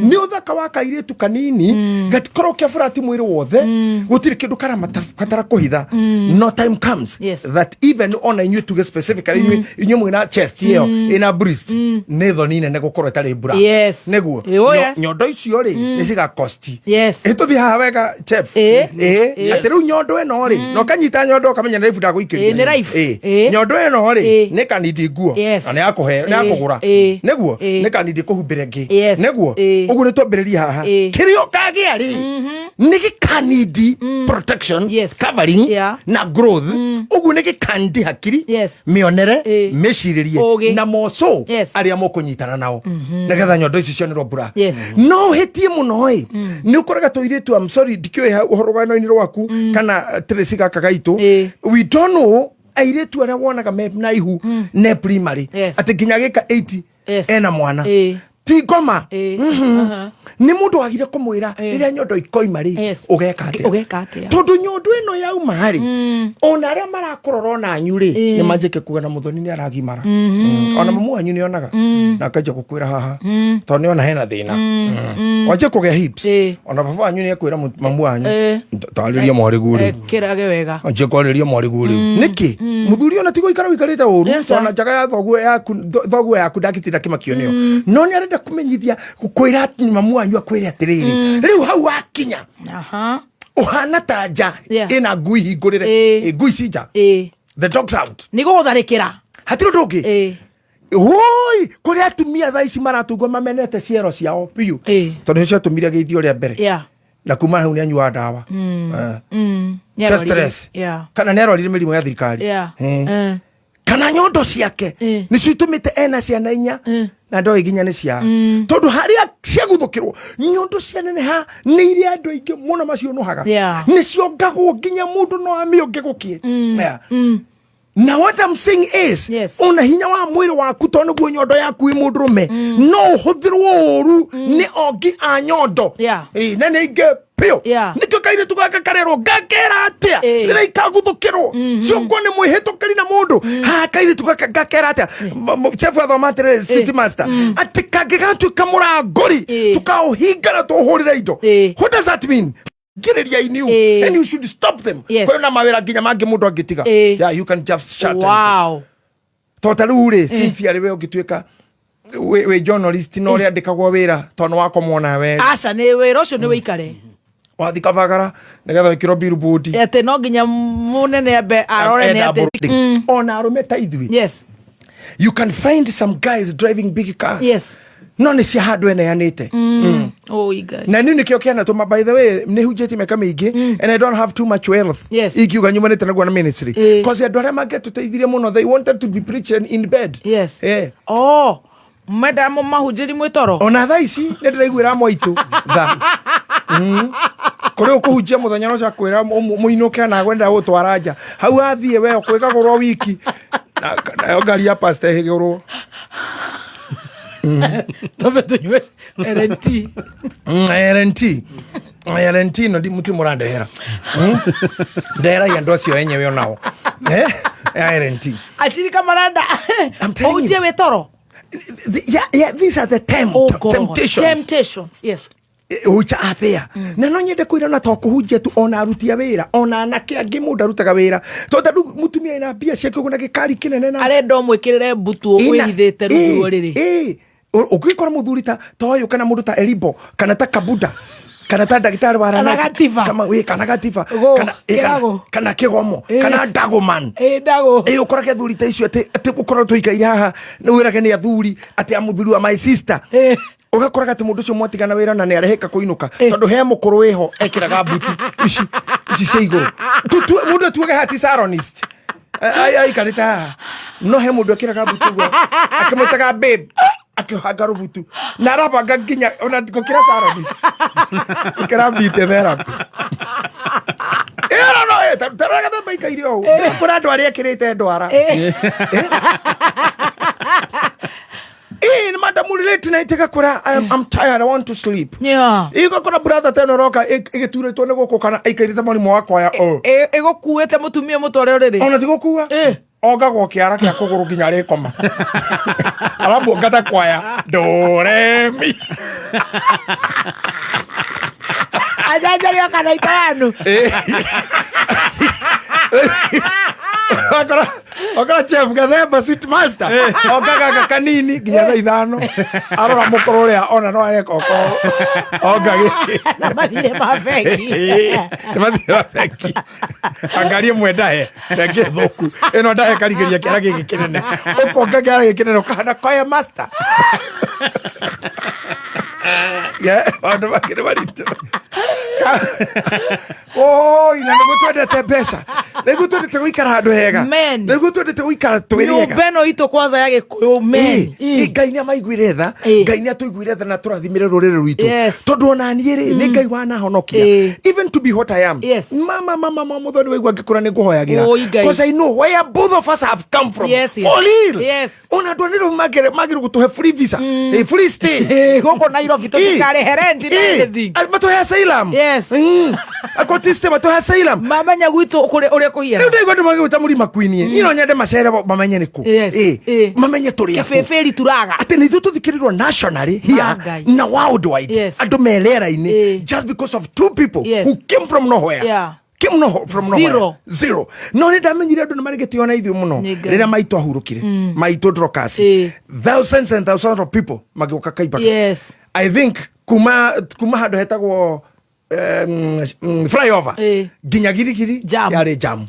[SPEAKER 7] nĩ ũthaka wa kairĩtu kanini gatikorwo kĩa burati mwĩrĩ wothe, gũtirĩ kĩndũ karabatara kũhitha. No time comes
[SPEAKER 6] Yes.
[SPEAKER 7] that even ona inyuĩ tuge specifically inyuĩ mwĩna chest ĩyo ĩna breast, nĩ thoni nene gũkorwo ĩtarĩ mbura.
[SPEAKER 6] Yes.
[SPEAKER 7] Nĩguo
[SPEAKER 6] Oh, yes.
[SPEAKER 7] Nyondo icio rĩ nĩ cigakosti.
[SPEAKER 6] Yes.
[SPEAKER 7] Ĩ tũthiĩ haha wega chef.
[SPEAKER 6] Ĩ.
[SPEAKER 7] Ĩ atĩ rĩu nyondo ĩno rĩ, na ũkanyita nyondo ũkamenya nĩ raibu ndagũikĩria.
[SPEAKER 6] Ĩ, nĩ raibu.
[SPEAKER 7] Ĩ.
[SPEAKER 6] Ĩ.
[SPEAKER 7] Nyondo ĩno rĩ
[SPEAKER 6] Ĩ.
[SPEAKER 7] nĩ kanindi nguo
[SPEAKER 6] Yes.
[SPEAKER 7] na nĩ yakũhe nĩ
[SPEAKER 6] Ĩ.
[SPEAKER 7] yakũgũra.
[SPEAKER 6] Ĩ.
[SPEAKER 7] Nĩguo
[SPEAKER 6] Ĩ.
[SPEAKER 7] nĩ kanindi kũhumbĩra ĩngĩ.
[SPEAKER 6] Yes.
[SPEAKER 7] Nĩguo
[SPEAKER 6] Ĩ.
[SPEAKER 7] ũguo nĩ twambĩrĩria haha.
[SPEAKER 6] Ĩ.
[SPEAKER 7] Kĩrĩa ũkagĩa rĩ nĩ gĩkanindi protection, covering na growth. Ũguo nĩ gĩkanindi hakiri, mĩonere, mĩcirĩrie
[SPEAKER 6] Ũgĩ.
[SPEAKER 7] na moco arĩa mũkũnyitana nao nĩgetha nyondo ici cionerwo mbura.
[SPEAKER 6] Yes.
[SPEAKER 7] No ũhĩtie mũno ĩ, nĩ ũkoraga tũirĩtu, I'm sorry, ndikĩũĩ hau ũhoro rũgano-inĩ rwaku kana Tracy gaka gaitũ, we don't know airĩtu arĩa wonaga me na ihu ne primary
[SPEAKER 6] Yes.
[SPEAKER 7] atĩ nginya gĩka 80
[SPEAKER 6] Yes.
[SPEAKER 7] ena mwana
[SPEAKER 6] Ĩ.
[SPEAKER 7] ti ngoma.
[SPEAKER 6] Ĩ. Aha.
[SPEAKER 7] Nĩ mũndũ wagire kũmwĩra rĩrĩa nyondo ikoima rĩ ũgeka atĩa.
[SPEAKER 6] Ũgeka atĩa?
[SPEAKER 7] Tondũ nyondo ĩno yauma rĩ, ona arĩa marakũrora ona anyu rĩ nĩ manjĩke kuga na mũthoni nĩ aragimara. Ona mamu wanyu nĩ onaga na akanjia gũkwĩra haha tondũ nĩ ona hena thĩna. Wanjie kũgĩa hips, ona baba wanyu nĩ ekwĩra mamu wanyu, tarĩria mwarĩguo rĩu.
[SPEAKER 6] Kĩrage wega.
[SPEAKER 7] Anjie kwarĩria mwarĩguo rĩu nĩkĩ mũthuri ona tigo ikara ũikarĩte ũru.
[SPEAKER 6] Yes, sir.
[SPEAKER 7] Ona njaga ya thoguo yaku thoguo yaku ndangĩtinda kĩmakio nĩyo, no nĩ arenda kũmenyithia kwĩra mamu wanyu akwĩre atĩrĩrĩ, rĩu hau wakinya
[SPEAKER 6] Aha.
[SPEAKER 7] ũhana ta nja
[SPEAKER 6] Yeah.
[SPEAKER 7] ĩna ngui hingũrĩre.
[SPEAKER 6] Ĩ.
[SPEAKER 7] Ĩ, ngui ci nja, the dogs out.
[SPEAKER 6] Nĩ gũgũtharĩkĩra.
[SPEAKER 7] Hatirĩ ũndũ ũngĩ. Woi, kũrĩ atumia thaa ici maratungwo mamenete ciero ciao biũ tondũ nĩcio ciatũmire geithio rĩa mbere
[SPEAKER 6] Yeah.
[SPEAKER 7] na kuma hau nĩ anyuaga ndawa. Eh.
[SPEAKER 6] Nĩ
[SPEAKER 7] Cia
[SPEAKER 6] arwarire.
[SPEAKER 7] stress.
[SPEAKER 6] Yeah.
[SPEAKER 7] Kana nĩ arwarire mĩrimũ ya thirikari.
[SPEAKER 6] Yeah.
[SPEAKER 7] Eh.
[SPEAKER 6] Eh.
[SPEAKER 7] Kana nyondo ciake nĩcio itũmĩte ena ciana inya na ndoĩ nginya nĩ cia tondũ harĩa ciaguthũkĩrwo nyondo cianeneha nĩ iria andũ aingĩ mũno macionũhaga.
[SPEAKER 6] Yeah.
[SPEAKER 7] Nĩ ciongagwo nginya mũndũ no amĩonge gũkĩe. Yeah. Na what I'm saying is, ona hinya wa mwĩrĩ waku tondũ nĩguo nyondo yaku ĩ mũndũrũme no ũhũthĩrwo ũru nĩ ongi a nyondo.
[SPEAKER 6] Yeah.
[SPEAKER 7] Ĩ, na nĩ aingĩ biũ.
[SPEAKER 6] Yeah.
[SPEAKER 7] Nĩkĩo kairĩtu gaka karerwo ngakera atĩa rĩrĩa ikaguthũkĩrwo ciongwo nĩ mwĩhĩtũkĩri na mũndũ haha kairĩtu gaka ngakera atĩa. Chef athoma atĩrĩrĩ, city master, atĩ kangĩgatuĩka mũrangũri tũkaũhinga na tũhũrĩre indo. What does that mean? Ngirĩria in you and you should stop them.
[SPEAKER 6] Yes.
[SPEAKER 7] Kwĩna mawĩra nginya mangĩ mũndũ angĩtiga. Yeah, you can just shut and go.
[SPEAKER 6] Wow.
[SPEAKER 7] To ta rĩu rĩ, since arĩ we ũngĩtuĩka wĩ journalist no ũrĩandĩkagwo wĩra tondũ nĩ wakomwo nawe.
[SPEAKER 6] Aca, nĩ wĩra ũcio nĩ wĩikare.
[SPEAKER 7] Wathi kabagara nĩgetha wĩkĩrwo billboard.
[SPEAKER 6] Atĩ no nginya mũnene ambe arore nĩ
[SPEAKER 7] Enda
[SPEAKER 6] atĩ.
[SPEAKER 7] boarding. Ona arũme ta ithuĩ,
[SPEAKER 6] Yes.
[SPEAKER 7] you can find some guys driving big cars.
[SPEAKER 6] Yes.
[SPEAKER 7] No nĩ cia handũ eneanĩte.
[SPEAKER 6] Oi Ngai.
[SPEAKER 7] Na niĩ nĩkĩo kĩanatũma, by the way, nĩ hunjĩtie mĩaka mĩingĩ and I don't have too much wealth.
[SPEAKER 6] Yes.
[SPEAKER 7] Ingiuga nyumanĩte naguo na ministry.
[SPEAKER 6] Ĩ.
[SPEAKER 7] Cause andũ arĩa mangĩatũteithirie mũno, they wanted to be preaching in bed.
[SPEAKER 6] Yes.
[SPEAKER 7] Eh.
[SPEAKER 6] Oh, mendaga mahunjĩri mwĩ toro.
[SPEAKER 7] Ona thaa ici nĩ ndĩraiguĩra mwaitũ tha. Kũrĩ ũkũhunjia mũthenya no cakwĩra mũinũke na gwenda gũtwara nja hau athiĩ we kwĩgagũrwo wiki nayo ngari ya pastor ĩhĩgũrwo.
[SPEAKER 6] Twambe tũnyue LNT.
[SPEAKER 7] LNT. LNT no ndi muti mũrandehera. Ndehera andũ acio enyewe onao. Eh? LNT.
[SPEAKER 6] Acirika marenda ũhunjie wĩ toro.
[SPEAKER 7] Yeah, these are the
[SPEAKER 6] Oh God.
[SPEAKER 7] temptations.
[SPEAKER 6] Temptations, yes.
[SPEAKER 7] Which are there. Na no nyende kwĩra na to kũhunjia tu, ona aruti a wĩra, ona anake angĩ mũndũ arutaga wĩra, tondũ ta rĩu mũtumia ena mbia ciake ũguo na gĩkari kĩnene na
[SPEAKER 6] arenda ũmwĩkĩrĩre mbutu wĩhithĩte rungu rwa ũrĩrĩ.
[SPEAKER 7] Ũngĩkora mũthuri ta ũyũ kana mũndũ ta Elibo kana ta Kabuda kana ta ndagĩtarĩ wa
[SPEAKER 6] Kana
[SPEAKER 7] Ranati,
[SPEAKER 6] Gatiba.
[SPEAKER 7] kama wĩ kana Gatiba,
[SPEAKER 6] Gũ,
[SPEAKER 7] kana ĩ, kana-
[SPEAKER 6] Kĩrago.
[SPEAKER 7] kana Kĩgomo, kana Dagoman.
[SPEAKER 6] Ĩ, Dago.
[SPEAKER 7] Ĩ, ũkorage athuri ta icio atĩ ũkorwo tũikaire haha nĩ wĩrage nĩ athuri atĩ a mũthuri wa my sister, ũgakoraga atĩ mũndũ ũcio mwatigana wĩra na nĩ arehĩka kũinũka tondũ he mũkũrũ wĩho ekĩraga mbutu ici ici cia igũrũ. Mũndũ atuage hati saronist aikarĩte haha, no he mũndũ ekĩraga mbutu ũguo akĩmwĩtaga babe, akĩhanga rũbutu na arabanga nginya ona gũkĩra saronist, gũkĩra beauty therapy ĩyo. No tarora gathemba ikaire ũũ, kũrĩ andũ arĩa ekĩrĩte ndwara. Ĩ madam, late night gakora I'm tired, I want to sleep. Igakora brother teno roka ĩgĩturĩtwo nĩ gũkũ kana aikairĩte mũrimũ wa kwaya ũũ.
[SPEAKER 6] Ĩgũkuĩte mũtumia mũtware ũrĩrĩ.
[SPEAKER 7] Ona ti gũkua, ongagwo kĩara kĩa kũgũrũ nginya rĩkoma, aramuonga ta kwaya ndũremi.
[SPEAKER 6] Ajanjario kana itawanu.
[SPEAKER 7] Okora chef Gathemba, sweet master, ongaga kanini nginya thaa 5, arora mũkũrũ ũrĩa ona no areka okorwo onga gĩkĩ.
[SPEAKER 6] Na mathirĩ ma bengi.
[SPEAKER 7] Nĩ mathirĩ ma bengi, angarie mwe ndahe renge thũku ĩno, ndahe karigĩria kĩara gĩkĩ kĩnene, ũkonga kĩara gĩkĩ kĩnene ũkahana kwaya master. Yeah, maũndũ mangĩ nĩ maritũ. Oi, na nĩguo twendete mbeca, nĩguo twendete gũikara handũ hega,
[SPEAKER 6] Men.
[SPEAKER 7] nĩguo twendete gũikara twĩ
[SPEAKER 6] nyũmba
[SPEAKER 7] rĩega.
[SPEAKER 6] ĩno itũ kwanza ya gĩkũyũ, men.
[SPEAKER 7] Ĩ, Ngai nĩ amaiguire tha, Ngai nĩ atũiguire tha na tũrathimire rũrĩrĩ rwitũ, tondũ ona niĩ rĩ, nĩ Ngai wanahonokia even to be what I am. Mama, mama, mama, mũthoni waigua ngĩkũra nĩ ngũhoyagĩra.
[SPEAKER 6] Oi, Ngai.
[SPEAKER 7] Because I know where both of us have come from.
[SPEAKER 6] Yes.
[SPEAKER 7] For real. Ona andũ a Nairobi magĩrĩirwo gũtũhe free visa, free stay.
[SPEAKER 6] Gũkũ Nairobi tũtikarĩhe rent na anything.
[SPEAKER 7] Matũhe asylum. Akotiste matũhe asylum.
[SPEAKER 6] Mamenya gwitũ ũrĩa kũhiana.
[SPEAKER 7] Rĩu ndaigua andũ magĩgwĩta mũrima queen, niĩ no nyende macere mamenye nĩ kũ. Mamenye tũrĩ akũ.
[SPEAKER 6] Kĩbĩbĩri turaga.
[SPEAKER 7] Atĩ nĩ ithuĩ tũthikĩrĩrwo nationally here
[SPEAKER 6] Ngai.
[SPEAKER 7] na worldwide, andũ me rĩera-inĩ, just because of two people who came from nowhere. Came no, from nowhere.
[SPEAKER 6] Zero.
[SPEAKER 7] Zero. No nĩ ndamenyire andũ nĩ marĩ gĩtĩo na ithuĩ mũno
[SPEAKER 6] Nĩ Ngai.
[SPEAKER 7] rĩrĩa maitũ ahurũkire, maitũ Dorcas, thousands and thousands of people magĩũka Kaimbaga. I think kuma handũ hetagwo flyover nginya Girigiri yarĩ jam.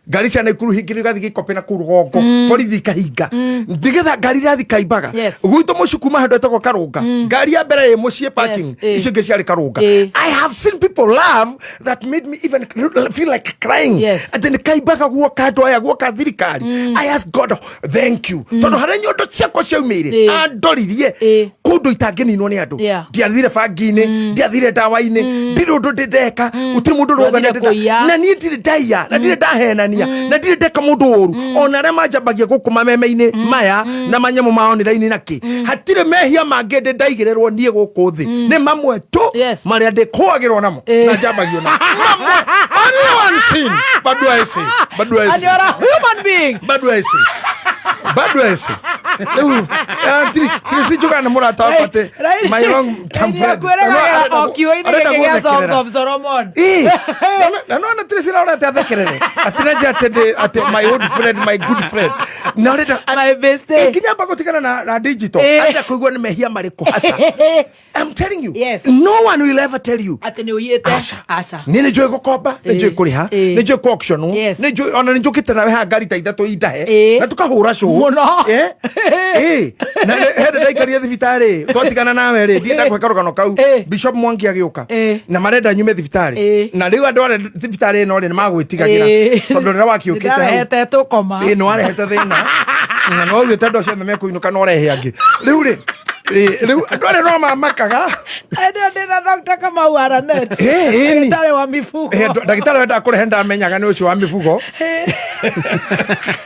[SPEAKER 7] Ngari cia Naikuru hingĩrwo igathiĩ Gĩkopĩ na kũu rũgongo, borithi ikahinga nĩgetha ngari irathiĩ Kaimbaga. Gwitũ mũciĩ kuma handũ hetagwo Karũnga, ngari ya mbere ĩ mũciĩ parking, icio ingĩ ciarĩ Karũnga. I have seen people love that made me even feel like crying, atĩ nĩ Kaimbaga guoka andũ aya, guoka thirikari. I ask God thank you, tondũ harĩa nyondo ciakwa ciaumĩire, andoririe kũndũ itangĩninwo nĩ andũ. Ndiathire bangi-inĩ, ndiathire ndawa-inĩ, ndirĩ ũndũ ndĩ ndeka, gũtirĩ mũndũ
[SPEAKER 6] Ndwathire
[SPEAKER 7] rũgana
[SPEAKER 6] kũiya.
[SPEAKER 7] na niĩ ndirĩ ndaiya na ndirĩ ndahenania na ndirĩ ndeka mũndũ ũru, ona arĩa manjambagia gũkũ mameme-inĩ maya na manyamũ ma online na kĩ, hatirĩ mehia mangĩ ndĩ ndaigĩrĩrwo niĩ gũkũ thĩ, nĩ mamwe tu marĩa ndĩkũagĩrwo namo na njambagio namo, mamwe, only one sin. But do I say, but do I
[SPEAKER 6] And
[SPEAKER 7] say,
[SPEAKER 6] you're a human being.
[SPEAKER 7] But do I say, but do I say, rĩu tiricinjuga nĩ mũrata wakwa atĩ my long term friend.
[SPEAKER 6] Kwĩregagĩra o kiugo-inĩ
[SPEAKER 7] Arenda
[SPEAKER 6] gĩkĩ gĩa Songs
[SPEAKER 7] gũthekerera.
[SPEAKER 6] of Solomon.
[SPEAKER 7] Ĩ, na nona tirisira urete athekerere atĩ nja atĩ atĩ my old friend, my good friend, na urenda
[SPEAKER 6] My bestie.
[SPEAKER 7] Nginya amba gũtigana na digital, arenda kũigua nĩ mehia marĩkũ hasa. I'm telling you, no one will ever tell you
[SPEAKER 6] atĩ nĩ ũiyĩte. Aca.
[SPEAKER 7] Niĩ nĩ njũĩ gũkomba, nĩ njũĩ kũrĩha, nĩ njũĩ kũ auction, nĩ njũĩ, ona nĩ njũkĩte nawe haha ngari ta 3 indahe na tũkahũra show
[SPEAKER 6] Mũno.
[SPEAKER 7] Na hĩndĩ ndaikarire thibitarĩ twatigana nawe rĩ, ndienda kũhe karũgano kau, Bishop Mwangi agĩũka na marenda nyume thibitarĩ, na rĩu andũ arĩa thibitarĩ ĩno rĩ nĩ magwĩtigagĩra tondũ rĩrĩa wakĩũkĩte hau
[SPEAKER 6] Ndarehete tũkoma.
[SPEAKER 7] Ĩ, nĩ warehete thĩna na nĩ waugĩte andũ acio othe mekũinũka no ũrehe angĩ. Rĩu rĩ, rĩu andũ arĩa no mamakaga.
[SPEAKER 6] Ĩndĩ ndĩna Dr. Kamau Aranet.
[SPEAKER 7] Ĩ, ĩni.
[SPEAKER 6] Ndagĩtarĩ wa mifugo.
[SPEAKER 7] Ndagĩtarĩ wendaga kũrehe ndamenyaga nĩ ũcio wa mifugo.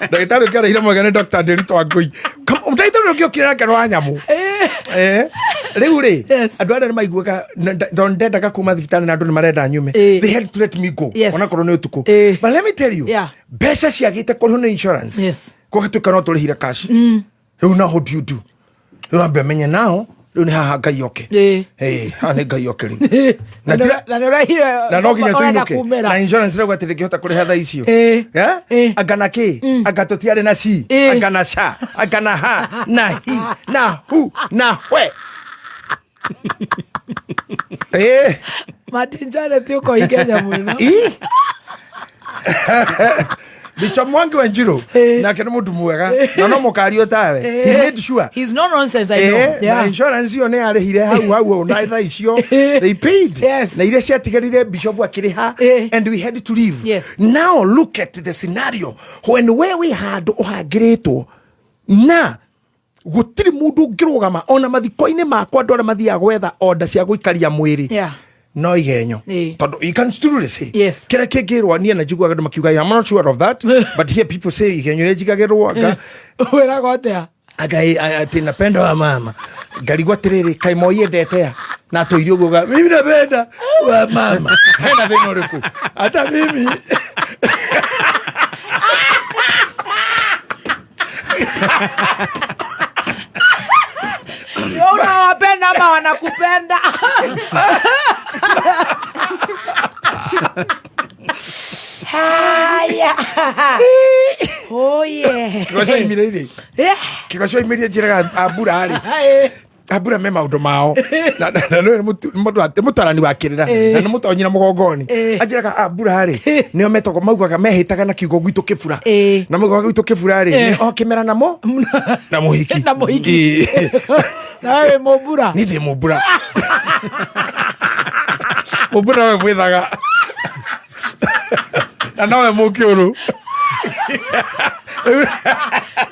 [SPEAKER 7] Ndagĩtarĩ ũngĩ arehire mwega nĩ Dr. Nderitu Wangũi. Ndagĩtarĩ ũngĩ okire nake nĩ wa nyamũ. Rĩu rĩ, andũ arĩa nĩ maiguaga tondũ ndendaga kuma thibitarĩ na andũ nĩ marenda nyume. They had to let me go. Onakorwo nĩ ũtukũ. But let me tell you, mbeca ciagĩte kũrĩhwo nĩ insurance. Gũgĩtuĩka no tũrĩhire cash. Rĩu now what do you do? Rĩu ambe menye nao, rĩu nĩ haha Ngai oke. Hey, haha nĩ Ngai oke rĩu. Na
[SPEAKER 6] Na nĩ ũrehire
[SPEAKER 7] na no nginya
[SPEAKER 6] ũrenda
[SPEAKER 7] tũinũke
[SPEAKER 6] kumĩra.
[SPEAKER 7] Na insurance rĩu atĩ ndĩngĩhota kũrĩha thaa icio. Eh? Anga na kĩ, anga tũtiarĩ na c, anga na sha, anga na ha, na hi, na hu, na hwe. Eh.
[SPEAKER 6] Martin Janet ũkoige nyamũ ĩno.
[SPEAKER 7] Ĩ? Bicho Mwangi wa Njiro nake nĩ mũndũ mwega na no mũkario tawe. He made sure.
[SPEAKER 6] He's no nonsense, I know.
[SPEAKER 7] Na insurance ĩyo nĩ yarĩhire hau hau na thaa icio they paid na iria ciatigarire bishop akĩrĩha and we had to leave. Now look at the scenario when we wĩ handũ ũhangĩrĩtwo na gũtirĩ mũndũ ũngĩrũgama ona mathiko-inĩ makwa andũ arĩa mathiaga gwetha onda cia gũikaria mwĩrĩ no igenyo tondũ you can truly say kĩrĩa kĩngĩrwo niĩ na njiguaga andũ makiuga, I'm not sure of that, but here people say igenyo rĩa njigagĩrwo anga
[SPEAKER 6] wĩragwo atĩa?
[SPEAKER 7] Anga atĩ napenda wa mama, ngarigwo atĩrĩrĩ, kaĩ moi endete a na atũire ũguo mimi napenda wa mama, hena thĩna ũrĩkũ hata mimi?
[SPEAKER 6] Wewe unawapenda ama wanakupenda? Haya. Oh yeah.
[SPEAKER 7] Kĩgoco imire irĩ kĩgoco imirie njĩraga ambura rĩ, ambura me maũndũ mao na nĩwe nĩ mũtarani wa kĩrĩra na nĩ mũtonyi na mũgongoni. Anjĩraga ambura rĩ, nĩo metagwo maugaga mehĩtaga na kiugo gwitũ kĩbura na maugaga gwitũ kĩbura rĩ nĩ o kĩmera namo na mũhiki.
[SPEAKER 6] Na mũhiki. Nawe wĩ mũmbura?
[SPEAKER 7] Niĩ ndĩ mũmbura. Mũmbura we mwĩthaga na nowe mũkĩũrũ.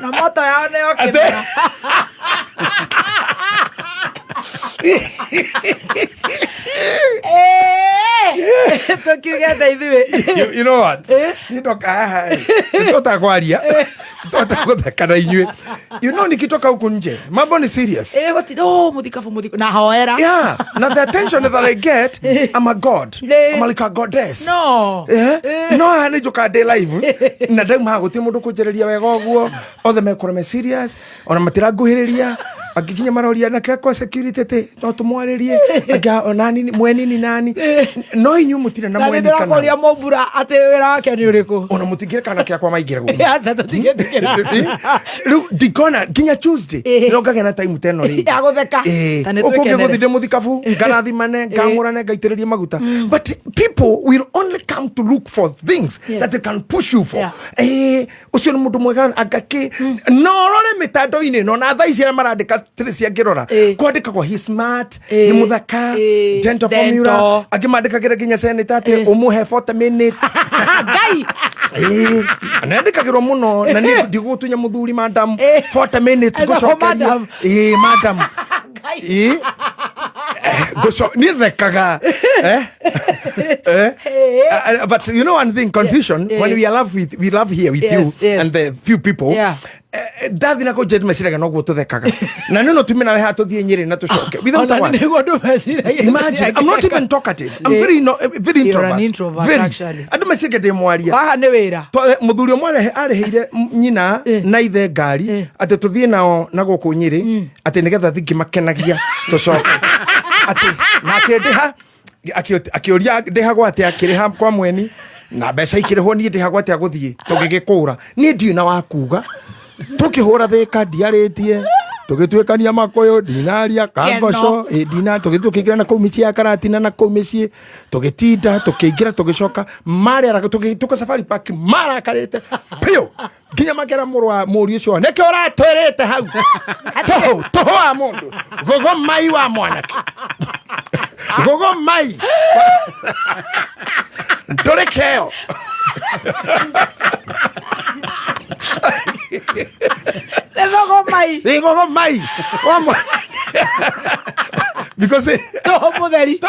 [SPEAKER 6] Na moto yao nĩyo kĩmera. Tũkiuge tha ithuĩ.
[SPEAKER 7] You know what? Niĩ ndoka haha nĩtũhotaga kwaria, nĩtũhotaga gũtheka na inyuĩ. You know, nikitoka huku nje mambo ni serious.
[SPEAKER 6] Ĩ, gũtirĩ oh, mũthikabu mũthikabu na hoera.
[SPEAKER 7] Yeah, na the attention that I get, I'm a god. I'm like a goddess.
[SPEAKER 6] No.
[SPEAKER 7] Eh? No haha nĩ njũkaga ndĩ live na ndauma haha gũtirĩ mũndũ kũnjarĩria wega ũguo, othe mekora me serious, ona matiranguhĩrĩria, angĩ nginya maroria na kwa security atĩ no tũmwarĩrie, angĩ onani mweni ni nani, no inyuĩ mũtirĩ na
[SPEAKER 6] Na nĩ
[SPEAKER 7] mweni kana
[SPEAKER 6] ndĩrakũria mũmbura atĩ wĩra wake nĩ ũrĩkũ.
[SPEAKER 7] Ona mũtingĩre kana kĩakwa maingĩra gũkũ.
[SPEAKER 6] Aca, tũtingĩtĩkĩra.
[SPEAKER 7] Rĩu ndikona nginya Tuesday no ngagĩa na time ta ĩno rĩngĩ
[SPEAKER 6] Ya gũtheka. Ta nĩ
[SPEAKER 7] ũkũngĩ
[SPEAKER 6] twĩkenere.
[SPEAKER 7] gũthiĩ ndĩ mũthikabu, ngarathimane, ngamũrane, ngaitĩrĩrie maguta, but people will only come to look for things that they can push you for. Ũcio nĩ mũndũ mwega anga kĩ, no rore mĩtandao-inĩ ĩno na thaa ici arĩa marandĩka tirĩ ciangĩrora kwandĩkagwo he smart, nĩ mũthaka, gentle formula.
[SPEAKER 6] Dental.
[SPEAKER 7] Angĩ mandĩkagĩra nginya senator atĩ ũmũhe 40 minutes.
[SPEAKER 6] Ngai.
[SPEAKER 7] Nandĩkagĩrwo mũno na niĩ ndigũtunya mũthuri madam 40 minutes.
[SPEAKER 6] Etagwo
[SPEAKER 7] Ngũcokeria
[SPEAKER 6] madam.
[SPEAKER 7] Madam. Ngũco niĩ thekaga. But you know one thing, confusion, when we are love with, we love here with you and the few people. Ndathi na kũu nje meciraga noguo tũthekaga na nĩ no tume nawe haha tũthiĩ Nyĩrĩ na tũcoke without a
[SPEAKER 6] Ona
[SPEAKER 7] word.
[SPEAKER 6] nĩguo andũ meciragia.
[SPEAKER 7] Imagine, I'm not even talkative. I'm very, no, very
[SPEAKER 6] You're an
[SPEAKER 7] introvert.
[SPEAKER 6] introvert,
[SPEAKER 7] Very.
[SPEAKER 6] actually.
[SPEAKER 7] Andũ meciragia ndĩ mwaria.
[SPEAKER 6] Haha nĩ wĩra.
[SPEAKER 7] Mũthuri ũmwe arĩhĩire nyina na ithe ngari atĩ tũthiĩ nao na gũkũ Nyĩrĩ atĩ nĩgetha thiĩ ngĩmakenagia tũcoke atĩ na akĩndĩha akĩũria ndĩhagwo atĩa, akĩrĩha kwa mweni na mbeca ikĩrĩhwo, niĩ ndĩhagwo atĩa gũthiĩ tũgĩgĩkũra, niĩ ndiũĩ na wa kuga tũkĩhũra thĩka ndiarĩtie, tũgĩtuĩkania makũyũ ndinaria kangoco ndina tũgĩthiĩ tũkĩingĩra na kũu mĩciĩ ya Karatina na kũu mĩciĩ tũgĩtinda tũkĩingĩra tũgĩcoka marĩara tũgĩtũka Safari Park marakarĩte piũ nginya makera mũrũ wa mũriũ ũcio nĩkĩ ũratwĩrĩte hau tũhũ tũhũ wa mũndũ gogo mai wa mwanake gogo mai ndũrĩ keo.
[SPEAKER 6] Nĩ gogo mai.
[SPEAKER 7] Ĩ, gogo mai wa mwanake because
[SPEAKER 6] Tũhũ mũtheri.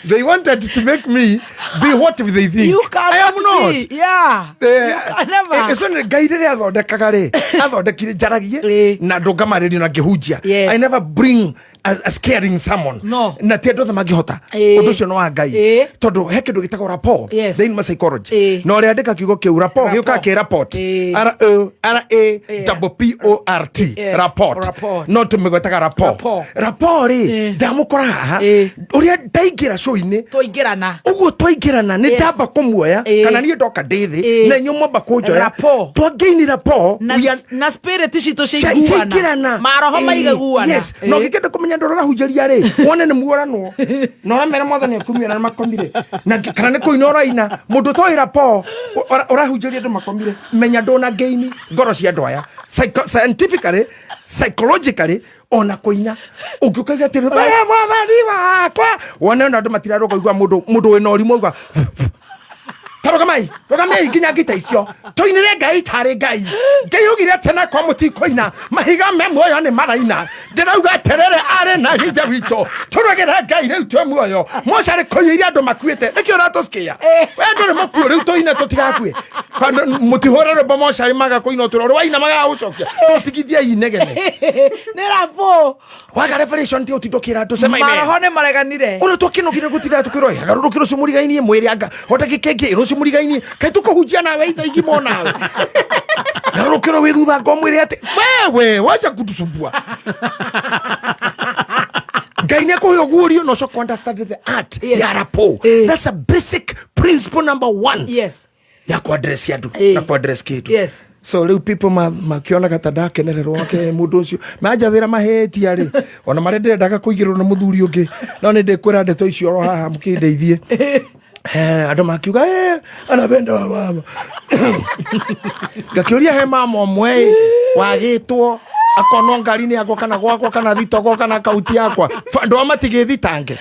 [SPEAKER 7] They wanted to make me be what they think.
[SPEAKER 6] You cannot
[SPEAKER 7] I am not.
[SPEAKER 6] be. Yeah. You can never.
[SPEAKER 7] Icio nĩ Ngai rĩrĩa athondekaga rĩ, athondekire njaragie na ndũngamarĩrio na ngĩhunjia.
[SPEAKER 6] Yes.
[SPEAKER 7] I never bring a scaring someone.
[SPEAKER 6] No.
[SPEAKER 7] Na ti andũ othe mangĩhota. Ũndũ ũcio nĩ wa Ngai. Tondũ he kĩndũ gĩtagwo rapport
[SPEAKER 6] Yes.
[SPEAKER 7] thĩinĩ wa psychology. Na ũrĩa andĩka kiugo kĩu rapport gĩũkaga kĩ rapport. R O R A double P O R T.
[SPEAKER 6] Yes.
[SPEAKER 7] Rapport.
[SPEAKER 6] Rapport.
[SPEAKER 7] No tũmĩgwetaga rapport.
[SPEAKER 6] Rapport.
[SPEAKER 7] Rapport rĩ, ndamũkora haha ũrĩa ndaingĩra show-inĩ
[SPEAKER 6] Twaingĩrana.
[SPEAKER 7] ũguo twaingĩrana nĩ
[SPEAKER 6] Yes.
[SPEAKER 7] ndamba kũmuoya kana niĩ ndoka ndĩ thĩ na inyuĩ mwamba kũnjoya
[SPEAKER 6] Rapport.
[SPEAKER 7] twangeini rapport
[SPEAKER 6] Na,
[SPEAKER 7] we are-
[SPEAKER 6] na spirit citũ ciaiguana.
[SPEAKER 7] ciaingĩrana
[SPEAKER 6] Maroho maiguana.
[SPEAKER 7] Yes. Na ũngĩkenda kũmenya andũ arĩa ũrahunjĩria rĩ, wone nĩ muoranwo na ũramera mwathani akumio na nĩ makomire na kana nĩ kũina ũraina mũndũ ũtoĩ rapport ũrahunjĩria andũ makomire, menya ndũna ngeini ngoro cia andũ aya. Scientifically, psychologically, ona kũina ũngĩũkaga atĩrĩ we mwathani wakwa, wone ona andũ matirarũga, igua mũndũ mũndũ wĩna ũrimũ igua ta rũgamai rũgamai nginya ngita icio tũinĩre Ngai tarĩ Ngai. Ngai augire atĩ na kwa mũtikũina mahiga me muoyo nĩ maraina, ndĩrauga atĩrĩrĩ arĩ na ithe witũ tũrũgĩre Ngai rĩu twĩ muoyo mocarĩ kũiyĩire andũ makuĩte nĩkĩo ũratũsikia we ndũrĩ mũkuũ rĩu tũine tũtigakue. Mũtihũre rwĩmbo mocarĩ maga kũina ũtũro rwaina magaga gũcokia tũtigithiei inegene.
[SPEAKER 6] Nĩ rapport.
[SPEAKER 7] Waga revelation ti ũtindo kĩra andũ sema
[SPEAKER 6] Maroho nĩ mareganire.
[SPEAKER 7] Ona twakinogire gutinda tukirwo garũrũkĩ rũciũ mũrigainie mwĩrĩ anga hota gĩkĩngĩ rũciũ mũrigainie kaĩ tũkũhunjia nawe itha igima onawe garũrũkĩrwo wĩ thutha ngo mwĩrĩ atĩ wewe wacha kutusumbua. Ngai nĩ akũhe ũguũrio na ũcoke understand the art ya rapport. That's a basic principle number one
[SPEAKER 6] Yes.
[SPEAKER 7] ya kuaddress andũ na kuaddress kĩndũ. So rĩu people makĩonaga ta ndakenererwo ake mũndũ ũcio manjathĩra mahĩtia rĩ, ona marĩa ndĩrendaga kũigĩrwo nĩ mũthuri ũngĩ, no nĩ ndĩkwĩra ndeto icio oro haha mũkĩndeithie. Andũ makiuga, anapenda wa mama. Ngakĩũria he mama ũmwe wagĩtwo akonwo ngari-inĩ yakwa kana gwakwa kana thitoko kana kauti yakwa. Andũ ao matigĩthitange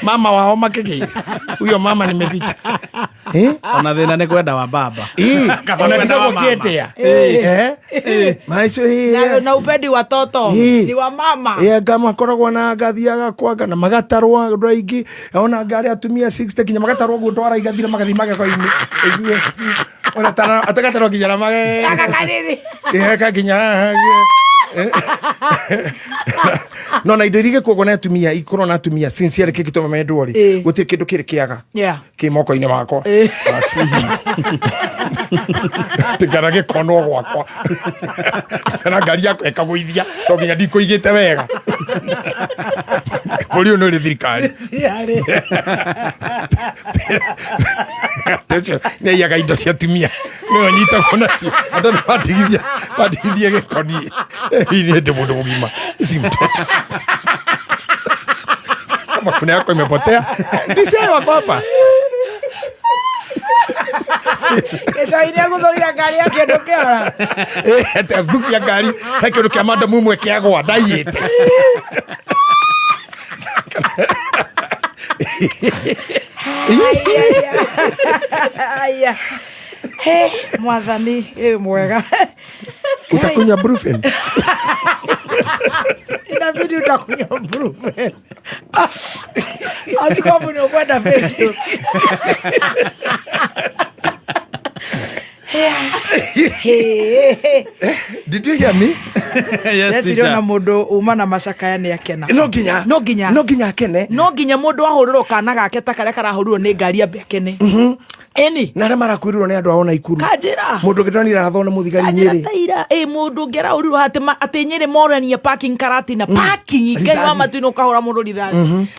[SPEAKER 7] mama wao makĩgĩire huyo mama nimeficha.
[SPEAKER 2] Ona thĩna nĩ kwenda wa baba. Kaba
[SPEAKER 7] Ona
[SPEAKER 2] kwenda wa
[SPEAKER 7] ndigagwo
[SPEAKER 2] mama.
[SPEAKER 7] ngĩendea. Maico,
[SPEAKER 6] Na upendi watoto ni wa mama.
[SPEAKER 7] Anga makoragwo na ngathiaga kwanga na magatarwo andũ aingĩ, ona ngari atumia 60 nginya magatarwo guo twara igathira magathiĩ magego-inĩ. Ĩgue. Ona tara atagatarwo nginya na magego.
[SPEAKER 6] Gaka kanini.
[SPEAKER 7] Ĩheka nginya haha. No na indo iria igĩkuagwo nĩ atumia ikorwo na atumia sincere kĩ gĩtũma mendwo rĩ, gũtirĩ kĩndũ kĩrĩ kĩaga kĩ moko-inĩ makwa. Tigana gĩkonwo gwakwa kana ngari yakwa ĩkagũithia to nginya ndikũigĩte wega. Bũrũri ũyũ nĩ ũrĩ thirikari. Ũcio nĩ aiyaga indo cia atumia nĩwe nyitagwo nacio andũ othe matigithie gĩkoni. Niĩ ndĩ mũndũ mũgima si mtoto. Kama kuna yako imepotea DCI wako hapa.
[SPEAKER 6] Gĩcagi-inĩ agũthũrire ngari ya kĩndũ kĩora.
[SPEAKER 7] Athukia ngari he kĩndũ kĩa madamu ũmwe kĩagwa ndaiyĩte.
[SPEAKER 6] Aya. He, mwathani ĩ mwega.
[SPEAKER 7] Utakunywa Brufen?
[SPEAKER 6] Inabidi utakunywa Brufen. Askofu ni ukwenda Facebook.
[SPEAKER 7] Did you hear me?
[SPEAKER 2] Yes,
[SPEAKER 6] Ndeciria ona mũndũ uma na macakaya nĩ akena.
[SPEAKER 7] No nginya.
[SPEAKER 6] No nginya.
[SPEAKER 7] No nginya akene.
[SPEAKER 6] No nginya mũndũ ahũrĩrwo kana gake ta karĩa karahũrirwo nĩ ngari ambe akene. Ĩni.
[SPEAKER 7] Na arĩa marakuĩrĩrwo nĩ andũ ao na Ikuru.
[SPEAKER 6] Kanjĩra.
[SPEAKER 7] Mũndũ ũngĩ ndonire arathwo nĩ mũthigari
[SPEAKER 6] Kanjĩra
[SPEAKER 7] Nyĩrĩ.
[SPEAKER 6] ta ira, mũndũ ũngĩ arahũrirwo atĩ Nyĩrĩ morania parking Karatina. Parking, Ngai wa
[SPEAKER 7] Rithathi.
[SPEAKER 6] matu-inĩ ũkahũra mũndũ rithathi.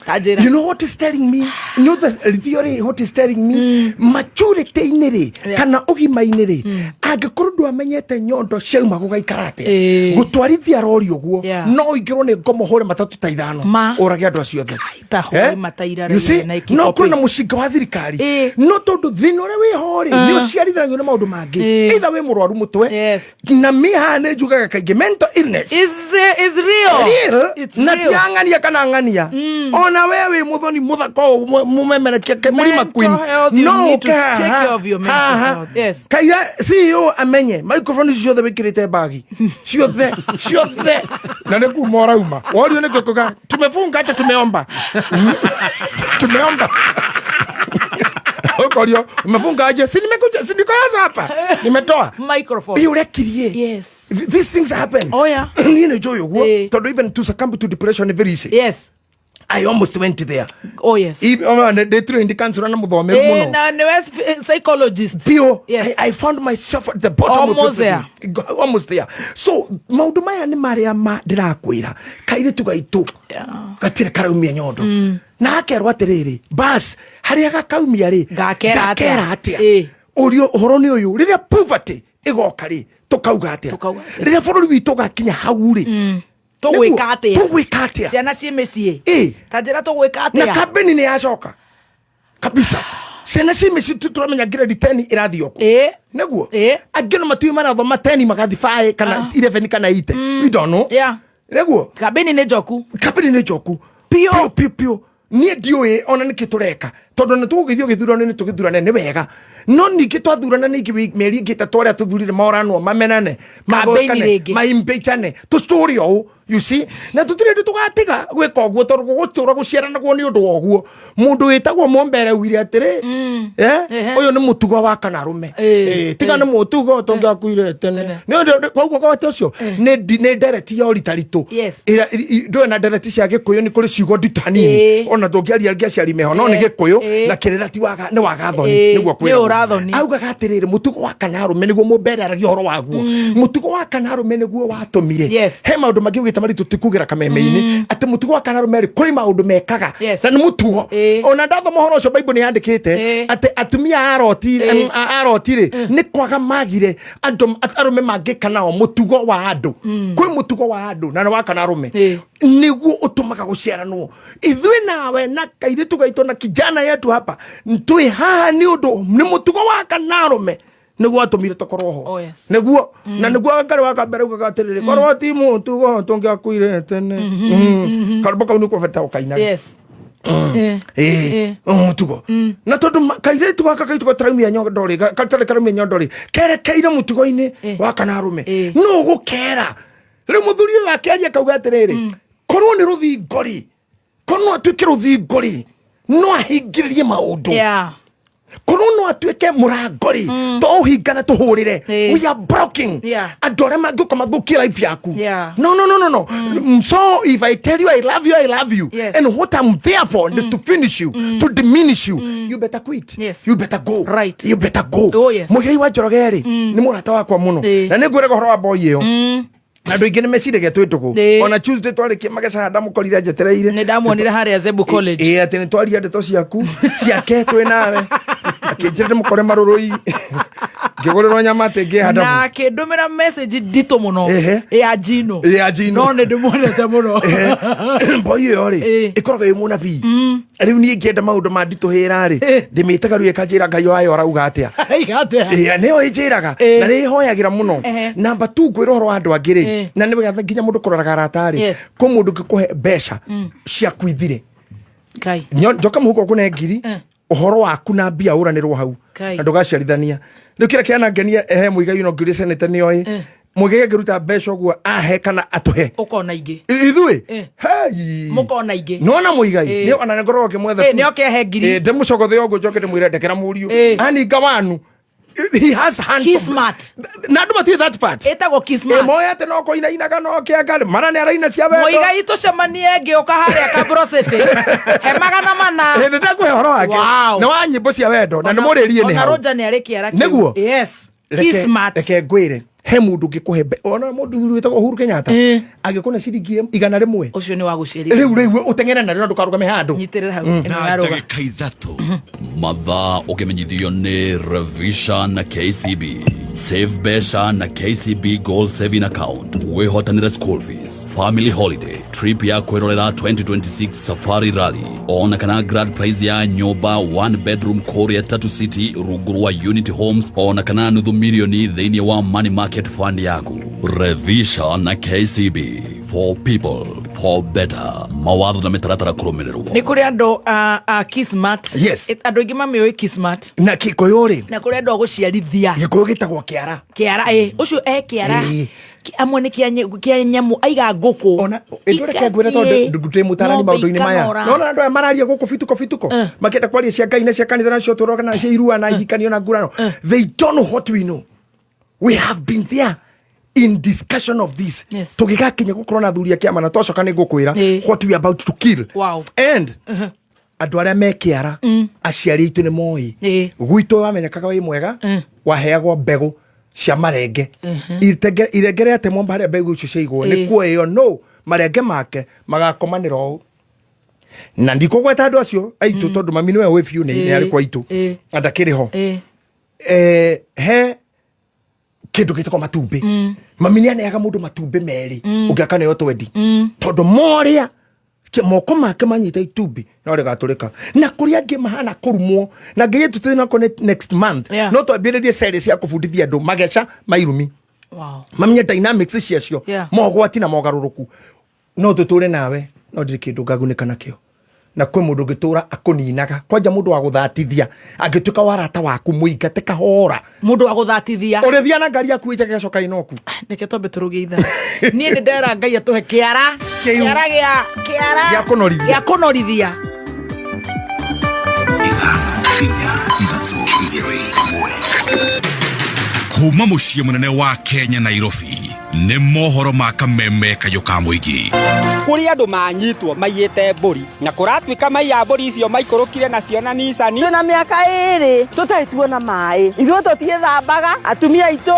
[SPEAKER 6] Kanjĩra.
[SPEAKER 7] You know what is telling me? You know the theory what is telling me? Maturity-inĩ rĩ, kana ũgima-inĩ rĩ, angĩkorwo ndwamenyete nyondo ciauma gũgaikara atĩa, gũtwarithia rori ũguo, no ũingĩrwo nĩ ngomo hũre matatũ ta ithano, ũrage andũ acio othe.
[SPEAKER 6] Ta hũre mataira
[SPEAKER 7] You see?
[SPEAKER 6] na
[SPEAKER 7] No kũrĩ na
[SPEAKER 6] ikikopi.
[SPEAKER 7] mũcinga wa thirikari no tondũ thĩna ũrĩa wĩho rĩ nĩ ũciarithanagio na maũndũ mangĩ, either wĩ mũrwaru mũtwe na mi haha nĩ njugaga kaingĩ mental illness
[SPEAKER 6] Is real.
[SPEAKER 7] Real,
[SPEAKER 6] It's
[SPEAKER 7] na
[SPEAKER 6] real.
[SPEAKER 7] ti ang'ania kana ng'ania ona we wĩ mũthoni mũthaka ũũ mũmemerekia mũrima queen
[SPEAKER 6] Mental health, you
[SPEAKER 7] no
[SPEAKER 6] need to
[SPEAKER 7] ũke
[SPEAKER 6] take
[SPEAKER 7] haha,
[SPEAKER 6] care of your mental
[SPEAKER 7] haha.
[SPEAKER 6] health. Yes.
[SPEAKER 7] Kaira CEO amenye microphone ici ciothe wĩkĩrĩte bagi ciothe ciothe na nĩ kuma ũrauma worio nĩ kĩkũga tumefunga hata tumeomba tumeomba. Ukorio umefunga aje? Si nimekuja, si niko hapa. Nimetoa
[SPEAKER 6] microphone.
[SPEAKER 7] Iyo urekirie.
[SPEAKER 6] Yes.
[SPEAKER 7] These things happen.
[SPEAKER 6] Oh yeah.
[SPEAKER 7] Niĩ nĩ njũĩ ũguo tondũ even to succumb to depression is very easy.
[SPEAKER 6] Yes.
[SPEAKER 7] I almost went there.
[SPEAKER 6] Oh yes.
[SPEAKER 7] Ndĩ trained counselor na mũthomeru mũno.
[SPEAKER 6] Na nĩwe psychologist.
[SPEAKER 7] Pio.
[SPEAKER 6] Yes.
[SPEAKER 7] I found myself at the bottom
[SPEAKER 6] Almost
[SPEAKER 7] of everything. Almost there. So maũndũ maya nĩ marĩa ma ndĩrakwĩra kairĩtu gaitũ gatirĩ karaumia nyondo na akerwo atĩrĩrĩ bas harĩa gakaumia rĩ
[SPEAKER 6] Gakera atĩa?
[SPEAKER 7] atĩa ũrio ũhoro nĩ ũyũ rĩrĩa poverty ĩgoka rĩ tũkauga atĩa rĩrĩa bũrũri witũ ũgakinya hau rĩ
[SPEAKER 6] Tũgwĩka atĩa?
[SPEAKER 7] Tũgwĩka atĩa?
[SPEAKER 6] Ciana ciĩ mĩciĩ.
[SPEAKER 7] Ĩ.
[SPEAKER 6] Ta njĩra tũgwĩka
[SPEAKER 7] Na
[SPEAKER 6] atĩa?
[SPEAKER 7] kambeni nĩ yacoka kabisa. Ciana ciĩ mĩciĩ tũramenya grade 10 ĩrathiĩ o kũ. Nĩguo angĩ no matuĩ marathoma 10 magathi 5 kana 11 kana 8, we don't know. Nĩguo
[SPEAKER 6] kambeni nĩ njoku,
[SPEAKER 7] kambeni nĩ njoku pio pio pio. Niĩ ndiũĩ ona nĩkĩ tũreka tondũ nĩ tũgũgĩthiĩ gĩthurano nĩ tũgĩthurane nĩ wega no ningĩ twathurana ningĩ mĩeri ĩngĩ ĩtatũ arĩa tũthurire moranwo mamenane
[SPEAKER 6] Kambĩini
[SPEAKER 7] magokane
[SPEAKER 6] rĩngĩ.
[SPEAKER 7] maimbĩcane tũcũre ũũ, you see, na tũtirĩ hĩndĩ tũgatiga gwĩka ũguo tondũ gũgũtũra gũciaranagwo nĩ ũndũ wa ũguo. Mũndũ wĩtagwo Mombere augire atĩrĩ, ũyũ nĩ mũtugo wa kana arũme. Tiga nĩ mũtugo tũngĩakuire tene nĩ ũndũ koguo gwate ũcio nĩ ndereti ya ũritaritũ.
[SPEAKER 6] Yes.
[SPEAKER 7] Ndũĩ na ndereti cia gĩkũyũ nĩ kũrĩ ciugo nditũ hanini ona tũngĩaria ngĩaciari meho no nĩ gĩkũyũ na kĩrĩra ti waga nĩ waga thoni nĩguo
[SPEAKER 6] Nĩ
[SPEAKER 7] kwĩragwo.
[SPEAKER 6] ũra-thoni.
[SPEAKER 7] Augaga atĩrĩrĩ, mũtugo wa kana arũme nĩguo mũmbere aragia ũhoro waguo, mũtugo wa kana arũme nĩguo watũmire he maũndũ mangĩ ugĩte maritũ tikugĩra kameme-inĩ atĩ mũtugo wa kana arũme rĩ kũrĩ maũndũ mekaga na nĩ mũtugo. Ona ndathoma ũhoro ũcio Bible nĩ yandĩkĩte atĩ atumia a Loti a Loti rĩ nĩ kwaga magire andũ arũme mangĩka nao mũtugo wa andũ. Kwĩ mũtugo wa andũ na nĩ wa kana arũme nĩguo ũtũmaga gũciaranwo. Ithuĩ nawe na kairĩtu gaitũ na kijana yetu hapa twĩ haha nĩ ũndũ nĩ mũtugo wa kana arũme nĩguo watũmire tũkorwo ho.
[SPEAKER 6] Oh, yes.
[SPEAKER 7] Nĩguo na nĩguo ngarĩ wa kambere ugaga atĩrĩrĩ korwo ti mũtugo tũngĩakuire tene. Karũmbo kau nĩ kwabata ũkainaga.
[SPEAKER 6] Yes.
[SPEAKER 7] Ĩĩ mũtugo na tondũ kairĩtu gaka kaitũ gataraumia nyondo rĩ gatarĩ karaumia nyondo rĩ kerekeire mũtugo-inĩ wa kana arũme no gũkera rĩu mũthuri ũyũ akĩaria akauga atĩrĩrĩ korwo nĩ rũthingo rĩ korwo no atuĩke rũthingo rĩ no ahingĩrĩrie maũndũ.
[SPEAKER 6] Yeah.
[SPEAKER 7] Korwo no atuĩke mũrango rĩ to ũhingane tũhũrĩre. We are blocking andũ arĩa mangĩũka mathũkie life yaku. No, no, no, no, no. So if I tell you I love you, I love you.
[SPEAKER 6] Yes.
[SPEAKER 7] And what I'm there for is to finish you, to diminish you. You better quit.
[SPEAKER 6] Yes.
[SPEAKER 7] You better go.
[SPEAKER 6] Right.
[SPEAKER 7] You better go.
[SPEAKER 6] Oh, yes.
[SPEAKER 7] Mũigai wa Njoroge rĩ nĩ mũrata wakwa mũno na nĩ ngwĩraga ũhoro wa boy ĩyo na andũ aingĩ nĩ meciragia twĩ ndũgũ. Ona Tuesday twarĩkia mageca ndamũkorire njetereire.
[SPEAKER 6] Nĩ ndamuonire harĩa Zebu College.
[SPEAKER 7] Ĩ atĩ nĩ twaria ndeto ciaku ciake twĩ nawe akĩnjĩra ndĩmũkore marũrũi ngĩgũrĩrwo nyama atĩ ngĩhanda.
[SPEAKER 6] Na akĩndũmĩra message nditũ mũno ya Jino.
[SPEAKER 7] Ya Jino.
[SPEAKER 6] No nĩ ndĩmuonete mũno.
[SPEAKER 7] Boy ĩyo rĩ ĩkoragwo ĩ mũnabii. Rĩu niĩ ingĩenda maũndũ ma nditũhĩra rĩ ndĩmĩtaga rĩu ĩkanjĩra Ngai wayo arauga atĩa.
[SPEAKER 6] Aiga atĩa?
[SPEAKER 7] Ĩĩ nĩyo ĩnjĩraga na nĩ ĩhoyagĩra mũno. Namba tu ngwĩra ũhoro wa andũ angĩ rĩ na nĩ wega nginya mũndũ kũroraga arata rĩ
[SPEAKER 6] Yes.
[SPEAKER 7] kwĩ mũndũ ũngĩkũhe mbeca ciaku ithire.
[SPEAKER 6] Ngai.
[SPEAKER 7] Njoka mũhuko ngũne ngiri ũhoro waku na mbia ũranĩrwo hau
[SPEAKER 6] Kai.
[SPEAKER 7] na ndũgaciarithania rĩu kĩrĩa kĩanangenia he Mũigai no ngĩũria seneta nĩoĩ Mũigai angĩruta mbeca ũguo ahe kana atũhe
[SPEAKER 6] Ũkona ingĩ.
[SPEAKER 7] Ithuĩ hei
[SPEAKER 6] Mũkona ingĩ.
[SPEAKER 7] nona Mũigai nĩ ona ngoragwo ngĩmwetha
[SPEAKER 6] Nĩ oke ahe ngiri.
[SPEAKER 7] Ndĩmũcogothe ũguo njoke ndĩmwĩre ndekera mũriũ aninga wanu. He has hands
[SPEAKER 6] He's
[SPEAKER 7] of-
[SPEAKER 6] smart.
[SPEAKER 7] Na andũ matiũĩ that part.
[SPEAKER 6] Ĩtagwo Kismart.
[SPEAKER 7] Ĩmoya atĩ no kũinainaga no kĩanga mara nĩ araina cia wendo.
[SPEAKER 6] Mũigai tũcemanie ngĩũka harĩa Kabro City. He 400.
[SPEAKER 7] Hĩndĩ ndakũhe ũhoro wake
[SPEAKER 6] Wow.
[SPEAKER 7] nĩ wa nyĩmbo cia wendo na nĩ mũrĩrie nĩ
[SPEAKER 6] Ona
[SPEAKER 7] hau.
[SPEAKER 6] Roger nĩ arĩ kĩara kĩu.
[SPEAKER 7] Nĩguo?
[SPEAKER 6] Yes.
[SPEAKER 7] Reke-
[SPEAKER 6] Kismart.
[SPEAKER 7] reke ngwĩre he mũndũ ũngĩkũhe ona mũndũ wĩtagwo Uhuru Kenyatta angĩkũne ciringi 100.
[SPEAKER 6] Ũcio nĩ wa gũciarithania.
[SPEAKER 7] Rĩu rĩu ũteng'ere narĩo na ndũkarũgame handũ.
[SPEAKER 6] Nyitĩrĩra hau. Ĩno
[SPEAKER 11] Na
[SPEAKER 6] yarũga.
[SPEAKER 11] ndagĩka ithatũ mathaa ũkĩmenyithio nĩ Revisha na KCB save mbeca na KCB Gold Saving Account wĩhotanĩre school fees, family holiday trip ya kwĩrorera 2026 Safari Rally ona kana grand prize ya nyũmba one bedroom kũrĩa Tatu City rungu rwa Unity Homes ona kana nuthu milioni thĩinĩ wa money market fund yaku. Revisha na KCB. For people, for better. Mawatho na mĩtaratara kũrũmĩrĩrwo.
[SPEAKER 6] Nä kå rä andå a Kismat.
[SPEAKER 7] Yes.
[SPEAKER 6] Andå aingä mamä å Kismat.
[SPEAKER 7] Na Gĩkũyũ rĩ,
[SPEAKER 6] na kå rä andå a gå ciarithia.
[SPEAKER 7] Gĩkũyũ gĩtagwo kĩara.
[SPEAKER 6] Kä ara ä å cio e kä ara.
[SPEAKER 7] Ĩĩ.
[SPEAKER 6] Amwe nä kä a nyamå aiga ngå kå.
[SPEAKER 7] Ĩndũ ngwĩre tondũ ndĩ mũtarani maũndũ-inĩ maya, nona andũ aya mararia gũkũ bituko bituko, makĩenda kwaria cia Ngai na cia kanitha na cia ũtũũro na cia irua na ihikanio na ngurano. They don't know what we know. We have been there in discussion of this.
[SPEAKER 6] Yes.
[SPEAKER 7] Tũgĩgakinya gũkorwo na athuri a kĩama na twacoka nĩ ngũkwĩra what we are about to kill. And andũ arĩa me kĩara, aciari aitũ nĩ moĩ. Gwitũ wamenyekaga wĩ mwega waheagwo mbegũ cia marenge. Irenge rĩatemwo harĩa mbegũ icio ciaigwo nĩ kuoĩo no marenge make magakomanĩra ũũ, na ndikũgweta andũ acio aitũ tondũ mami nĩwe wĩ biũ, nĩ arĩ kwa itũ na ndakĩrĩ ho. He kĩndũ gĩtagwo matumbĩ. Mami nĩ aneaga mũndũ matumbĩ merĩ ũngĩaka nĩyo twendi, tondũ morĩa moko make manyita itumbĩ no rĩgatũrĩka. Na kũrĩa angĩ mahana kũrumwo na ngai tũtĩnako next month. No twambĩrĩrie series cia kũbundithia andũ mageca mairumi, mamenye dynamics ciacio, mogwati na mogarũrũku. No tũtũre nawe no ndirĩ kĩndũ ngagunĩka nakĩo, na kwĩ mũndũ ũngĩtũra akũninaga kwanja mũndũ wa gũthatithia angĩtuĩka warata waku mũingate kahora.
[SPEAKER 6] Mũndũ wa gũthatithia.
[SPEAKER 7] Ũrĩthia na ngari yaku ĩnjage gacoka inoku.
[SPEAKER 6] Reke twambe tũrũgie ithaa. Niĩ nĩ ndera Ngai atũhe kĩara.
[SPEAKER 7] Kĩu.
[SPEAKER 6] Kĩara gĩa kĩara
[SPEAKER 7] Gĩa kũnorithia.
[SPEAKER 6] Gĩa kũnorithia.
[SPEAKER 14] Kuma mũciĩ mũnene wa Kenya, Nairobi, nĩ mohoro ma kameme kayũ ka mũingĩ.
[SPEAKER 12] Kũrĩ andũ manyitwo maiyĩte mbũri na kũratuĩka maiya mbũri icio maikũrũkire nacio na nicani.
[SPEAKER 18] Twĩna mĩaka 2 tũtarĩ tuona maĩ, ithuĩ tũtiĩthambaga, atumia aitũ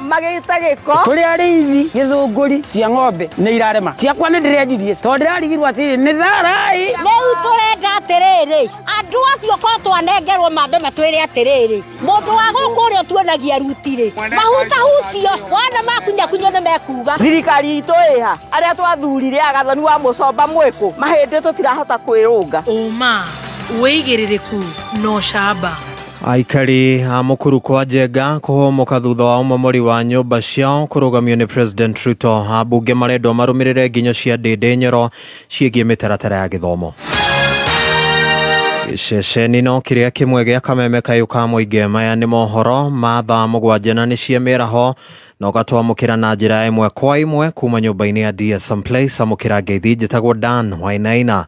[SPEAKER 18] magĩte gĩko.
[SPEAKER 15] Tũrĩ arĩithi, gĩthũngũri cia ng'ombe nĩ irarema, ciakwa nĩ ndĩrendirie tondũ ndĩrarigirwo atĩrĩ nĩ tharai.
[SPEAKER 9] Rĩu tũrenda atĩrĩrĩ, andũ acio ko twanengerwo mambe matwĩre atĩrĩrĩ, mũndũ wa gũkũ ũrĩa ũtuonagia ruti-rĩ, mahutahutio wona makunyakunywo nĩ mekuga.
[SPEAKER 18] Thirikari itũ ĩha arĩa twathurire agathoni wa mũcomba mwĩkũ mahĩndĩ tũtirahota kwĩrũnga.
[SPEAKER 20] Ũma, wĩigĩrĩrĩku no camba.
[SPEAKER 21] Aikari a Mukuru kwa Njenga kũhũmũka thutha wa ũmomori wa nyũmba ciao kũrũgamio nĩ President Ruto. Ambunge marendwo marũmĩrĩre nginyo cia Ndĩndĩ Nyoro ciĩgiĩ mĩtaratara ya gĩthomo. Gĩceceni no kĩrĩa kĩmwe gĩa kameme kayũ ka mũingĩ. Maya nĩ mohoro ma thaa 7 na nĩ cia mĩaraho, na ũgatwamũkĩra na njĩra ĩmwe kwa ĩmwe kuma nyũmba-inĩ ya DSM Place. Amũkĩra ngeithi, njĩtagwo Dan Wainaina.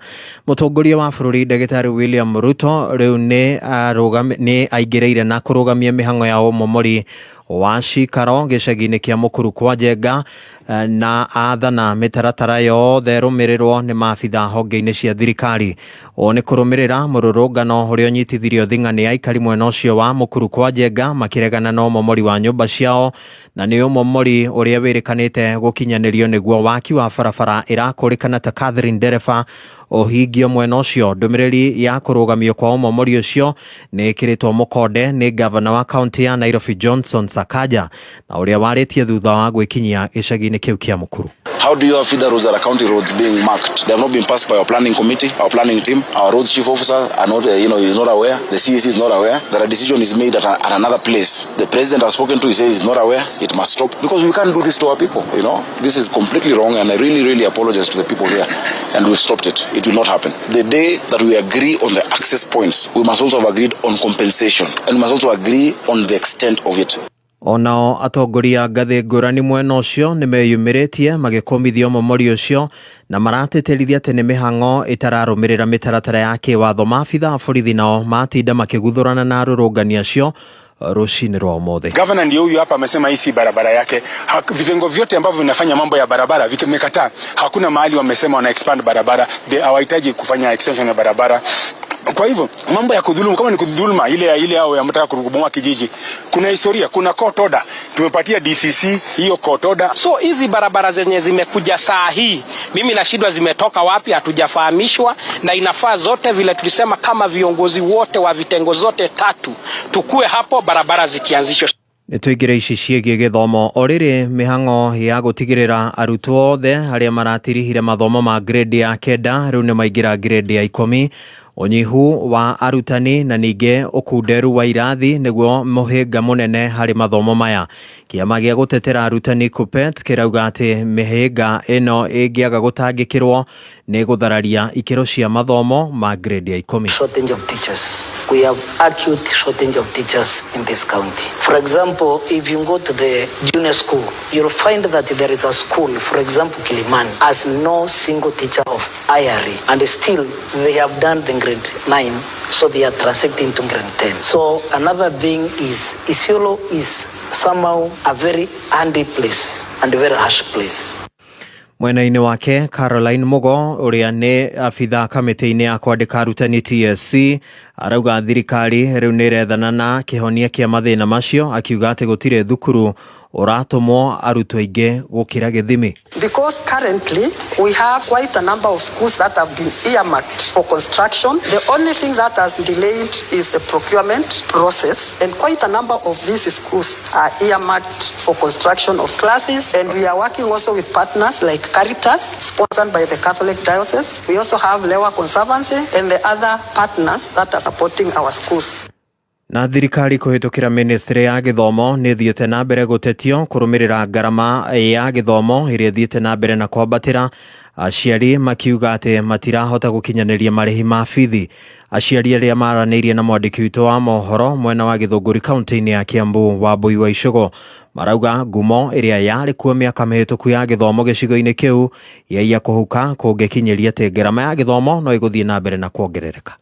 [SPEAKER 21] Mũtongoria wa bũrũri Ndagĩtarĩ William Ruto rĩu nĩ aingĩrĩire na kũrũgamia mĩhang'o ya ũmomori wa cikaro gĩcagi-inĩ kĩa Mukuru kwa Njenga, na athana mĩtaratara yothe ĩrũmĩrĩrwo nĩ maabitha honge-inĩ cia thirikari. Ũũ nĩ kũrũmĩrĩra mũrũrũngano ũrĩa ũnyitithirio thing'a nĩ aikari mwena ũcio wa Mukuru kwa Njenga makĩregana na ũmomori wa nyũmba ciao, na nĩ ũmomori ũrĩa wĩrĩkanĩte gũkinyanĩrio nĩguo waki wa barabara ĩrakũrĩkana ta Catherine Ndereba ũhingio mwena ũcio. Ndũmĩrĩri ya kũrũgamio kwa ũmomori ũcio nĩ ĩkĩrĩtwo mũkonde nĩ gavana wa kaunti ya Nairobi Johnson Sakaja, na ũrĩa warĩtie thutha wa gwĩkinyia gĩcagi-inĩ kĩu kĩa Mukuru.
[SPEAKER 16] How do you have feeder roads that are county roads being marked? They have not been passed by our planning committee, our planning team. Our roads chief officer are not, is not aware. The CEC is not aware that a decision is made at another place. The president has spoken to, he says he's not aware. It must stop because we can't do this to our people. This is completely wrong, and I really, really apologize to the people here. And we've stopped it. It will not happen. The day that we agree on the access points, we must also have agreed on compensation, and we must also agree on the extent of it.
[SPEAKER 21] Onao atongoria ngathĩ ngũrani mwena ũcio nĩ meyumĩrĩtie magĩkũmithia ũmomori ũcio na maratĩtĩrithia atĩ nĩ mĩhang'o ĩtararũmĩrĩra mĩtaratara ya kĩwatho. Maabitha a borithi nao matinda makĩguthũrana na arũrũngani acio rũcinĩ rwa ũmũthĩ.
[SPEAKER 17] Governor ndio huyu hapa amesema hii si barabara yake. Vitengo vyote ambavyo vinafanya mambo ya barabara vimekataa. Hakuna mahali wamesema wana expand barabara. Hawahitaji kufanya extension ya barabara. Kwa hivyo mambo ya kudhulumu, kama ni kudhuluma ile yao ya mtaka kubomoa kijiji, kuna historia, kuna court order. Tumepatia DCC hiyo court order.
[SPEAKER 19] So hizi barabara zenye zimekuja saa hii, mimi nashindwa zimetoka wapi, hatujafahamishwa, na inafaa zote vile tulisema kama viongozi wote wa vitengo zote tatu tukue hapo barabara zikianzishwa.
[SPEAKER 21] Nĩtũingĩre ici ciĩgiĩ gĩthomo. O rĩrĩ mĩhang'o ya gũtigĩrĩra arutwo othe arĩa maratirihire mathomo ma grade ya 9 rĩu nĩ maingĩra grade ya 10. Ũnyihu wa arutani na ningĩ ũkunderu wa irathi nĩguo mũhĩnga mũnene harĩ mathomo maya. Kĩama gĩa gũtetera arutani KUPPET kĩrauga atĩ mĩhĩnga ĩno ĩngĩaga gũtangĩkĩrwo nĩ gũthararia ikĩro cia mathomo ma grade ya 10.
[SPEAKER 4] Shortage of teachers. We have acute shortage of teachers in this county. For example, if you go to the junior school, you'll find that there is a school, for example, Kilimani, has no single teacher of IRE, and still they have done the grade 9, so they are transiting to grade 10. So another thing is, Isiolo is somehow a very handy place and a very harsh place.
[SPEAKER 21] Mwena-inĩ wake Caroline Mugo ũrĩa nĩ abitha kamĩtĩ-inĩ ya kwandĩka arutani TSC arauga thirikari rĩu nĩ ĩrethana na kĩhonia kĩa mathĩna macio, akiuga atĩ gũtirĩ thukuru ũratũmwo arutwo aingĩ gũkĩra gĩthimi.
[SPEAKER 5] Because currently we have quite a number of schools that have been earmarked for construction. The only thing that has delayed is the procurement process, and quite a number of these schools are earmarked for construction of classes, and we are working also with partners like Caritas, sponsored by the Catholic Diocese. We also have Lewa Conservancy and the other partners that are supporting our schools.
[SPEAKER 21] Na thirikari kũhĩtũkĩra ministry ya gĩthomo nĩ ĩthiĩte na mbere gũtetio kũrũmĩrĩra ngarama ya gĩthomo ĩrĩa ĩthiĩte na mbere na kwambatĩra, aciari makiuga atĩ matirahota gũkinyanĩria marĩhi ma bithi. Aciari arĩa maranĩirie na mwandĩki witũ wa mohoro mwena wa Gĩthũngũri kaunti-inĩ ya Kiambu Wambui wa Icũgũ marauga ngumo ĩrĩa yarĩ kuo mĩaka mĩhĩtũku ya gĩthomo gĩcigo-inĩ kĩu yaiya kũhuka kũngĩkinyĩria atĩ ngarama ya gĩthomo no ĩgũthiĩ na mbere na kuongerereka.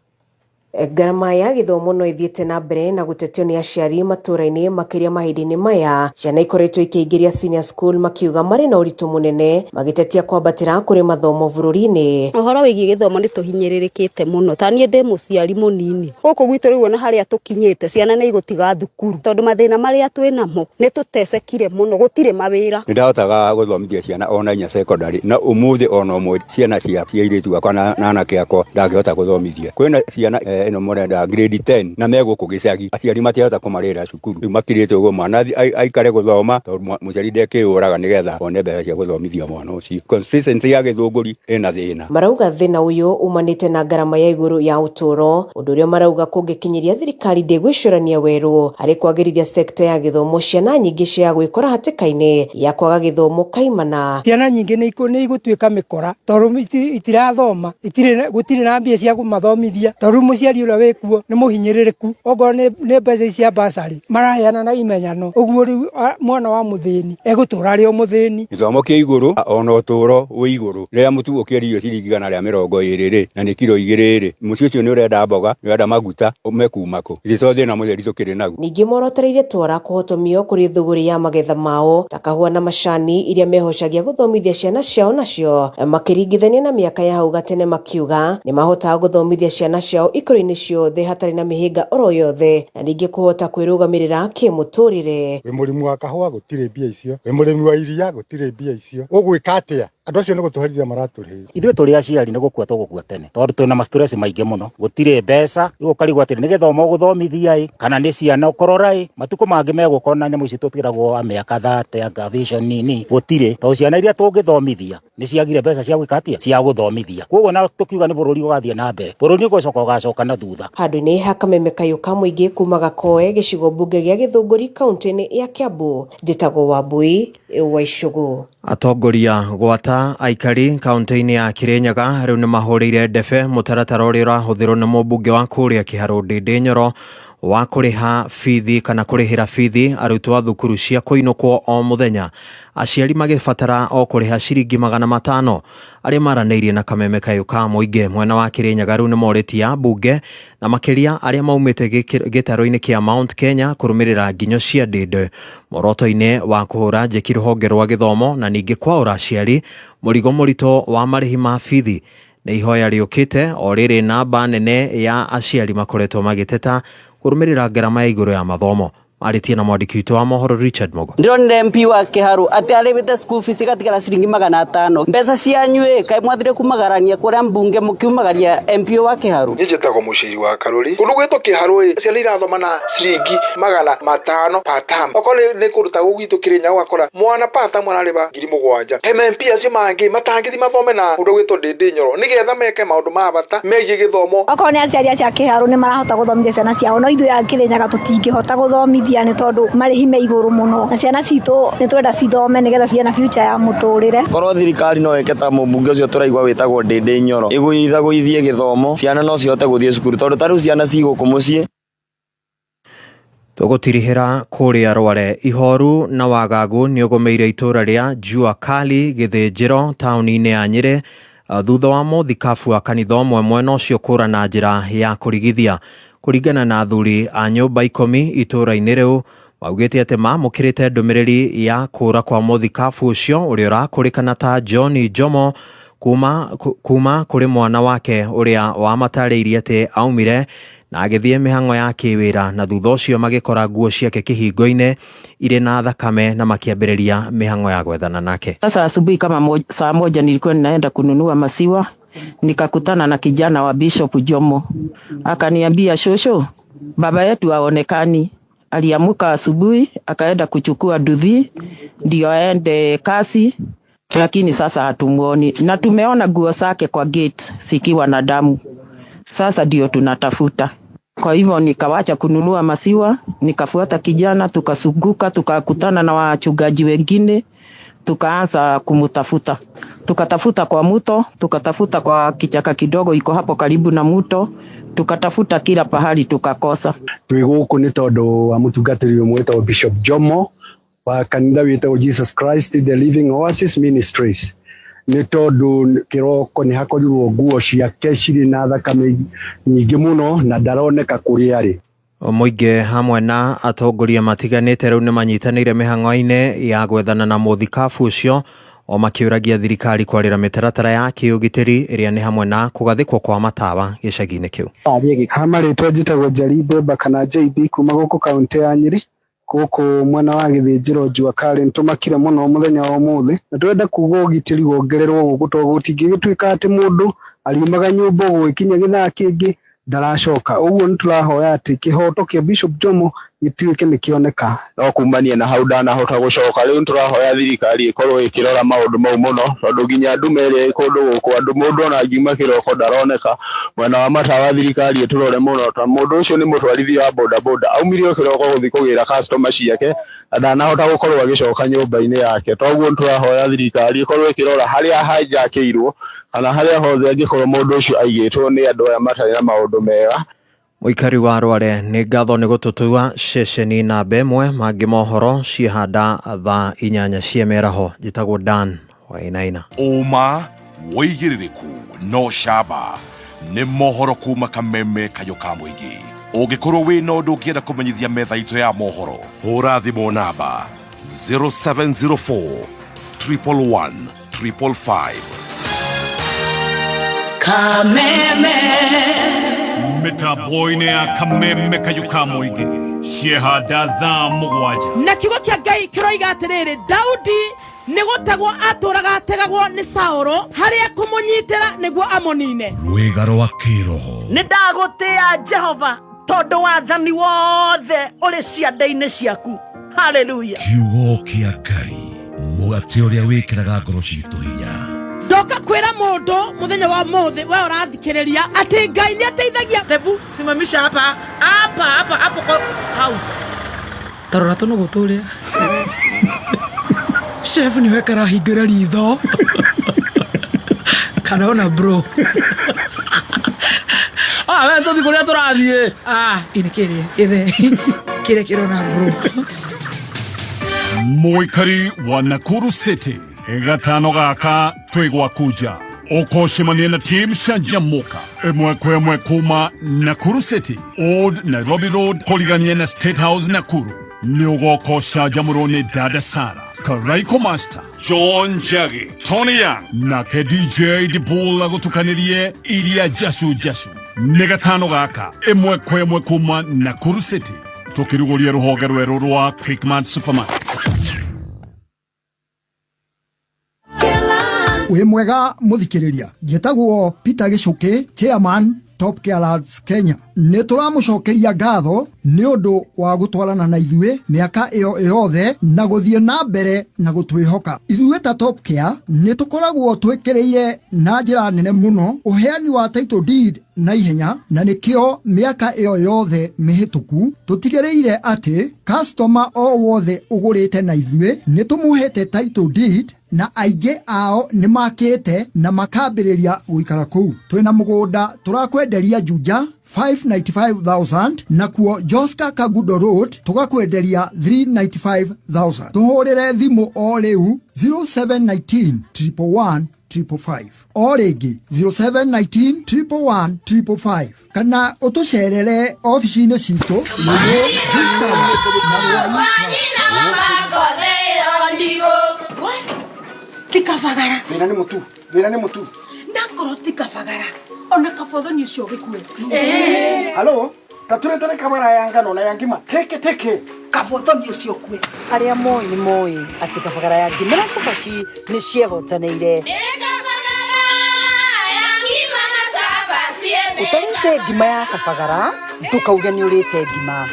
[SPEAKER 22] Ngarama ya gĩthomo no ĩthiĩte na mbere na gũtetio nĩ aciari matũũra-inĩ makĩria mahinda-inĩ maya ciana ikoretwo ikĩingĩria senior school makiuga marĩ na ũritũ mũnene magĩtetia kwambatĩra kũrĩ mathomo bũrũri-inĩ.
[SPEAKER 23] Ũhoro wĩgiĩ gĩthomo nĩ tũhinyĩrĩrĩkĩte mũno, ta niĩ ndĩ mũciari mũnini gũkũ gwitũ rĩu ona harĩa tũkinyĩte ciana nĩ igũtiga thukuru tondũ mathĩna marĩa twĩ namo nĩ tũtecekire mũno, gũtirĩ mawĩra.
[SPEAKER 25] Nĩ ndahotaga gũthomithia ciana ona inya secondary na ũmũthĩ ona ũmwe ciana cia airĩtu akwa na anake akwa ndangĩhota gũthomithia. Kwĩna ciana ĩno mũrenda grade 10 na megũkũ gĩcagi, aciari matiahota kũmarĩra cukuru, rĩu makirĩte ũguo mwana aikare gũthoma tondũ mũciari ndekĩũraga nĩgetha one mbeca cia gũthomithia mwana ũcio. Consistency ya Gĩthũngũri ĩna thĩna.
[SPEAKER 22] Marauga thĩna ũyũ umanĩte na ngarama ya igũrũ ya ũtũũro, ũndũ ũrĩa marauga kũngĩkinyĩria thirikari ndĩgwĩcũrania werũ harĩ kwagĩrithia sekta ya gĩthomo, ciana nyingĩ cia gwĩkora hatĩka-inĩ ya kwaga gĩthomo kaimana.
[SPEAKER 26] Ciana nyingĩ nĩ igũtuĩka mĩkora tondũ itirathoma, gũtirĩ na mbia cia kũmathomithia, tondũ mũciari ũrĩa wĩkuo nĩ mũhinyĩrĩrĩku, okorwo nĩ mbeca cia basarĩ maraheana na imenyano, ũguo rĩu mwana wa mũthĩni egũtũra arĩ o mũthĩni.
[SPEAKER 25] Gĩthomo kĩa igũrũ ona ũtũũro wĩ igũrũ, rĩrĩa mũtu ũkĩendio ciringi 120 rĩ na nĩ kiro 2 rĩ, mũciĩ ũcio nĩ ũrenda mboga, nĩ ũrenda maguta, mekuma kũ? Ithuĩ to thĩna mũtheri tũkĩrĩ naguo.
[SPEAKER 22] Ningĩ morotereire twara kũhotomio kũrĩ thũgũrĩ ya magetha mao ta kahũa na macani iria mehocagia gũthomithia ciana ciao nacio, makĩringithania na mĩaka ya hau gatene makiuga nĩ mahotaga gũthomithia ciana ciao ikũrũ-inĩ ciothe hatarĩ na mĩhĩnga oro yothe na ningĩ kũhota kwĩrũgamĩrĩra kĩmũtũrĩre.
[SPEAKER 27] Wĩ mũrĩmi wa kahũa gũtirĩ mbia icio, wĩ mũrĩmi wa iria gũtirĩ mbia icio, ũgwĩka atĩa? Andũ acio nĩ gũtũherithia maratũrĩhĩria.
[SPEAKER 28] Ithuĩ tũrĩ aciari nĩ gũkua tũgũkua tene tondũ twĩna ma stress maingĩ mũno, gũtirĩ mbeca, rĩu ũkarigwo atĩrĩ nĩ gĩthomo ũgũthomithia ĩ kana nĩ ciana ũkũrora ĩ, matukũ mangĩ megũka ona nyamũ ici tũtigĩragwo a mĩaka 30 anga vision nini gũtirĩ, tondũ ciana iria tũngĩthomithia nĩ ciagire mbeca cia gwĩka atĩa, cia gũthomithia. Koguo na tũkiuga nĩ bũrũri ũgathiĩ na mbere, bũrũri nĩ gũcoka ũgacoka na thutha.
[SPEAKER 22] Handũ-inĩ ha kameme kayũ ka mũingĩ kuma Gakoe gĩcigo mbunge gĩa Gĩthũngũri kaunti-inĩ ya Kiambu, njĩtagwo Wambui wa Icũgũ.
[SPEAKER 21] Atongoria gwata aikari kaunti-inĩ ya Kirinyaga rĩu nĩ mahũrĩire ndebe mũtaratara ũrĩa ũrahũthĩrwo nĩ mũmbunge wa kũrĩa Kĩharũ Ndĩndĩ Nyoro wa kũrĩha bithi kana kũrĩhĩra bithi arutwo a thukuru cia kũinũkwo o mũthenya, aciari magĩbatara o kũrĩha ciringi 500. Arĩa maranĩirie na kameme kayũ ka mũingĩ mwena wa Kirinyaga rĩu nĩ morĩtie ambunge na makĩria arĩa maumĩte gĩtarũ-inĩ kĩa Mount Kenya kũrũmĩrĩra nginyo cia Ndĩndĩ muoroto-inĩ wa kũhũra njeki rũhonge rwa gĩthomo na ningĩ kwaũra aciari mũrigo mũritũ wa marĩhi ma bithi. Nĩ ihoya rĩũkĩte o rĩrĩ namba nene ya aciari makoretwo magĩteta kũrũmĩrĩra ngarama ya igũrũ ya mathomo. Marĩtie na mwandĩki witũ wa mohoro Richard Mogo.
[SPEAKER 1] Ndĩronire MP wa Kĩharũ atĩ arĩhĩte school fees igatigara ciringi 500. Mbeca cianyu ĩ kaĩ mwathire kumagarania kũrĩa mbunge mũkiumagaria MP wa Kĩharũ?
[SPEAKER 2] Niĩ njĩtagwo Mũciri wa Karũri. Kũndũ gwĩtwo Kĩharũ ĩ, ciana irathoma na ciringi 500 per term. Okorwo nĩ kũndũ ta gũkũ gwitũ Kĩrĩnyaga ũgakora mwana per term ararĩha 7,000. MP acio mangĩ matangĩthiĩ mathome na mũndũ ũgwĩtwo Ndĩndĩ Nyoro nĩgetha meke maũndũ ma bata megiĩ gĩthomo.
[SPEAKER 3] Okorwo nĩ aciari acio a Kĩharũ nĩ marahota gũthomithia ciana ciao, no ithuĩ a Kĩrĩnyaga tũtingĩhota gũthomithia nĩ tondũ marĩhi me igũrũ mũno, na ciana citũ nĩ tũrenda cithome nĩgetha cigĩe na future ya mũtũrĩre.
[SPEAKER 8] Korwo thirikari no ĩke ta mũmbunge ũcio tũraigua wĩtagwo Ndĩndĩ Nyoro, ĩgũithagũithie gĩthomo, ciana no cihote gũthiĩ cukuru tondũ ta rĩu ciana ci gũkũ mũciĩ.
[SPEAKER 21] Tũgũtirihĩra kũrĩa Rware ihoru na wagagu nĩ ũgũmĩire itũra rĩa Jua Kali Gĩthĩnjĩro taũni-inĩ ya Nyĩrĩ thutha wa mũthikabu wa kanitha ũmwe mwena ũcio kũra na njĩra ya kũrigithia. Kũringana na athuri a nyũmba 10 itũra-inĩ rĩu maugĩte atĩ mamũkĩrĩte ndũmĩrĩri ya kũra kwa mũthikabu ũcio ũrĩa ũrakũrĩkana ta John Jomo kuma kũrĩ mwana wake ũrĩa wamatarĩirie atĩ aumire na agĩthiĩ mĩhang'o ya kĩwĩra na thutha ũcio magĩkora nguo ciake kĩhingo-inĩ irĩ na thakame na makĩambĩrĩria mĩhang'o ya gwethana nake.
[SPEAKER 10] Sasa asubuhi kama saa 1 nilikuwa ninaenda kununua maziwa, nikakutana na kijana wa Bishop Jomo. Akaniambia, shosho, baba yetu haonekani. Aliamuka asubuhi akaenda kuchukua nduthi ndio aende kasi, lakini sasa hatumuoni na tumeona nguo zake kwa gate zikiwa na damu. Sasa ndio tunatafuta. Kwa hivyo nikawacha kununua maziwa, nikafuata kijana, tukazunguka, tukakutana na wachungaji wengine, tukaanza kumutafuta. Tukatafuta kwa mto, tukatafuta kwa kichaka kidogo iko hapo karibu na mto, tukatafuta kila pahali tukakosa.
[SPEAKER 11] Twi guku ni tondu wa mutungatiri umwe witagwo Bishop Jomo wa kanitha witagwo Jesus Christ the Living Oasis Ministries. Nĩ tondũ kĩroko nĩ hakorirwo nguo ciake cirĩ na thakame nyingĩ mũno na ndaroneka kũrĩa arĩ.
[SPEAKER 21] Mũingĩ hamwe na atongoria matiganĩte rĩu nĩ manyitanĩire mĩhang'o-inĩ ya gwethana na mũthikabu ũcio o makĩũragia thirikari kwarĩra mĩtaratara ya kĩũgitĩri ĩrĩa nĩ hamwe na kũgathĩkwo kwa matawa gĩcagi-inĩ kĩu.
[SPEAKER 13] Ha marĩtwa njĩtagwo Njeri Mbemba kana JB kuma gũkũ kaũntĩ ya Nyĩrĩ gũkũ mwena wa Gĩthĩnjĩro Jua Kali. Nĩtũmakire mũno mũthenya wa ũmũthĩ na tũrenda kuga ũgitĩri wongererwo gũkũ tondũ gũtingĩgĩtuĩka atĩ mũndũ ariumaga nyũmba gũgĩkinya gĩthaa kĩngĩ ndaracoka. Ũguo nĩtũrahoya atĩ kĩhoto kĩa Bishop Jomo gĩtuĩke nĩkĩoneka.
[SPEAKER 24] No kumania na hau ndanahota gũcoka. Rĩu nĩtũrahoya thirikari ĩkorwo ĩkĩrora maũndũ mau mũno tondũ nginya ndume ĩrĩa ĩ kũndũ gũkũ andũ mũndũ ona angiuma kĩroko ndaroneka. Mwena wa matawa thirikari ĩtũrore mũno ta mũndũ ũcio nĩ mũtwarithia wa bodaboda aumire o kĩroko gũthiĩ kũgĩra customer ciake na ndanahota gũkorwo agĩcoka nyũmba-inĩ yake. Toguo nĩtũrahoya thirikari ĩkorwo ĩkĩrora harĩa hijackĩirwo kana harĩa hothe angĩkorwo mũndũ ũcio aigĩtwo nĩ andũ aya matarĩ na maũndũ mega.
[SPEAKER 21] Mũikari wa Rware nĩ ngatho nĩ gũtũtua ceceni namba 1 mangĩ mohoro ciĩhanda thaa 8 cia mĩaraho. Njĩtagwo Dan Wainaina.
[SPEAKER 14] Ũma wĩigĩrĩrĩku no camba nĩ mohoro kuma kameme kayũ ka mũingĩ. Ũngĩkorwo wĩna ũndũ ũngĩenda kũmenyithia metha itũ ya mohoro, hũra thimũ namba 0704 111 555.
[SPEAKER 20] Kameme
[SPEAKER 29] mĩtambo-inĩ ya kameme kayũ ka mũingĩ ciehanda thaa 7.
[SPEAKER 6] Na kiugo kĩa Ngai kĩroiga atĩrĩrĩ, Daudi nĩ gũtegwo atũraga ategagwo nĩ Saũlũ harĩa kũmũnyitĩra nĩguo amũnine.
[SPEAKER 14] Rwĩga rwa kĩroho.
[SPEAKER 30] Nĩ ndagũtĩĩa Jehova tondũ wathani wothe ũrĩ ciande-inĩ ciaku. Hallelujah.
[SPEAKER 14] Kiugo kĩa Ngai mũgate ũrĩa wĩkĩraga ngoro citũ hinya.
[SPEAKER 6] Ndoka kwĩra mũndũ mũthenya wa ũmũthĩ we ũrathikĩrĩria atĩ Ngai nĩ ateithagia. Tebu simamisha hapa hapa hapa hapo kwa hau. Tarora tũnũgũ tũrĩa. Chef niwe karahingũra ritho. Karona bro. We tũthiĩ kũrĩa tũrathiĩ. Ini kĩrĩa ĩthe kĩrĩa kĩrona bro.
[SPEAKER 29] Mũikari wa Nakuru City gatano gaka twĩ gwaku nja ũkũcemania na team Canjamũka ĩmwe kwa ĩmwe kuma Nakuru City Old Nairobi Road kũrigania na State House Nakuru. Nĩ ũgoka ũcanjamũrwo nĩ Dada Sara, Karaiko Master, John Njagi, Tony Young nake DJ Dibul agũtukanĩrie iria jacu jacu. Nĩ gatano gaka ĩmwe kwa ĩmwe kuma Nakuru City. Tũkĩrugũria rũhonge rwerũ rwa Quickmart Supermarket.
[SPEAKER 4] Wĩ mwega mũthikĩrĩria, njĩtagwo Peter Gĩcũkĩ, chairman Top Care Lads Kenya. Nĩ tũramũcokeria ngatho nĩ ũndũ wa gũtwarana na ithuĩ mĩaka ĩyo yothe na gũthiĩ na mbere na gũtwĩhoka. Ithuĩ ta Top Care nĩ tũkoragwo twĩkĩrĩire na njĩra nene mũno ũheani wa title deed na ihenya, na nĩkĩo mĩaka ĩyo yothe mĩhĩtũku tũtigĩrĩire atĩ customer o wothe ũgũrĩte na ithuĩ nĩ tũmũhete title deed, na aingĩ ao nĩ makĩte na makambĩrĩria gũikara kũu. Twĩna mũgũnda tũrakwenderia Juja 595,000, nakuo Joska Kangundo Road tũgakwenderia 395,000. Tũhũrĩre thimũ o rĩu 0719 111 555, o rĩngĩ 0719 111 555, kana ũtũcerere ofici-inĩ citũ nĩguo Victor
[SPEAKER 20] Ti kabagara.
[SPEAKER 5] Thĩna nĩ mũtu, thĩna nĩ mũtu.
[SPEAKER 20] Ndakorwo ti kabagara ona kabothoni ũcio gĩkue.
[SPEAKER 5] Halo, tatũretere kabara ya ngano na ya ngima teke teke.
[SPEAKER 7] Kabothoni ũcio kue. Arĩa moĩ nĩ moĩ atĩ kabagara ya ngima na cabaci nĩ ciehotanĩire. Ũtarĩte ngima ya kabagara ndũkauge nĩ ũrĩte ngima.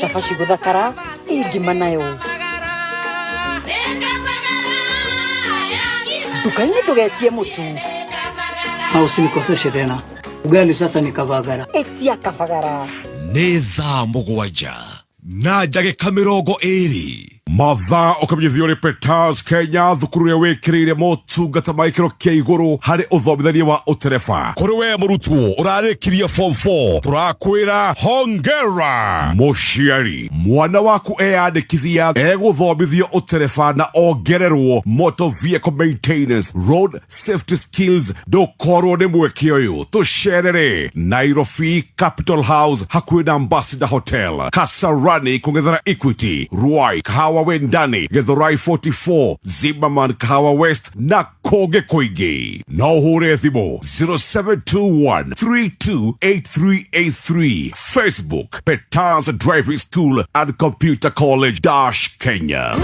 [SPEAKER 7] Cabaci gũthakara ĩ ngima nayo. Nduka-inĩ ndũgetie mũtu.
[SPEAKER 9] Na usinikoseshe tena. Ugali sasa ni kavagara.
[SPEAKER 7] Ĩtia kabagara.
[SPEAKER 14] Nĩ thaa 7 na ndagĩka 20. Mathaa ũkamenyithio nĩ Peters Kenya, thukuru ĩrĩa wĩkĩrĩire motungata ma gĩkĩro kĩa igũrũ harĩ ũthomithania wa ũtereba. Kũrĩ we mũrutwo ũrarĩkirie form 4, tũrakwĩra hongera. Mũciari, mwana waku eyandĩkithia egũthomithio ũtereba na ongererwo motor vehicle maintenance, road safety skills. Ndũkorwo nĩ mweke ũyũ, tũcerere Nairobi Capital House hakuhĩ na Ambassador Hotel, Kasarani kũng'ethera Equity, Ruai Kahawa Wendani, Githurai 44, Zimmerman Kahawa West na kũngĩ kũingĩ. No ũhũre thimũ 0721 328383, Facebook Peters Driving School and Computer College dash Kenya.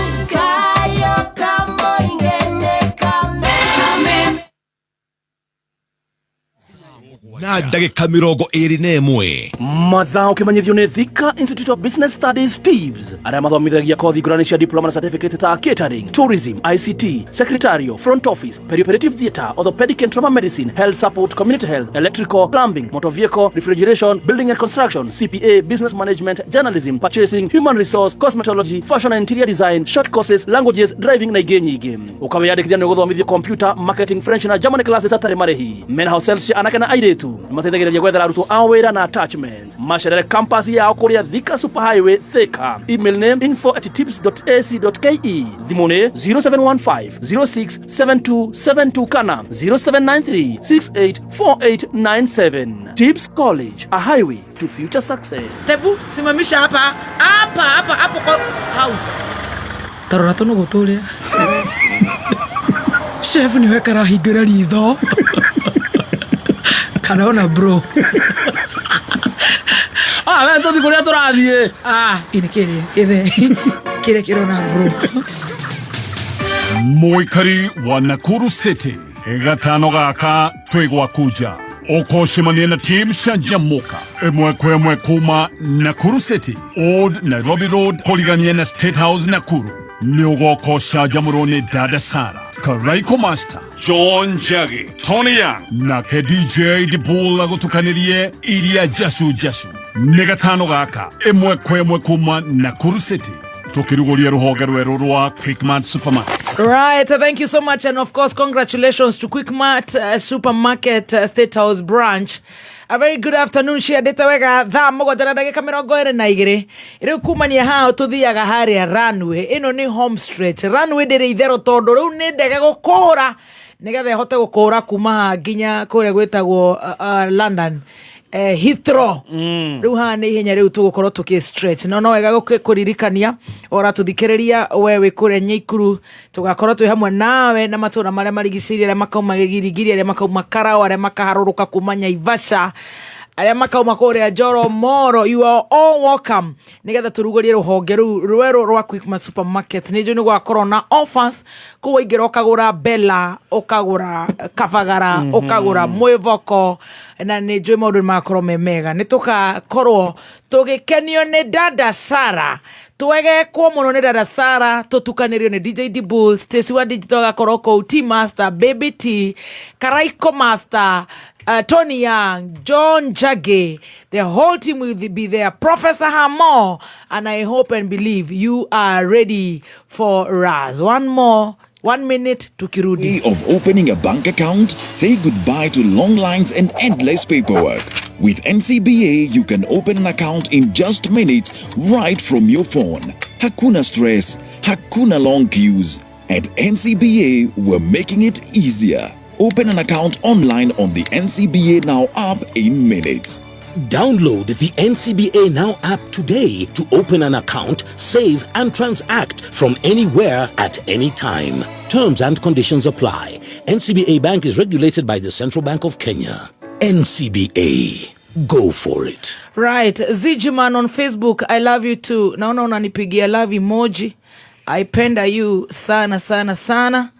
[SPEAKER 14] Na ndagĩka 21.
[SPEAKER 12] Mathaa ũkĩmenyithio nĩ Thika Institute of Business Studies TIBS, arĩa mathomithagia kothi ngũrani cia diploma na certificate ta catering, tourism, ICT, secretarial, front office, perioperative theatre, orthopedic and trauma medicine, health support, community health, electrical, plumbing, motor vehicle, refrigeration, building and construction, CPA, business management, journalism, purchasing, human resource, cosmetology, fashion and interior design, short courses, languages, driving na ingĩ nyingĩ. Ũkawĩyandĩkithia nĩ ũgũthomithio computer, marketing, French na German classes hatarĩ marĩhi. Mena hostels cia anake na airĩtu. Nĩmateithagĩrĩria gwethera arutwo ao wĩra na attachments. Macerere campus yao kũrĩa Thika Super Highway Thika. Email name info@tips.ac.ke. Thimũ nĩ 0715 067272 kana 0793 684897. Tips College, a highway to future success.
[SPEAKER 6] Tebu, simamisha hapa hapa hapa hapo kwa hau. Tarora tũnũgũ tũrĩa. Chef nĩwe karahingũra ritho. Kanaona bro.
[SPEAKER 12] Ah, we tũthiĩ kũrĩa tũrathiĩ.
[SPEAKER 6] Ah, ini kĩrĩa gĩthe kĩrĩa kĩrona bro.
[SPEAKER 29] Mũikari wa Nakuru City, gatano gaka twĩ gwaku nja, ũkũcemania na team Canjamũka ĩmwe kwa ĩmwe kuma Nakuru City, Old Nairobi Road kũrigania na State House Nakuru. Nĩ ũgoka ũcanjamũrwo nĩ Dada Sara, Karaiko Master, John Njagi, Tony Young nake DJ Dibul agũtukanĩrie iria jacu jacu. Nĩ gatano gaka ĩmwe kwa ĩmwe kuma Nakuru City, tũkĩrugũria rũhonge rwerũ rwa Quickmart Supermarket.
[SPEAKER 6] Right, thank you so much, and of course, congratulations to Quickmart Supermarket State House branch. A very good afternoon, ciandĩte wega thaa 7 na ndagĩka 22. Rĩu kumania hao tũthiaga harĩa runway. Ĩno nĩ home stretch. Runway ndĩrĩ itherũ tondũ rĩu nĩ ndege gũkũra nĩgetha ĩhote gũkũra kuma haha nginya kũrĩa gwĩtagwo London, Heathrow. Rĩu haha nĩ ihenya rĩu tũgũkorwo tũkĩ stretch, no no wega kũririkania ora tũthikĩrĩria we wĩ kũrĩa Nyaikuru, tũgakorwo twĩ hamwe nawe na matũra marĩa marigicĩirie, arĩa makauma Gĩgirigiri, arĩa makauma Karau, arĩa makaharũrũka kuma Nyaivasha. Arĩa makauma kũrĩa Njoro Moro, you are all welcome nĩgetha tũrugũrie rũhonge rũu rwerũ rwa Quickmart Supermarket. Nĩ njũĩ nĩ gũgakorwo na offers kũu, waingĩra ũkagũra Bella, ũkagũra Kabagara, ũkagũra Mwĩvoko, na nĩ njũĩ maũndũ nĩ magakorwo me mega. Nĩ tũgakorwo tũgĩkenio nĩ Dada Sara, twegekwo mũno nĩ Dada Sara, tũtukanĩrio nĩ DJ D Bull, Stacy wa Digital agakorwo kũu, T Master, Baby T, Karaiko Master, Tony Young, John Jage, the whole team will be there, Professor Hamo, and I hope and believe you are ready for us. One more, 1 minute tukirudi.
[SPEAKER 15] Way of opening a bank account, say goodbye to long lines and endless paperwork. With NCBA, you can open an account in just minutes right from your phone. Hakuna stress, hakuna long queues. At NCBA, we're making it easier. Open an account online on the NCBA Now app in minutes.
[SPEAKER 16] Download the NCBA Now app today to open an account, save, and transact from anywhere at any time. Terms and conditions apply. NCBA Bank is regulated by the Central Bank of Kenya. NCBA. Go for it.
[SPEAKER 6] Right, Zijiman on Facebook, I love you too. Naona unanipigia love emoji. I penda you sana sana sana.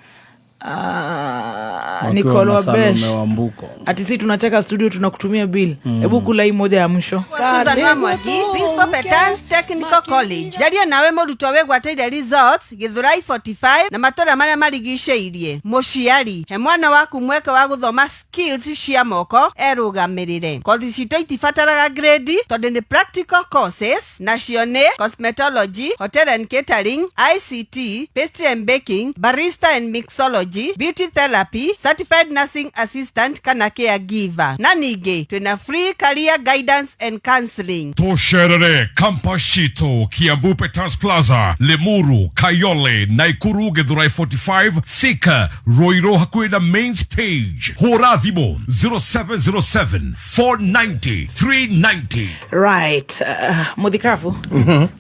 [SPEAKER 17] Wakiwa
[SPEAKER 6] Nicole
[SPEAKER 17] na
[SPEAKER 6] Wabesh.
[SPEAKER 17] Salome Wambuko.
[SPEAKER 6] Ati si tunacheka studio, tunakutumia bill. Hebu kula hii moja ya mwisho.
[SPEAKER 18] Susan Wamwagi, Principal Petans Technical College. Njarie nawe mũrutwo wĩgwatĩire results Githurai 45 na matũra marĩa marigicĩirie. Mũciari, he mwana waku mweke wa gũthoma skills cia moko erũgamĩrĩre. Kothi citũ itibataraga grade tondũ nĩ practical courses, nacio nĩ cosmetology, hotel and catering, ICT, pastry and baking, barista and mixology, beauty therapy, certified nursing assistant kana caregiver. Na ningĩ twĩna free career guidance and counseling.
[SPEAKER 14] Tũcerere campus citũ Kiambu Peters Plaza, Limuru, Kayole, Naikuru, Githurai 45, Thika, Ruiru hakuhĩ na main stage. Hũra thimũ 0707 490 390.
[SPEAKER 6] Right, muthikabu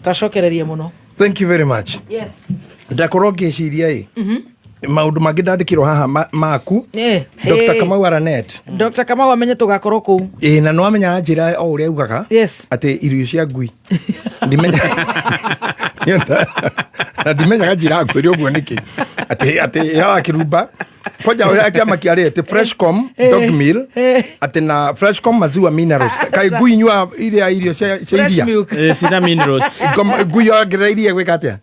[SPEAKER 6] twacokereria mũno.
[SPEAKER 5] Thank you very much.
[SPEAKER 6] Yes.
[SPEAKER 5] Ndakorwo ngĩciria ĩ maũndũ mangĩ ndandĩkĩrwo haha maku. Dr. Kamau Aranet.
[SPEAKER 6] Dr. Kamau amenye tũgakorwo kũu.
[SPEAKER 5] Ĩ, na nĩwamenya anjĩra o ũrĩa augaga atĩ irio cia ngui ndimenya na ndimenyaga njĩra ngwĩre ũguo nĩkĩ atĩ ĩra wa kĩrumba kwanja ũrĩa kĩama kĩarĩ atĩ Freshcom dog meal, atĩ na Freshcom maziwa minerals. Kaĩ ngui nyua iria irio cia
[SPEAKER 6] Fresh
[SPEAKER 5] iria
[SPEAKER 6] milk.
[SPEAKER 17] Cina minerals.
[SPEAKER 5] Ngui yongerera iria gwĩka atĩa?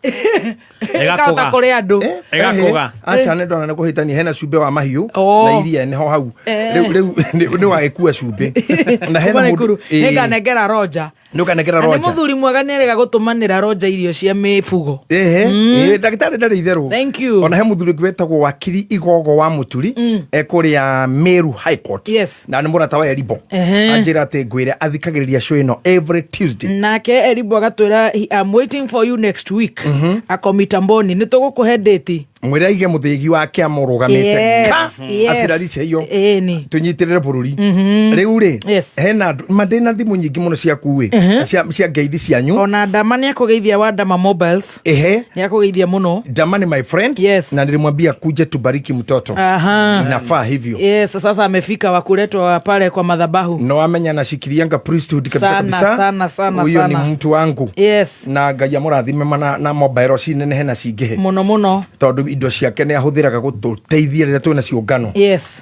[SPEAKER 6] Ĩkahota kũrĩa andũ.
[SPEAKER 17] Ĩgakũga.
[SPEAKER 5] Aca, nĩ ndona nĩ kũhĩtania, hena cumbĩ wa mahiũ na iria nĩho hau. Rĩu nĩ wagĩkua cumbĩ na hena
[SPEAKER 6] Kuma
[SPEAKER 5] mũndũ
[SPEAKER 6] Nakuru. Nĩnganengera Roger.
[SPEAKER 5] Nĩ ũkanengera
[SPEAKER 6] Na nĩ
[SPEAKER 5] Roger.
[SPEAKER 6] mũthuri mwega, nĩarega gũtũmanĩra Roger irio cia mĩbugo.
[SPEAKER 5] Ehe, ndagĩtarĩ ndarĩ itherũ.
[SPEAKER 6] Thank you.
[SPEAKER 5] Ona he mũthuri ũngĩ wĩtagwo wakiri Igogo wa Mũturi ekũrĩa Meru High Court. Na nĩ mũrata wa Eribo. Anjĩra atĩ ngwĩre athikagĩrĩria show ĩno every Tuesday.
[SPEAKER 6] Nake Eribo agatwĩra, "I'm waiting for you next week." Ako mitamboni, nĩ tũgũkũhe date.
[SPEAKER 5] Mwĩre aige mũthĩgi wake amũrũgamĩte ka acirarice iyo tũnyitĩrĩre bũrũri. Rĩu rĩ, hena andũ ma ndĩna thimũ nyingĩ mũno ciaku ĩ cia ngeithi cianyu.
[SPEAKER 6] Ona Ndama nĩ akũgeithia wa Ndama Mobiles.
[SPEAKER 5] Ehe.
[SPEAKER 6] Nĩ akũgeithia mũno.
[SPEAKER 5] Ndama ni my friend. Na nilimwambia kuje tubariki mtoto. Inafaa hivyo.
[SPEAKER 6] Yes, sasa amefika wa kuletwa pale kwa madhabahu.
[SPEAKER 5] No amenya nashikilianga priesthood kabisa.
[SPEAKER 6] Sana,
[SPEAKER 5] Kabisa.
[SPEAKER 6] sana, sana,
[SPEAKER 5] Huyo ni
[SPEAKER 6] sana.
[SPEAKER 5] mtu wangu. Na Ngai amũrathime ma na mobile cinenehe na cingĩhe
[SPEAKER 6] Mũno mũno.
[SPEAKER 5] Tondũ indo ciake nĩ ahũthĩraga gũtũteithia rĩrĩa twĩna ciũngano.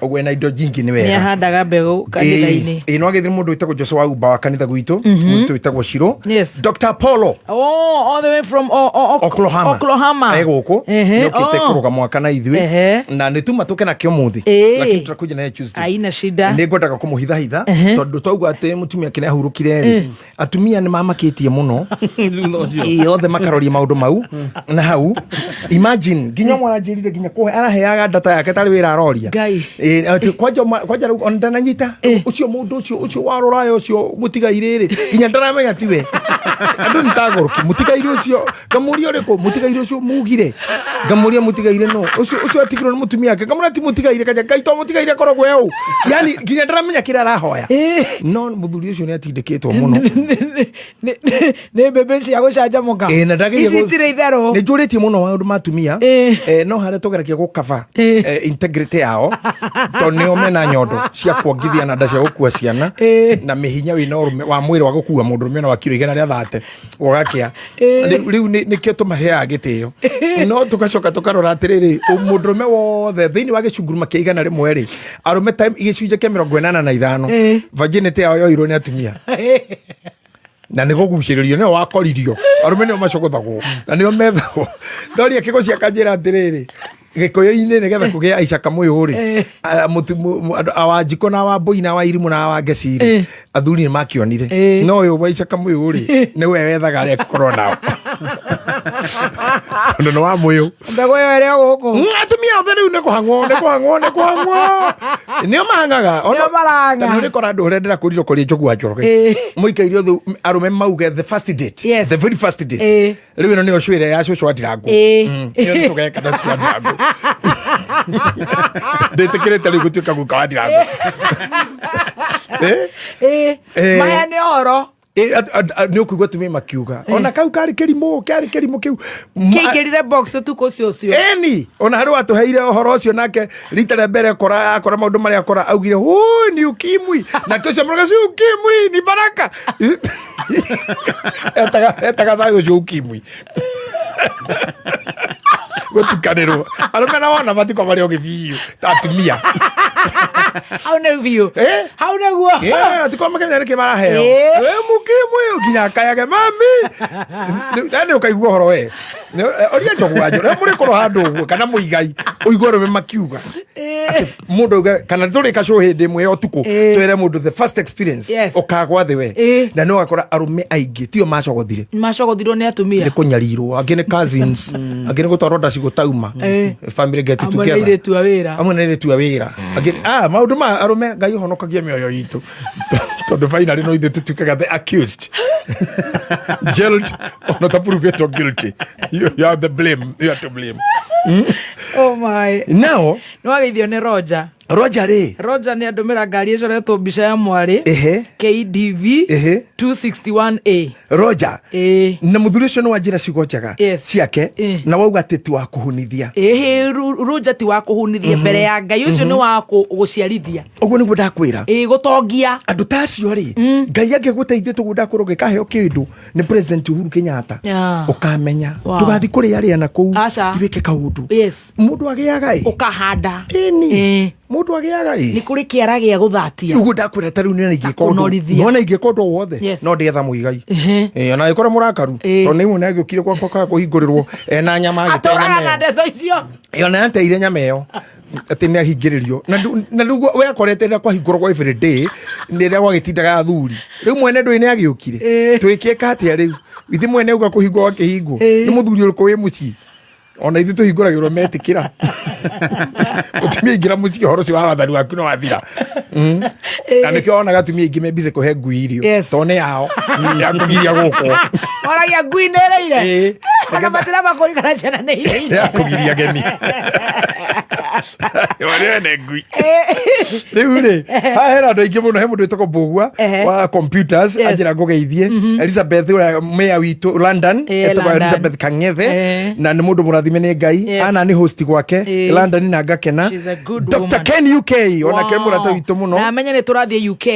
[SPEAKER 5] Ũguo ena indo nyingĩ, nĩ
[SPEAKER 6] Nĩ
[SPEAKER 5] wega.
[SPEAKER 6] ahandaga mbegũ kanitha-inĩ.
[SPEAKER 5] Ĩ, no agĩthire mũndũ wĩtagwo Joshua wa Uba wa kanitha gwitũ, mũndũ wĩtagwo Shiro. Dr. Apollo.
[SPEAKER 6] Oh, all the way from
[SPEAKER 5] Oklahoma.
[SPEAKER 6] Oklahoma.
[SPEAKER 5] E gũkũ nĩokĩte kũrũga mwaka na ithuĩ na nĩ tuma tũke nakĩo mũthĩ, lakini tutakuja naye Tuesday.
[SPEAKER 6] Haina shida.
[SPEAKER 5] Nĩ ngwendaga kũmũhithahitha tondũ twauga atĩ mũtumia kĩrĩa ahurũkire rĩ, atumia nĩ mamakĩtie mũno. Ĩ, othe makaroria maũndũ mau na hau. Imagine nginya ũmwe aranjĩrire nginya kũhe araheaga data yake tarĩ wĩra aroria. Ĩ, atĩ kwanja rĩu ona ndananyita ũcio mũndũ ũcio wa rũraya ũcio mũtigairĩ rĩ, nginya ndaramenya tiwe. Andũ nĩ tagũrũki mũtigairĩ ũcio, ngamũria ũrĩkũ mũtigairĩ ũcio mugire. Ngamuria mutigaire no ucio ucio atigirwo ni mutumia ake, ngamwira ti mutigaire kanja Ngai to mutigaire koragwo eu, yani nginya ndaramenya kiria arahoya, no muthuri ucio ni atindikitwo muno.
[SPEAKER 6] Nä mbembe cia gå canjamå
[SPEAKER 5] Ĩ, na ndageria
[SPEAKER 6] ici itirä itherå.
[SPEAKER 5] Nä njå rä tie må no maå ndå ma atumia, no harä a tå geragia gå kaba integrity yao, tondå nä o mena nyondo cia kuongithia na nda cia gå kua ciana na mä hinya wä na ũrũme wa mwä rä wa gå kua må ndå rå me na wa kiro 130 gũgakĩa. Rĩu nĩkĩo tũmaheaga gĩtĩo, no tũgacoka tũkarora atĩrĩrĩ, mũndũrũme wothe thĩinĩ wa gĩcunguruma kĩa 100 rĩ, arũme ta gĩcunjĩ kĩa 85 virginity yao yoirwo nĩ atumia na nä gå gucä rä rio nä o wakoririo, arå nä o macogothagwo na nä o methagwo. Ndoria kä go ciakanjä ra atä rä rä gä kå yå-inä nä getha kå gä a icaka må yå rä, awanjikå na awambå na awairimå na awangeci rä, athuri nä makĩonire, no å yå wa icaka må yå rä nä we wethaga arĩa egũkorwo nao tondå nä wa må yå.
[SPEAKER 6] Mbegå ä yo ä rä o gå kå.
[SPEAKER 5] Atumia othe rä u nä kå hang'wo nä kå hang'wo nä kå hang'wo nä o mahangaga.
[SPEAKER 6] Nĩo marahang'a.
[SPEAKER 5] Nä å rä kora andå å rä a ndä rakå rire å korie njogu wa Njoroge mũikaire othe arũme mauge the first date, the very first date, rĩu ĩno nĩyo cwĩre ya cũcũ wa Ndirango. Ĩyo nĩ tũgeka na cũcũ wa Ndirango, ndĩtĩkĩrĩte rĩu gũtuĩka guka wa Ndirango.
[SPEAKER 6] Maheane å horo.
[SPEAKER 5] Nä å kũigua atumia makiuga ona kau karä kä rimå karä kä rimå kä u.
[SPEAKER 6] Kä ingä rire box å tukå å cio å cio.
[SPEAKER 5] Eni ona harä watåheire å horo å cio nake rita rĩa mbere akora akora maå ndå marä akora augire "Ũ, ni ukimwi", nake å cio mũroga si ukimwi ni baraka, etaga thayå å cio ukimwi gå tukanä rwo arå na wona matiko marä o gä biå ta atumia.
[SPEAKER 6] Hau nä biå, hau nä guo.
[SPEAKER 5] Atiko makemenya nä kä maraheo. Mukimwi nginya akayage mami nä å kaigua å horo we oria njogu wa Njoroge må rä korwo handå å guo kana må igai å igue arå me makiuga atĩ mũndũ auge kana tå rä ka show hä ndä ĩmwe ya ũtukũ, twĩre mũndũ the first experience ũkagwa thĩ we, na nĩ ũgakora arũme aingĩ tio macogothire.
[SPEAKER 6] Macogothirwo nä atumia.
[SPEAKER 5] Nĩ kũnyarirwo, angĩ nĩ cousins, angĩ nĩ gũtwarwo ndaci gũtauma, family get
[SPEAKER 6] Amwe nĩ
[SPEAKER 5] together.
[SPEAKER 6] airĩtu a wĩra.
[SPEAKER 5] Amwe nĩ airĩtu a wĩra, angĩ maũndũ ma arũme Ngai ũhonokagia mĩoyo itũ, tondũ finally no ithuĩ tũtuĩkaga the accused, jailed or not approved guilty. You are the blame, you are to blame.
[SPEAKER 6] Oh my.
[SPEAKER 5] Now
[SPEAKER 6] nä wageithio nä Roger.
[SPEAKER 5] Roger rĩ?
[SPEAKER 6] Roger nä andå mä ra ngari ä coretwo mbica ya mwarä KDV 261A.
[SPEAKER 5] Roger na mũthuri ũcio nĩ wanjĩra ciugo njega ciake na wauga atĩ ti wa kũhunithia.
[SPEAKER 6] Ĩhĩ, Roger ti wa kå hunithia mbere ya Ngai, ũcio nĩ wa gå ciarithia.
[SPEAKER 5] Ũguo nĩguo ndakwĩra.
[SPEAKER 6] Ĩ, gå tongia.
[SPEAKER 5] Andũ ta acio rĩ, Ngai angĩgũteithia tũguo ndakwĩra ũngĩkaheo kĩndũ nĩ President Uhuru Kenyatta, ũkamenya ndũgathiĩ kũrĩarĩa na kũu
[SPEAKER 6] Aca.
[SPEAKER 5] wĩke kaũndũ mũndũ agĩaga ĩ
[SPEAKER 6] ũkahanda.
[SPEAKER 5] Ĩni mũndũ agĩaga ĩ
[SPEAKER 6] Nä kå rä kä ara gä a gå thatia.
[SPEAKER 5] Ũguo ndakwĩra ta rĩu nĩ ingĩka ũndũ
[SPEAKER 6] Kũnorithia.
[SPEAKER 5] nona ingĩka ũndũ o wothe no ndĩetha mũigai. Ona angĩkorwo mũrakaru, tondũ nĩ imwe nĩagĩũkire gwakwa kaga kũhingũrĩrwo ena nyama agĩte
[SPEAKER 6] Atåraga
[SPEAKER 5] nyama
[SPEAKER 6] na
[SPEAKER 5] ĩyo.
[SPEAKER 6] ndeto icio.
[SPEAKER 5] Ĩyo na ateire nyama ĩyo atĩ nĩ ahingĩrĩrio na na rĩu we akorete rĩrĩa kwahingũragwo every day nĩ rĩrĩa gwagĩtindaga athuri, rĩu mwene ndũĩ nĩ agĩũkire twĩkĩka atĩa rĩu ithe mwene auga kũhingwo gwakĩhingwo nĩ mũthuri ũrĩkũ wĩ mũciĩ, ona ithuĩ tũhingũragĩrwo metĩkĩra mũtumia aingĩra mũciĩ ũhoro ũcio wa wathani waku no wathira. Na nĩkĩo wonaga atumia aingĩ me busy kũhe ngui irio tondũ nĩ yao ya kũgiria gũkwo.
[SPEAKER 6] Oragia ngui nä ä rä ire ona matiramba kå ringana ciana nä ireire.
[SPEAKER 5] Ya kũgiria geni marĩa ene ngui rĩu rĩ haha hena andũ aingĩ mũno, he mũndũ wĩtagwo Mbũgua wa computers anjĩra ngũgeithie Elizabeth ũrĩa mayor witũ London, etagwo
[SPEAKER 6] London.
[SPEAKER 5] Elizabeth Kang'ethe na nĩ mũndũ mũrathime nĩ Ngai ana nĩ host gwake London na ngakena.
[SPEAKER 6] She's a good
[SPEAKER 5] Dr.
[SPEAKER 6] woman.
[SPEAKER 5] Ken UK onake mũrata witũ mũno.
[SPEAKER 6] Na amenye nä tå rathiä UK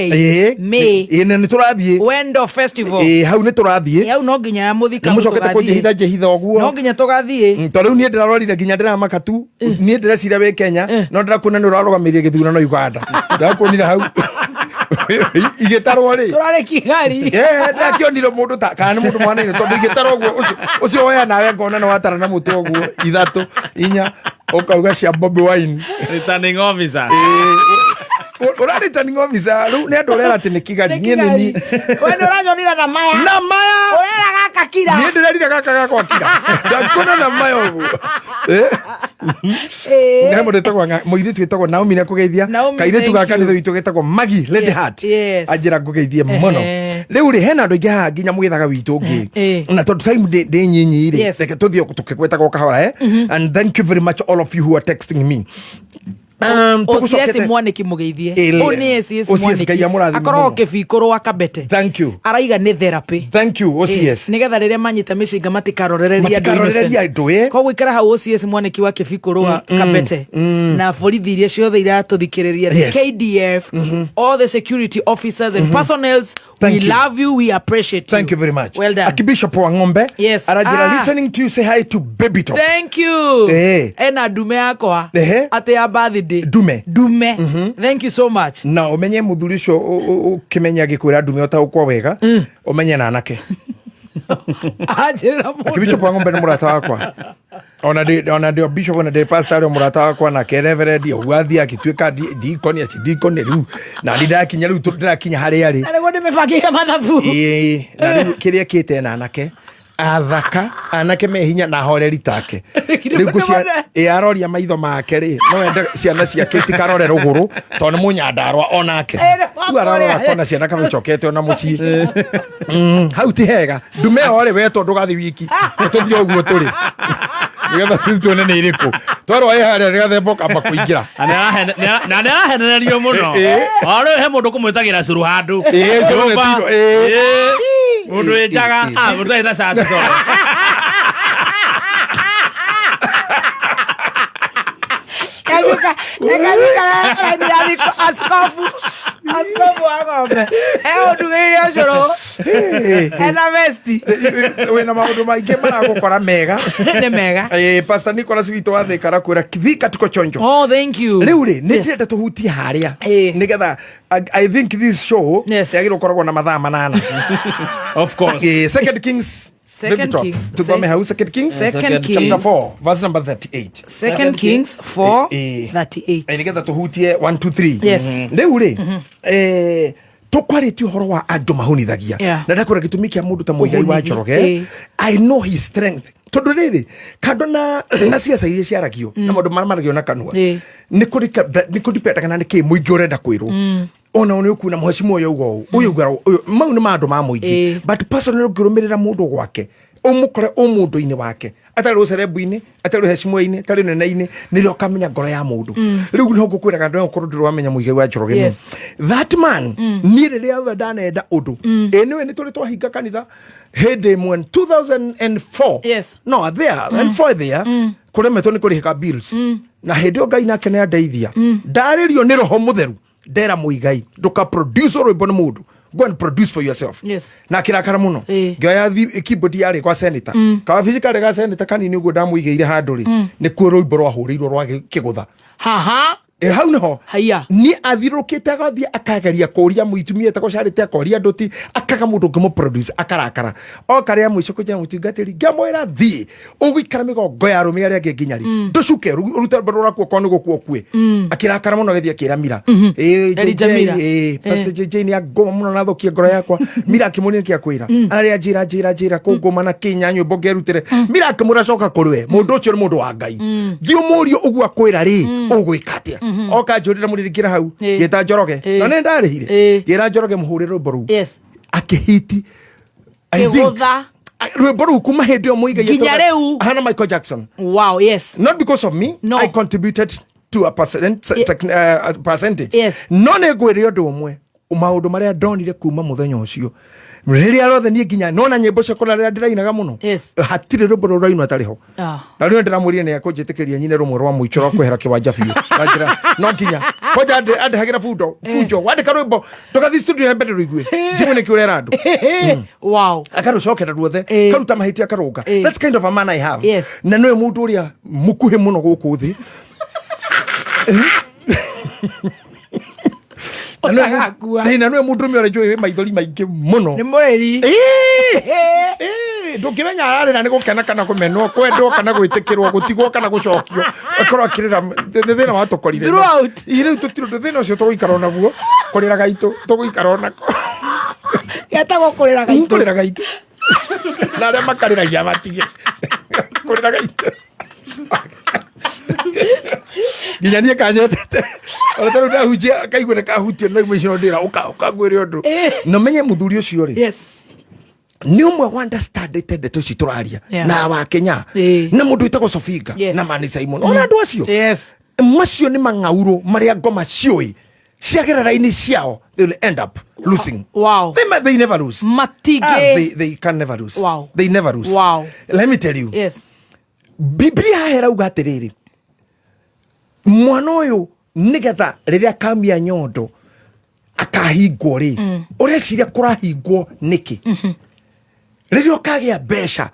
[SPEAKER 6] May.
[SPEAKER 5] Ĩĩ, na nĩ tũrathiĩ
[SPEAKER 6] Wendo Festival.
[SPEAKER 5] Ĩĩ, hau nĩ tũrathiĩ.
[SPEAKER 6] Hau no nginya må
[SPEAKER 5] nĩ mũcokete kũnjĩhitha njĩhitha ũguo.
[SPEAKER 6] No nginya tå gathiä.
[SPEAKER 5] Tondũ rĩu niĩ ndĩrarorire nginya ndĩramaka tu, niĩ ndĩreciria wĩ Kenya no ndĩrakuona nĩ ũrarũgamĩrĩire gĩthurano Uganda, ndĩrakuonire hau igĩtarwo rĩ.
[SPEAKER 6] Tå rarä Kigali.
[SPEAKER 5] Ndĩrakĩonire mũndũ ta kana nĩ mũndũ mwanaine tondũ igĩtarwo ũguo ũcio woya nawe ngona nĩ watara na mũtwe ũguo ithatũ inya ũkauga cia Bobi Wine.
[SPEAKER 17] Returning officer.
[SPEAKER 5] Ũra returning officer rĩu nĩ andũ ũrera atĩ nĩ Kigali, niĩ nĩ niĩ.
[SPEAKER 6] We nä å ranyonire na maya.
[SPEAKER 5] Na maya.
[SPEAKER 6] Å rera gaka kira.
[SPEAKER 5] Niĩ ndĩrerire gaka gakwa kira ndakuona na maya ũguo. He mũndũ wĩtagwo mũirĩtu wĩtagwo Naomi nĩ akũgeithia.
[SPEAKER 6] Naomi,
[SPEAKER 5] Kairĩtu
[SPEAKER 6] thank
[SPEAKER 5] ga
[SPEAKER 6] you.
[SPEAKER 5] kanitha witũ getagwo Maggie Lady
[SPEAKER 6] Yes,
[SPEAKER 5] Heart
[SPEAKER 6] yes.
[SPEAKER 5] anjĩra ngũgeithie mũno. Rĩu rĩ, hena andũ aingĩ haha nginya mwĩthaga witũ ũngĩ, na tondũ time ndĩ nyinyi rĩ, reke tũthiĩ tũkĩgwetaga o kahora, eh? And thank you very much, all of you who are texting me.
[SPEAKER 6] OCS
[SPEAKER 5] Tũgũcokete-
[SPEAKER 6] Mwaniki mũgeithie.
[SPEAKER 5] Ĩĩ,
[SPEAKER 6] Ũyũ nĩ ACS
[SPEAKER 5] OCS,
[SPEAKER 6] Mwaniki.
[SPEAKER 5] Ngai amũrathime
[SPEAKER 6] Akoragwo
[SPEAKER 5] mũno.
[SPEAKER 6] kĩbikũrũ wa Kabete.
[SPEAKER 5] Thank you.
[SPEAKER 6] Araiga nĩ therapy.
[SPEAKER 5] Thank you, OCS.
[SPEAKER 6] Nĩgetha rĩrĩa manyita mĩcinga matikarorererie andũ
[SPEAKER 5] Matikarorererie
[SPEAKER 6] innocent.
[SPEAKER 5] andũ, eh.
[SPEAKER 6] Koguo ikara hau OCS Mwaniki wa kĩbikũrũ wa Kabete na borithi iria ciothe iratũthikĩrĩria, the KDF, all the security officers and personnels,
[SPEAKER 5] Thank
[SPEAKER 6] we
[SPEAKER 5] you.
[SPEAKER 6] love you, we appreciate you.
[SPEAKER 5] Thank you very much.
[SPEAKER 6] Well done.
[SPEAKER 5] Akibishop wa Ng'ombe.
[SPEAKER 6] Yes.
[SPEAKER 5] Arajira
[SPEAKER 6] Ah.
[SPEAKER 5] listening to you, say hi to Baby Top.
[SPEAKER 6] Thank you. Ena ndume yakwa atĩ ya birthday.
[SPEAKER 5] Ndume.
[SPEAKER 6] Ndume. Thank you so much.
[SPEAKER 5] Na umenye muthuri ucio ukimenya agikwira ndume utaukwo wega, umenye na anake.
[SPEAKER 6] Anjĩrĩra mũndũ.
[SPEAKER 5] Akibishop wa Ng'ombe nĩ mũrata wakwa. Ona ndĩ ona ndĩ bishop, ona ndĩ pastor, arĩ mũrata wakwa, nake reverend ũguo athiĩ agĩtuĩka deacon, archdeacon rĩu, na ndĩ ndakinya rĩu ndĩrakinya harĩa arĩ.
[SPEAKER 6] Na nĩguo ndĩmĩbangĩire mathabu.
[SPEAKER 5] Ĩĩ, na rĩu kĩrĩa kĩte na anake athaka, anake me hinya na horeri take. Rĩu ĩ aroria maitho make rĩ, no ende ciana ciake itikarore rũgũrũ tondũ nĩ mũnyandarwa onake. Rĩu ararora akona ciana kamũcokete ona mũciĩ. Hau ti hega. Ndume ĩyo rĩ, wetwo ndũgathiĩ wiki, tũthiĩ ũguo tũrĩ nĩgetha tũthiĩ tuone nĩ irĩkũ twarwo ĩ harĩa nĩgathemba ũkamba kũingĩra.
[SPEAKER 17] Na nä arahenererio må no. Orä he må ndå kå mwä tagä ra cå rå handå.
[SPEAKER 5] Cũrũ nĩ tiro,
[SPEAKER 17] Må ndå wä njaga må ndå arä na cati.
[SPEAKER 6] Askofu, askofu wa ng'ombe egũndugĩire ũcũrũ ena vesti.
[SPEAKER 5] Wĩna maũndũ maingĩ maragũkora mega.
[SPEAKER 6] Nĩ mega.
[SPEAKER 5] Pastor Nicholas witũ wa Thika arakwĩra Thika tuko chonjo.
[SPEAKER 6] Oh, thank you.
[SPEAKER 5] Rĩu rĩ, nĩ ndĩrenda tũhutie harĩa nĩgetha I think this show yagĩrĩirwo gũkoragwo na mathaa 8.
[SPEAKER 17] Of course.
[SPEAKER 5] Second Kings.
[SPEAKER 6] Second
[SPEAKER 5] Baby Top.
[SPEAKER 6] Kings.
[SPEAKER 5] Tuthome hau Second Kings.
[SPEAKER 6] Second Kings.
[SPEAKER 5] Chapter 4 verse number 38.
[SPEAKER 6] Second Kings 4 38.
[SPEAKER 5] Nĩgetha tũhutie 1 2 3.
[SPEAKER 6] Yes.
[SPEAKER 5] Rĩu rĩ, tũkwarĩtie ũhoro wa andũ mahunithagia, na ndakwĩra gĩtũmi kĩa mũndũ ta Mũigai wa
[SPEAKER 6] Kũhunithia,
[SPEAKER 5] Njoroge. I know his strength, tondũ rĩrĩ kando na ciaca iria ciaragio na maũndũ marĩa maragio na kanua, nĩ kũdipendaga na nĩ kĩ mũingĩ ũrenda kwĩrwo. Ona nĩ ũkuona mũhecimu ũyũ auga ũũ, ũyũ auga ũũ, ũyũ mau nĩ maũndũ ma mũingĩ. But personally, ũngĩrũmĩrĩra mũndũ gwake, ũmũkore ũmũndũ-inĩ wake, atarĩ ũcerebu-inĩ, atarĩ ũhecimũ-inĩ, atarĩ ũnene-inĩ, nĩrĩo ũkamenya ngoro ya mũndũ. Rĩu nĩho ngũkwĩraga andũ aya, ũkorwo ndũrĩ wamenya Mũigai wa Njoroge nũ. That man, niĩ rĩrĩa othe ndanenda ũndũ, ĩ nĩwe nĩ tũrĩ twahinga kanitha hĩndĩ ĩmwe 2004. No there and for there kũremetwo nĩ kũrĩhĩka bills, na hĩndĩ ĩyo Ngai nake nĩ andeithia, ndarĩrio nĩ Roho Mũtheru, ndera Mũigai, ndũka produce rwĩmbo nĩ mũndũ, go and produce for yourself. Na akĩrakara mũno. Ngĩoya keyboard yarĩ kwa senator, kawabici karĩ ga senator kanini ũguo ndamũigĩire handũ rĩ, nĩkuo rwĩmbo rwahũrĩirwo rwa kĩgũtha.
[SPEAKER 6] Haha.
[SPEAKER 5] Hau nĩho
[SPEAKER 6] Haiya.
[SPEAKER 5] Niĩ athiũrũrũkĩte, agathiĩ akageria kũria mũitumia etagwo Charity, akoria ndũti, akaga mũndũ ũngĩmũproduce, akarakara oka rĩa mũico kũnjĩra mũtungatĩri, ngĩamwĩra thiĩ ũgũikara mĩgongo ya arũme arĩa angĩ nginya rĩ, ndũcuke ũrute rwĩmbo rwaku okorwo nĩ gũkua ũkue. Akĩrakara mũno, agĩthiĩ akĩra Mira.
[SPEAKER 6] Elijah
[SPEAKER 5] JJ,
[SPEAKER 6] Mira.
[SPEAKER 5] Pastor JJ nĩ angoma mũno na thũkie ngoro yakwa. Mira akĩmũria nĩkĩ akwĩra, arĩa njĩra njĩra njĩra kũngũma na kĩnya nyũmba ngerutĩre. Mira akĩmwĩra coka kũrĩ we, mũndũ ũcio nĩ mũndũ wa Ngai, thiĩ ũmũrie ũguo akwĩra rĩ, ũgwĩka atĩa. Oka njũrĩra mũrĩrĩkĩra hau, ngĩta Njoroge, na nĩ ndarĩhire, ngĩra Njoroge mũhũrĩre rwĩmbo rũu. Akĩhiti, I think,
[SPEAKER 6] Kĩgũtha.
[SPEAKER 5] Rwĩmbo rũu kuma hĩndĩ ĩyo Mũigai
[SPEAKER 6] Nginya rĩu.
[SPEAKER 5] Hana Michael Jackson.
[SPEAKER 6] Wow, yes.
[SPEAKER 5] Not because of me.
[SPEAKER 6] No.
[SPEAKER 5] I contributed to a percent, a percentage. No nĩ ngwĩre ũndũ ũmwe, maũndũ marĩa ndonire kuma mũthenya ũcio, rĩrĩa rĩothe niĩ nginya nona nyĩmbo ciakwa na rĩrĩa ndĩrainaga mũno, hatirĩ rwĩmbo rũrainwo atarĩ ho. Na rĩu ndĩramwĩrire nĩ akũnjĩtĩkĩria nyine rũmwe rwa mũico rwa kwehera kĩwanja biũ. Na njĩra no nginya kwanja andehagĩra bundo bunjo wandĩka rwĩmbo ndũgathiĩ studio ya mbere rũigue njigue nĩkĩ ũrera andũ.
[SPEAKER 6] Wow.
[SPEAKER 5] Akarũcokera ruothe, karuta mahĩtia, akarũnga. That's kind of a man I have. Na nĩwe mũndũ ũrĩa mũkuhĩ mũno gũkũ thĩ. Na
[SPEAKER 6] Ũtagakua.
[SPEAKER 5] Na nĩwe mũndũrũme ũrĩa njũĩ wĩ maithori maingĩ mũno.
[SPEAKER 6] Nĩ mũrĩri.
[SPEAKER 5] Ndũngĩmenya ararĩra nĩ gũkena kana kũmenwo, kwendwo kana gwĩtĩkĩrwo, gũtigwo kana gũcokio, akorwo akĩrĩra nĩ thĩna watũkorire.
[SPEAKER 6] Throughout.
[SPEAKER 5] Ĩ, rĩu tũtirĩ ũndũ thĩna ũcio tũgũikara onaguo, kũrĩra gaitũ tũgũikara onako.
[SPEAKER 6] Getagwo kũrĩra gaitũ.
[SPEAKER 5] Kũrĩra gaitũ, na arĩa makarĩragia matige kũrĩra gaitũ, nginya niĩ kanyendete. Ona tarĩu ndahunjia kaigua nĩ kahutio na icio ndĩra ũka ngwĩre ũndũ. Na ũmenye mũthuri ũcio rĩ.
[SPEAKER 6] Yes.
[SPEAKER 5] Nĩ ũmwe wa understandĩte ndeto ici tũraria
[SPEAKER 6] Yeah.
[SPEAKER 5] na wa Kenya
[SPEAKER 6] Ĩĩ.
[SPEAKER 5] na mũndũ wĩtagwo Sofinga
[SPEAKER 6] Yes.
[SPEAKER 5] na Mani Simon ona andũ acio
[SPEAKER 6] Yes.
[SPEAKER 5] macio nĩ mang'aurũ marĩa ngoma ciũĩ ciagera raini ciao they will end up losing.
[SPEAKER 6] Wow.
[SPEAKER 5] They never lose.
[SPEAKER 6] Matingĩ.
[SPEAKER 5] They can never lose.
[SPEAKER 6] Wow.
[SPEAKER 5] They never lose.
[SPEAKER 6] Wow.
[SPEAKER 5] Let me tell you.
[SPEAKER 6] Yes.
[SPEAKER 5] Biblia haha ĩrauga atĩrĩrĩ, mwana ũyũ nĩgetha rĩrĩa akamia nyondo akahingwo rĩ, ũreciria kũrahingwo nĩkĩ? Rĩrĩa ũkagĩa mbeca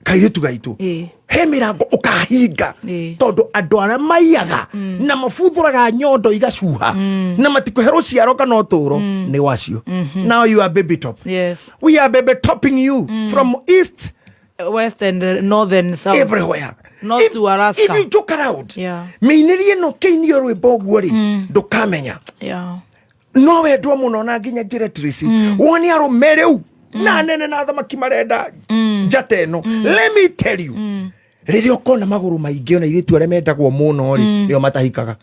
[SPEAKER 5] kairĩtu gaitũ,
[SPEAKER 6] Ĩĩ.
[SPEAKER 5] he mĩrango ũkahinga
[SPEAKER 6] Ĩĩ.
[SPEAKER 5] tondũ andũ arĩa maiyaga na mabuthũraga nyondo igacuha na matikũhe rũciaro kana ũtũũro nĩ wacio. Now you are baby top.
[SPEAKER 6] Yes.
[SPEAKER 5] We are baby topping you from east,
[SPEAKER 6] West and northern south.
[SPEAKER 5] Everywhere.
[SPEAKER 6] North to Alaska.
[SPEAKER 5] If you joke around,
[SPEAKER 6] Yeah.
[SPEAKER 5] mĩinĩrie ĩno kĩinio rwĩmbo ũguo rĩ, ndũkamenya
[SPEAKER 6] Yeah.
[SPEAKER 5] no wendwo mũno na nginya njĩre Tracy wone arũme rĩu na anene na athamaki marenda njata ĩno. Let me tell you, rĩrĩa ũkona magũrũ maingĩ ona airĩtu arĩa mendagwo mũno rĩ, nĩo matahikaga.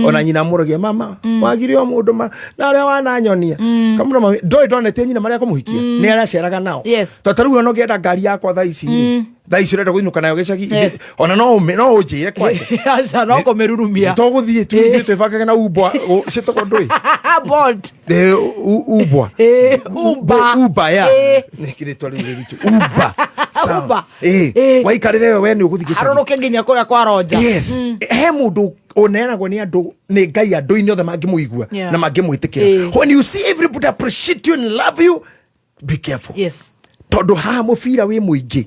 [SPEAKER 5] Ona nyina amũragia mama wagire o mũndũ na arĩa wananyonia kamũra mami ndoĩ ndonete nyina marĩa kũmũhikia nĩ araceraga nao.
[SPEAKER 6] Yes.
[SPEAKER 5] Tondũ ta rĩu ona ũngĩenda ngari yakwa thaa ici rĩ, thaa ici ũrenda kũinũka nayo gĩcagi, ona no ũnjĩre kwanja.
[SPEAKER 6] Aca no kũmĩrurumia.
[SPEAKER 5] Tũgũthiĩ tũthiĩ twĩbangage na umbwa ciĩtagwo ndũĩ.
[SPEAKER 6] Bolt.
[SPEAKER 5] Umbwa.
[SPEAKER 6] Uber.
[SPEAKER 5] Uber, ya. Nĩ kĩrĩtwa rĩu rĩritũ. Uber. Sawa.
[SPEAKER 6] Uber.
[SPEAKER 5] Waikarĩre we nĩ ũgũthiĩ gĩcagi.
[SPEAKER 6] Arũrũke nginya kũrĩa kwa Roja.
[SPEAKER 5] Yes. He mũndũ ũneanagwo nĩ andũ nĩ Ngai andũ-inĩ othe mangĩmũigua
[SPEAKER 6] Yeah.
[SPEAKER 5] na mangĩmwĩtĩkĩra. When you see everybody appreciate you and love you, be careful.
[SPEAKER 6] Yes.
[SPEAKER 5] Tondũ haha mũbira wĩ mũingĩ.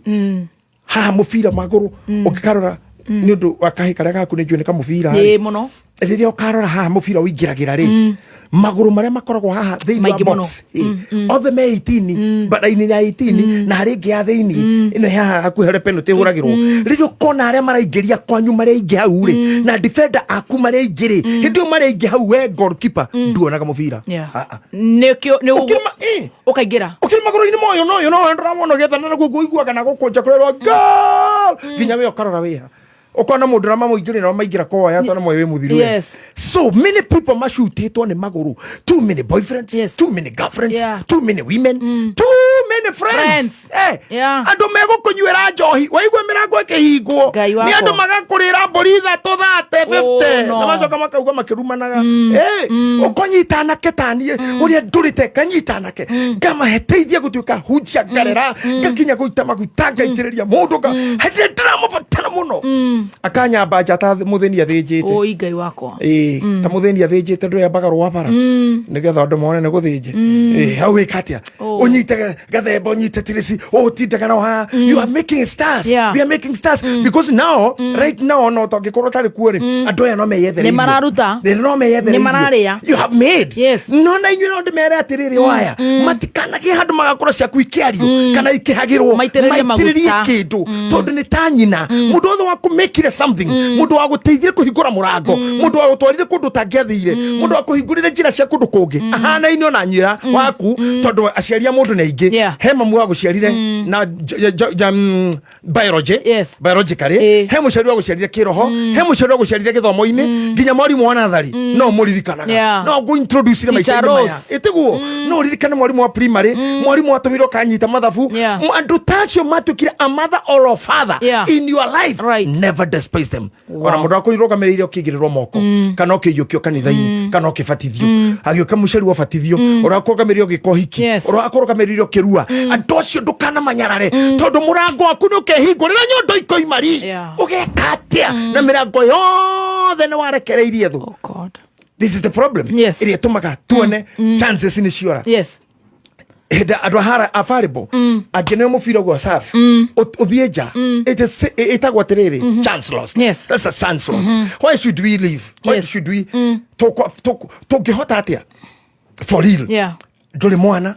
[SPEAKER 5] Haha mũbira magũrũ ũngĩkarora nĩ ũndũ wa kahĩ karĩa gaku nĩ njũĩ nĩ kamũbira rĩ.
[SPEAKER 6] Ĩĩ mũno.
[SPEAKER 5] Rĩrĩa ũkarora haha mũbira ũingĩragĩra rĩ, magũrũ marĩa makoragwo haha thĩinĩ wa
[SPEAKER 6] Maingĩ mũno.
[SPEAKER 5] box, othe me 18 mbara-inĩ ya 18 na harĩa ĩngĩ ya thĩinĩ ĩno haha hakuhĩ harĩa penalty ĩhũragĩrwo. Rĩrĩa ũkona arĩa maraingĩria kwanyu marĩa aingĩ hau rĩ, na defender aku marĩa aingĩ rĩ, hĩndĩ ĩyo marĩa aingĩ hau we goalkeeper nduonaga mũbira.
[SPEAKER 6] Yeah.
[SPEAKER 5] Ah, ah.
[SPEAKER 6] Nĩkĩo nĩ
[SPEAKER 5] Ũkĩrĩ
[SPEAKER 6] ũkaingĩra.
[SPEAKER 5] Ũkĩrĩ magũrũ-inĩ moyo no ũyũ no ndũramwona ũgĩethana naguo ũiguaga na gũkũnja kũrerwo goal nginya we ũkarora wĩha ũkona mũndũ ũrĩa mamũingĩrĩra na maingĩra koya tondũ moyo wĩ mũthiru we.
[SPEAKER 6] Yes.
[SPEAKER 5] So many people macutĩtwo nĩ magũrũ, too many boyfriends, too many girlfriends,
[SPEAKER 6] Yeah.
[SPEAKER 5] too many women, too many friends.
[SPEAKER 6] Friends. Yeah.
[SPEAKER 5] Andũ megũkũnyuĩra njohi waigua mĩrango ĩkĩhingwo
[SPEAKER 6] Ngai
[SPEAKER 5] nĩ
[SPEAKER 6] wakwa.
[SPEAKER 5] andũ magakũrĩra mbũri ithatũ thate
[SPEAKER 6] Oh,
[SPEAKER 5] 50
[SPEAKER 6] no.
[SPEAKER 5] na macoka makauga makĩrumanaga. Ũkũnyita anake taniĩ ũrĩa ndũrĩte nganyita anake ngamaheteithia gũtuĩka hunjia ngarera ngakinya gũita maguta ngaitĩrĩria mũndũ hĩndĩ ndĩramũbatara mũno akanyamba nja ta mũthĩni athĩnjĩte.
[SPEAKER 6] Oi Ngai wakwa.
[SPEAKER 5] Ĩĩ, ta mũthĩni athĩnjĩte ndũyambaga rwa bara nĩgetha andũ mone nĩ gũthĩnje. Hau wĩka atĩa?
[SPEAKER 6] Oh.
[SPEAKER 5] Ũnyite gathemba ũnyite tirisi ũtindaga nao haha. You are making stars.
[SPEAKER 6] Yeah.
[SPEAKER 5] We are making stars because now, right now, no tongĩkorwo tarĩ kuo rĩ, andũ aya no meyethere
[SPEAKER 6] Nĩ mararuta.
[SPEAKER 5] irio. No meyethere
[SPEAKER 6] Nĩ
[SPEAKER 5] irio.
[SPEAKER 6] mararĩa.
[SPEAKER 5] You have made.
[SPEAKER 6] Yes.
[SPEAKER 5] No na inyuĩ no ndĩmere atĩrĩrĩ, waya matikanagie handũ magakorwo ciaku ikĩario kana ikĩhagĩrwo.
[SPEAKER 6] Maitĩrĩrie maguta.
[SPEAKER 5] Maitĩrĩrie kĩndũ tondũ nĩ ta nyina mũndũ wothe wa kũmĩkire something, mũndũ wa gũteithire kũhingũra mũrango, mũndũ wa gũtwarire kũndũ ũtangĩathire, mũndũ wa kũhingũrire njĩra cia kũndũ kũngĩ ahanaine ona nyina waku tondũ aciari a mũndũ nĩ aingĩ.
[SPEAKER 6] Yeah.
[SPEAKER 5] He mamu wa gũciarire na biology.
[SPEAKER 6] Yes.
[SPEAKER 5] Biologically, he mũciari wa gũciarire kĩroho, he mũciari wa gũciarire gĩthomo-inĩ, nginya mwarimũ wa nathari no mũririkanaga.
[SPEAKER 6] Yeah.
[SPEAKER 5] No ngũ-introduce
[SPEAKER 6] Teacher
[SPEAKER 5] maica-inĩ maya
[SPEAKER 6] Rose.
[SPEAKER 5] ĩtiguo no ũririkane mwarimũ wa primary, mwarimũ watũmirwo kanyita mathabu.
[SPEAKER 6] Yeah.
[SPEAKER 5] Andũ ta acio matuĩkire a mother or a father
[SPEAKER 6] Yeah.
[SPEAKER 5] in your life.
[SPEAKER 6] Right.
[SPEAKER 5] Never despise them.
[SPEAKER 6] Wow.
[SPEAKER 5] Ona mũndũ akũrũgamĩrĩire ũkĩigĩrĩrwo moko kana ũkĩiyũkio kanitha-inĩ kana ũkĩbatithio agĩũka mũciari wabatithio ũrĩa akũrũgamĩrĩire ũgĩka ũhiki
[SPEAKER 6] Yes.
[SPEAKER 5] ũrĩa akũrũgamĩrĩire ũkĩrua andũ acio ndũkanamanyarare tondũ mũrango waku nĩ ũkehingwo rĩrĩa nyondo ikoima ri.
[SPEAKER 6] Yeah.
[SPEAKER 5] Ũgeka atĩa na mĩrango yothe nĩ warekereirie thũ?
[SPEAKER 6] Oh God.
[SPEAKER 5] This is the problem.
[SPEAKER 6] Yes.
[SPEAKER 5] Ĩrĩa ĩtũmaga tuone chances nĩ ciora.
[SPEAKER 6] Yes.
[SPEAKER 5] Hĩndĩ andũ ahara avarĩbo angĩ nĩo mũbira ũguo safi ũthiĩ nja. It is ĩtagwo atĩrĩrĩ, chance lost.
[SPEAKER 6] Yes.
[SPEAKER 5] That's a chance lost. Why should we leave? Why
[SPEAKER 6] Yes.
[SPEAKER 5] should we tũngĩhota atĩa for real?
[SPEAKER 6] Yeah.
[SPEAKER 5] Ndũrĩ mwana,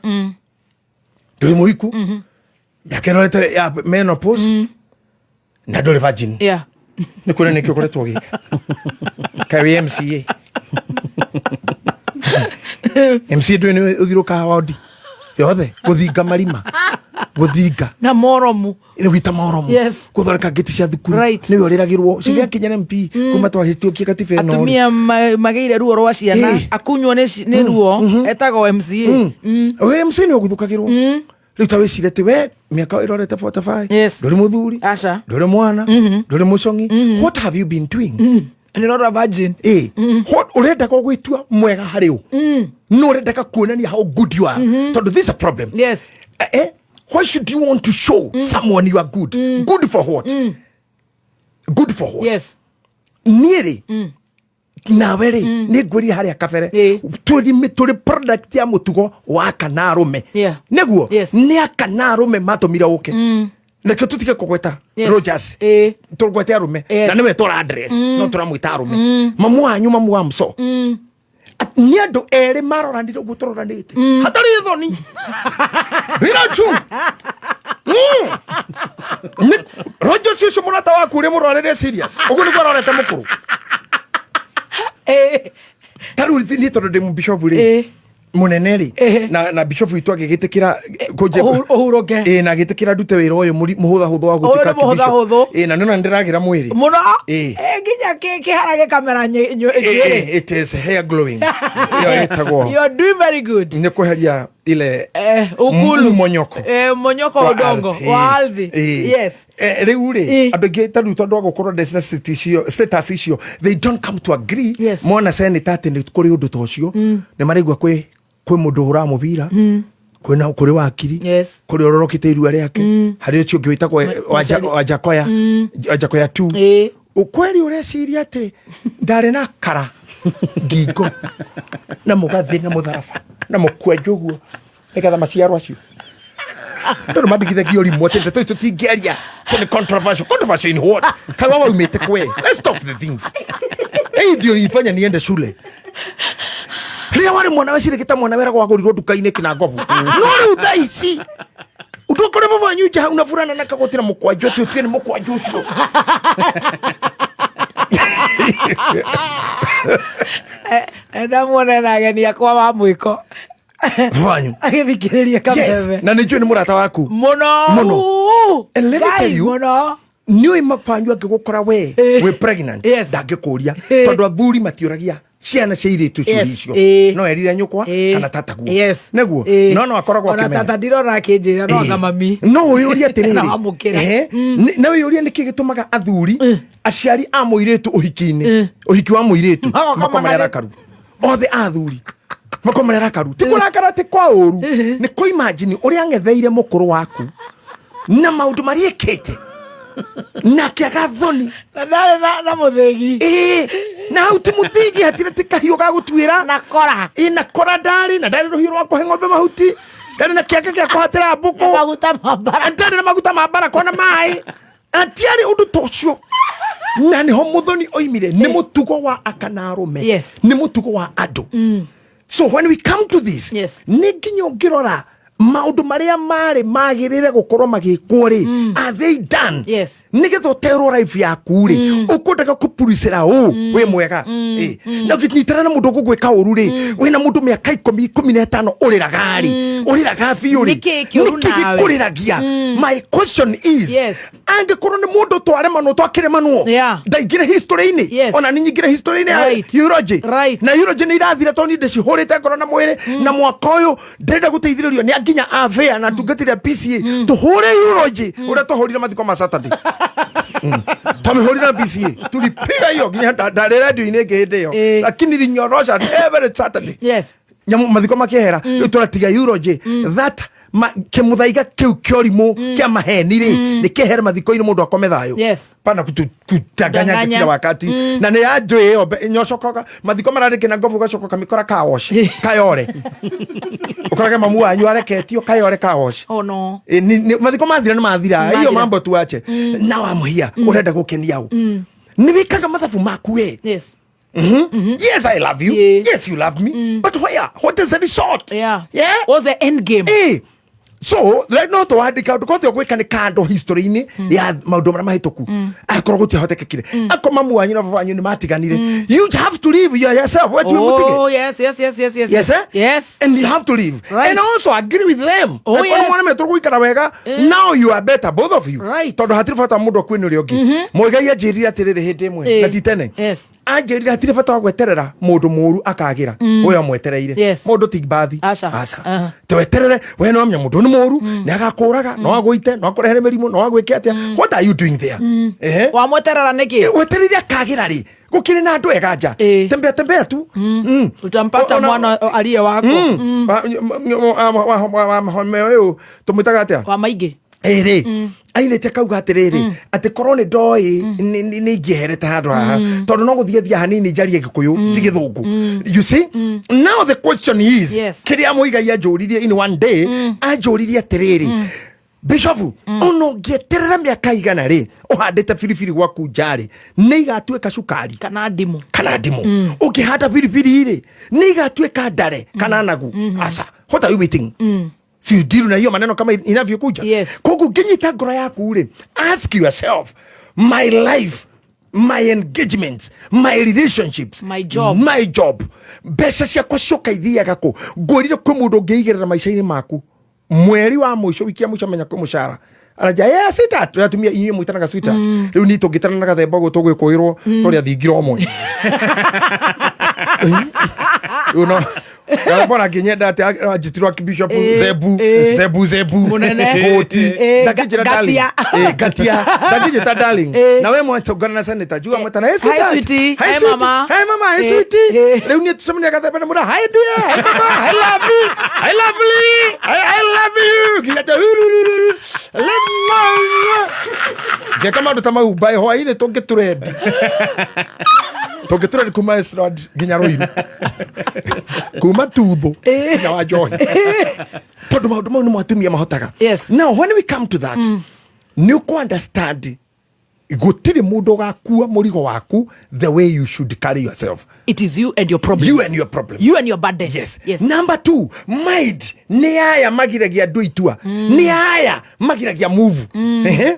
[SPEAKER 5] ndũrĩ mũhiku, mĩaka ĩrorete ya menopause na ndũrĩ virgin.
[SPEAKER 6] Yeah.
[SPEAKER 5] Nĩ kuona nĩkĩ ũkoretwo ũgĩka kaĩ wĩ MCA MCA ndũĩ nĩ ũthirũkaga wodi yothe gũthinga marima. Gũthinga.
[SPEAKER 6] Na moromu.
[SPEAKER 5] Gwita moromu.
[SPEAKER 6] Yes.
[SPEAKER 5] Gũthondeka ngĩti cia thukuru.
[SPEAKER 6] Right.
[SPEAKER 5] Nĩwe ũrĩragĩrwo cigĩakinya MP kuma twahĩtũkie katiba ĩno rĩ.
[SPEAKER 6] Atumia magĩire ruo rwa ciana. Akunywo nĩ ruo etagwo MCA.
[SPEAKER 5] We MC nĩ ũguthũkagĩrwo. Rĩu ta wĩcire atĩ we mĩaka ĩrorete 45.
[SPEAKER 6] Yes.
[SPEAKER 5] Ndũrĩ mũthuri.
[SPEAKER 6] Aca.
[SPEAKER 5] Ndũrĩ mwana. Ndũrĩ mũcong'i. What have you been doing?
[SPEAKER 6] Nĩ rora virgin.
[SPEAKER 5] What ũrendaga gwĩtua mwega harĩ ũ? No ũrendaga kuonania how good you are. Tondũ this is a problem.
[SPEAKER 6] Yes.
[SPEAKER 5] Why should you want to show someone you are good? Good for what? Good for what?
[SPEAKER 6] Yes.
[SPEAKER 5] Niĩ rĩ, nawe rĩ, nĩ ngwĩrire harĩa kabere tũrĩ product ya mũtugo wa kana arũme.
[SPEAKER 6] Yeah.
[SPEAKER 5] Nĩguo
[SPEAKER 6] Yes.
[SPEAKER 5] nĩ akana arũme matũmire ũke. Nakĩo tũtige kũgweta
[SPEAKER 6] Yes.
[SPEAKER 5] Rogers. Tũgwete arũme.
[SPEAKER 6] Yes.
[SPEAKER 5] Na nĩwe tũra address. No tũramwĩta arũme. Mamu wanyu, mamu wa mso. Nĩ andũ erĩ maroranire ũguo tũroranĩte. Hatarĩ thoni. Bila chungu. Rogers ũcio mũrata waku ũrĩa mũrorere serious. Ũguo nĩguo arorete mũkũrũ. Ta rĩu niĩ tondũ ndĩ mũbishofu rĩ, mũnene rĩ, na bishofu witũ agĩgĩtĩkĩra
[SPEAKER 6] Ũhurũke.
[SPEAKER 5] Na agĩtĩkĩra ndute wĩra ũyũ mũhũthahũthũ wa
[SPEAKER 6] Ũyũ
[SPEAKER 5] gũtuĩka
[SPEAKER 6] nĩ mũhũthahũthũ.
[SPEAKER 5] Na nĩona nĩndĩragĩra mwĩrĩ.
[SPEAKER 6] Mũno. Nginya kĩhara gĩkamera njuĩrĩ.
[SPEAKER 5] It is hair glowing. Ĩyo ĩtagwo
[SPEAKER 6] You are doing very good.
[SPEAKER 5] nĩ kweheria ile
[SPEAKER 6] Ukulu.
[SPEAKER 5] monyoko
[SPEAKER 6] Monyoko
[SPEAKER 5] wa
[SPEAKER 6] udongo
[SPEAKER 5] ardhi.
[SPEAKER 6] wa ardhi. Yes.
[SPEAKER 5] Rĩu rĩ, andũ aingĩ ta rĩu tondũ wa gũkorwo ndeci na status icio, they don't come to agree.
[SPEAKER 6] Yes.
[SPEAKER 5] Mona senator atĩ nĩ kũrĩ ũndũ ta ũcio, nĩ maraigua kwĩ mũndũ ũhũraga mũbira, kwĩna kũrĩ wakiri,
[SPEAKER 6] Yes.
[SPEAKER 5] kũrĩ ũrorokĩte irua rĩake, harĩ ũcio ũngĩ wĩtagwo Wajakoya, Wajakoya tu. Kweri ũreciria atĩ ndarĩ na kara ngingo na mũgathĩ na mũtharaba na mũkwenjũ ũguo nĩgetha maciarwo acio tondũ mandigithagia ũrimũ atĩ ndeto icio tingĩaria tondũ nĩ controversial. Controversial in what? Kawa waumĩte kwe. Let's talk the things. Hii ndio ilifanya niende shule. Rĩrĩa warĩ mwana wecirĩkĩte mwana weragwo wagũrirwo nduka-inĩ kina ngobu. No rĩu thaa ici ũtokore baba wanyu nja hau na burana na kagoti na mũkwanjũ atĩ ũtuge nĩ mũkwanjũ ũcio.
[SPEAKER 6] Ndamuona na ageni akwa wa mwĩko.
[SPEAKER 5] Wanyu.
[SPEAKER 6] Agĩthikĩrĩria kameme.
[SPEAKER 5] Yes. Na nĩ njũĩ nĩ mũrata waku.
[SPEAKER 6] Mũno.
[SPEAKER 5] Mũno. And let me
[SPEAKER 6] Ngai,
[SPEAKER 5] tell you,
[SPEAKER 6] mũno.
[SPEAKER 5] nĩ ũĩ mabanyu angĩgũkora we wĩ pregnant ndangĩkũria tondũ athuri matiũragia ciana cia irĩtu ciũria
[SPEAKER 6] Yes.
[SPEAKER 5] icio no erire nyũkwa kana tataguo.
[SPEAKER 6] Yes.
[SPEAKER 5] Nĩguo no akoragwo
[SPEAKER 6] Ona
[SPEAKER 5] akĩmenya.
[SPEAKER 6] tata ndirona akĩnjĩra no anga mami.
[SPEAKER 5] No wĩyũrie atĩrĩrĩ,
[SPEAKER 6] Na wamũkĩra.
[SPEAKER 5] Na wĩyũrie nĩkĩ gĩtũmaga athuri aciari a mũirĩtu ũhiki-inĩ, ũhiki wa mũirĩtu,
[SPEAKER 6] Magoka
[SPEAKER 5] makorwo marĩ
[SPEAKER 6] marĩ-
[SPEAKER 5] arakaru othe athuri, makorwo marĩ arakaru. Ti kũrakara atĩ kwa ũru, nĩ kũ imagine ũrĩa ang'etheire mũkũrũ waku na maũndũ marĩa ekĩte na akĩaga thoni.
[SPEAKER 6] Na ndarĩ na mũthĩgi.
[SPEAKER 5] Na hau ti mũthĩgi, hatirĩ ti kahiũ ga gũtuĩra.
[SPEAKER 6] Na kora.
[SPEAKER 5] Na kora ndarĩ, na ndarĩ rũhiũ rwa kũhe ng'ombe mahuti, ndarĩ na kĩanga gĩa kũhatĩra mbũkũ.
[SPEAKER 6] Maguta ma mbara.
[SPEAKER 5] Ndarĩ na maguta ma mbara kona maĩ. Atiarĩ ũndũ ta ũcio. Na nĩho mũthoni oimire, nĩ mũtugo wa aka na arũme.
[SPEAKER 6] Yes.
[SPEAKER 5] Nĩ mũtugo wa andũ. So when we come to this,
[SPEAKER 6] Yes.
[SPEAKER 5] nĩ nginya ũngĩrora maũndũ marĩa marĩ magĩrĩre gũkorwo magĩkwo rĩ, are they done?
[SPEAKER 6] Yes.
[SPEAKER 5] Nĩgetha ũterwo life yaku rĩ, ũkwendaga kũpuricĩra ũ wĩ mwega. Na ũngĩnyitana na mũndũ ũgũgwĩka ũru rĩ, wĩna mũndũ mĩaka 15 ũrĩraga rĩ, ũrĩraga biũ rĩ,
[SPEAKER 6] Nĩkĩ kĩũru
[SPEAKER 5] nĩkĩ
[SPEAKER 6] nawe?
[SPEAKER 5] gĩkũrĩragia? My question is,
[SPEAKER 6] Yes.
[SPEAKER 5] angĩkorwo nĩ mũndũ twaremanwo twakĩremanwo,
[SPEAKER 6] Yeah.
[SPEAKER 5] ndaingĩre history-inĩ,
[SPEAKER 6] Yes.
[SPEAKER 5] ona nĩ nyingĩre history-inĩ ya
[SPEAKER 6] Right.
[SPEAKER 5] eulogy.
[SPEAKER 6] Right.
[SPEAKER 5] Na eulogy nĩ irathira tondũ niĩ ndĩcihũrĩte ngoro na mwĩrĩ, na mwaka ũyũ ndĩrenda gũteithĩrĩrio nĩ nginya avea na tungatĩri a PCA tũhũre eulogy ũrĩa tũhũrire mathiko ma Saturday. Twamĩhũrire na PCA tulipiga hiyo nginya ndarĩ radio-inĩ ĩngĩ hĩndĩ ĩyo, lakini linyorosha every Saturday.
[SPEAKER 6] Yes.
[SPEAKER 5] Nyamu mathiko makĩehera rĩu tũratiga eulogy that kĩmũthaiga kĩu kĩorimũ kĩa maheni rĩ, nĩ kĩehere mathiko-inĩ mũndũ akome thayũ.
[SPEAKER 6] Yes.
[SPEAKER 5] Pana kutanganya
[SPEAKER 6] Danganya.
[SPEAKER 5] kila wakati. Na nĩ yanjũĩ ĩyo nyocokoga mathiko mararĩ na ngobu gacoka kamĩkora kawoce kayore ũkorage mamu wanyu areketio kayore kawoce.
[SPEAKER 6] Oh no.
[SPEAKER 5] Mathiko mathira nĩ mathira, hiyo
[SPEAKER 6] Mathira.
[SPEAKER 5] mambo tuache. Na wamũhia ũrenda gũkenia ũ, nĩ wĩkaga mathabu maku we.
[SPEAKER 6] Yes.
[SPEAKER 5] Yes, I love you.
[SPEAKER 6] Yeah.
[SPEAKER 5] Yes, you love me. But where? What is the result?
[SPEAKER 6] Yeah.
[SPEAKER 5] Yeah?
[SPEAKER 6] What's the end game?
[SPEAKER 5] So right no twandika undu kothe ugwika ni kando history-ini ya maundu maria mahituku akorwo gutiahotekekire akorwo mamu wanyu na baba wanyu ni matiganire, you have to live yourself we tuwe mutige.
[SPEAKER 6] Oh, yes, yes, yes, yes, yes.
[SPEAKER 5] Yes, eh?
[SPEAKER 6] Yes.
[SPEAKER 5] And you have to live.
[SPEAKER 6] Right.
[SPEAKER 5] And also agree with them.
[SPEAKER 6] Oh,
[SPEAKER 5] Akorwo
[SPEAKER 6] yes.
[SPEAKER 5] mwana metwo guikara wega, now you are better, both of you.
[SPEAKER 6] Right.
[SPEAKER 5] Tondu hatiri bata mundu akue ni uria ungi. Muigai anjirire atiriri hindi imwe na ti tene. Anjirire hatiri bata wa gweterera mundu muru akagira uyu amwetereire.
[SPEAKER 6] Yes.
[SPEAKER 5] Mundu ti mbathi.
[SPEAKER 6] Aca.
[SPEAKER 5] Aca.
[SPEAKER 6] Aha.
[SPEAKER 5] Tweterere we no amenya mundu ni muru ni agakuraga no agwite no akurehere mirimu no agwike atia. What are you doing there? Ehe.
[SPEAKER 6] Wamweterera niki?
[SPEAKER 5] Wetereire akagira ri gukiri na andu ega nja. Tembea tembea tu.
[SPEAKER 6] Utampata mwana aliye wako.
[SPEAKER 5] Ũyũ tũmwĩtaga atĩa?
[SPEAKER 6] Wa maingĩ.
[SPEAKER 5] Ĩrĩ ainĩte akauga atĩrĩrĩ atĩ korwo nĩ ndoĩ nĩ ingĩeherete handũ haha tondũ no gũthiĩ thia hanini njarie gĩkũyũ ti gĩthũngũ. You see, now the question is,
[SPEAKER 6] Yes.
[SPEAKER 5] kĩrĩa Mũigai anjũririe in one day, anjũririe atĩrĩrĩ, bishofu, ona ũngĩeterera mĩaka igana rĩ ũhandĩte biribiri gwaku nja rĩ nĩ igatuĩka cukari
[SPEAKER 6] kana ndimũ.
[SPEAKER 5] Kana ndimũ. Ũngĩhanda biribiri rĩ nĩ igatuĩka ndare kana nagu. Aca, what are you waiting? Si udiru na hiyo maneno kama inavyokuja.
[SPEAKER 6] Yes.
[SPEAKER 5] Koguo nginyita ngoro yaku rĩ, ask yourself, my life, my engagements, my relationships,
[SPEAKER 6] my job,
[SPEAKER 5] my job, mbeca ciakwa cioka ithiaga kũ? Ngwĩrire kwĩ mũndũ ũngĩigĩrĩra maica-inĩ maku mweri wa mũico, wiki ya mũico menya kwĩ mũcara araja, yeah, sweetheart. Atumia inyuĩ mwĩtanaga sweetheart. Rĩu niĩ tũngĩtana na gathemba ũguo tũgwĩkũĩrwo tũrĩ athingira ũmwe. Rĩu no mbona ngĩnyenda atĩ anjĩtirwo akibishop Zebu, Zebu, Zebu
[SPEAKER 6] Mũnene.
[SPEAKER 5] Ngũti. Ndakĩnjĩra darling.
[SPEAKER 6] Ngatia.
[SPEAKER 5] Ngatia. Ndakĩnjĩta darling. Na we mwatũngana na senator Jua mwetana, hey,
[SPEAKER 6] Hi,
[SPEAKER 5] sweetheart.
[SPEAKER 6] sweetie.
[SPEAKER 5] Hi,
[SPEAKER 6] Hi,
[SPEAKER 5] sweetie.
[SPEAKER 6] mama.
[SPEAKER 5] Hi, mama. Hi, sweetie. Rĩu niĩ tũcemania gathemba na mũra, hi dear, hi mama, hi lovely, hi lovely, I love you. Nginya ta love mama. Ngeka maũndũ ta mau by hwaĩ-inĩ tũngĩtũrendi. Tũngĩtũrendi kuma Estrad nginya Ruiru. Kuma Tuthu nginya wa Njohi. Tondũ maũndũ mau nĩmo atumia mahotaga.
[SPEAKER 6] Yes.
[SPEAKER 5] Now when we come to that, nĩ ũkũ understand gũtirĩ mũndũ ũgakua mũrigo waku the way you should carry yourself.
[SPEAKER 6] It is you and your problems.
[SPEAKER 5] You and your problems.
[SPEAKER 6] You and your burdens.
[SPEAKER 5] Yes.
[SPEAKER 6] Yes.
[SPEAKER 5] Number two, mind nĩ aya magiragia andũ itua, nĩ aya magiragia move. Ehe.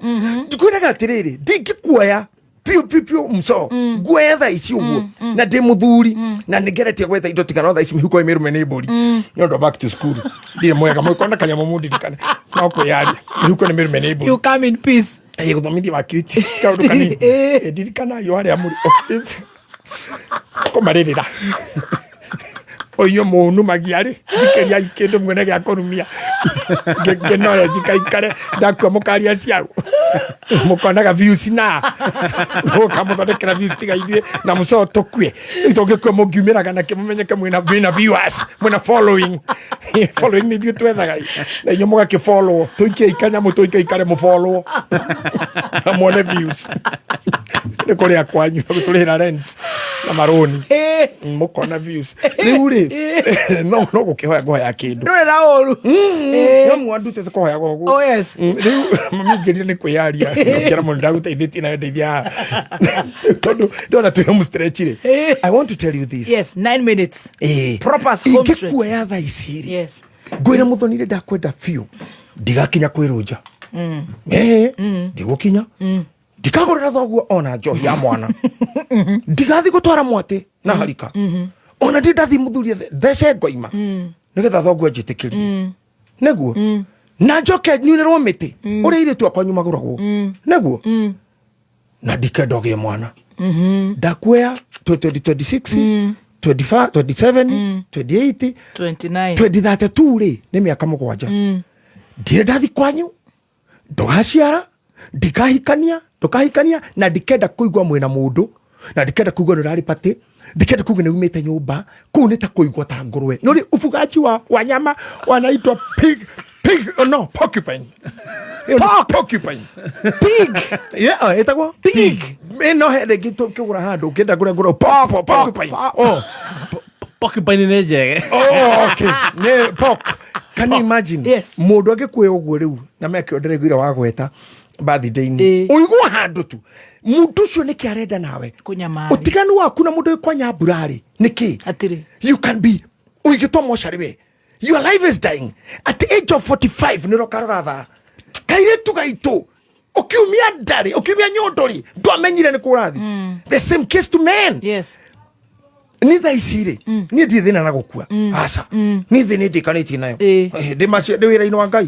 [SPEAKER 5] Ngwĩraga atĩrĩrĩ, ndingĩkuoya piũ piũ piũ mso nguoya thaa ici ũguo na ndĩ mũthuri na nĩngeretie gwetha indo tigana thaa ici mĩhuko ĩ mĩrume nĩ mbũri nĩ ũndũ wa back to school ndirĩ mwega mũkona kanyamũ mũndirikane no kwĩyaria mĩhuko nĩ mĩrume nĩ mbũri.
[SPEAKER 6] You come in peace.
[SPEAKER 5] Ĩ gũthomithia wakiriti kaũndũ kanini. Ĩ, ndirikanayo harĩa mũrĩ kũmarĩrĩra ũinyuĩ mũnumagia rĩ njikĩriai kĩndũ muone gĩa kũrumia ngĩnoya njikaikare ndakua mũkaria ciao mũkonaga views na mũkamũthondekera views tiga ithuĩ na mũcoo tũkue. Rĩu tũngĩkua mũngiumĩraga nakĩ mũmenyeke mwĩna viewers, mwĩna following. Following nĩ ithuĩ twethaga na inyuĩ mũgakĩfollow tũikie ikanyamũ tũikie ikare mũfollow na muone views nĩ kũrĩa kwanyu gũtũrĩhĩra rent na marũni mũkona views. Rĩu rĩ no gũkĩhoya ngũhoya kĩndũ
[SPEAKER 6] Ndũrĩ na ũru.
[SPEAKER 5] No mwandutĩte kũhoya ũguo.
[SPEAKER 6] Oh, yes.
[SPEAKER 5] Rĩu mami njĩrire nĩ kwĩyaria ngĩra mũndũ ndagũteithĩtie nawe ndeithia haha tondũ ndona twĩ home stretch rĩ. I want to tell you this.
[SPEAKER 6] Yes, 9 minutes. Proper home stretch.
[SPEAKER 5] Ingĩkuoya thaa ici rĩ
[SPEAKER 6] Yes.
[SPEAKER 5] ngwĩre mũthoni-rĩ ndakwenda biũ ndigakinya kwĩrũnja. Ndigũkinya ndikagũrĩra thoguo ona njohi ya mwana ndigathiĩ gũtwara mwatĩ na harika ona ndi ndathiĩ mũthuri thece ngoima nĩgetha thoguo anjĩtĩkĩrie nĩguo na njoke nyunĩrwo mĩtĩ ũrĩa airĩtu akwa nyumagũragwo nĩguo na ndikenda ũgĩe mwana ndakuoya 2026 25 27 28
[SPEAKER 6] 29.
[SPEAKER 5] 2032 rĩ nĩ mĩaka mũgwanja ndirĩ ndathi kwanyu ndũgaciara ndikahikania ndũkahikania na ndikenda kũigua mwĩna mũndũ na ndikenda kũigua nĩ ũrarĩ patĩ ndikenda kũigua nĩ umĩte nyũmba kũu nĩ ta kũigua ta ngũrwe nĩ ũrĩ ufugaji wa wanyama wanaitwa pig pig, oh no, porcupine. Ĩyo nĩ porcupine.
[SPEAKER 6] Pig.
[SPEAKER 5] Yeah, ĩtagwo
[SPEAKER 6] pig.
[SPEAKER 5] Ĩno he rĩngĩ tũkĩgũra handũ ũngĩenda kũrĩa ngũra pork porcupine. Oh.
[SPEAKER 17] Porcupine nĩ njege.
[SPEAKER 5] Oh, okay. Nĩ pork. Can you imagine?
[SPEAKER 6] Yes.
[SPEAKER 5] Mũndũ angĩkuoya ũguo rĩu na meke ndĩraiguire wa gweta birthday-inĩ. Ũigua handũ tu. Mũndũ ũcio nĩkĩ arenda nawe?
[SPEAKER 6] Kũnyamari.
[SPEAKER 5] Ũtiganu waku na mũndũ wĩ kwa nyambura rĩ nĩkĩ?
[SPEAKER 6] Atĩrĩ.
[SPEAKER 5] You can be ũigĩtwo mocarĩ we. Your life is dying at age of 45. Nä rokarora thaa kairĩtu gaitũ ũkiumia ndarĩ ũkiumia nyondo rĩ, ndwamenyire nĩ kũrathi. The same case to men. Nĩ thaa ici rĩ, niĩ ndirĩ thĩna na gũkua, aca, niĩ thĩ nĩ ndĩkanĩtie nayo. Eh, ndĩ macio ndĩ wĩra-inĩ wa Ngai,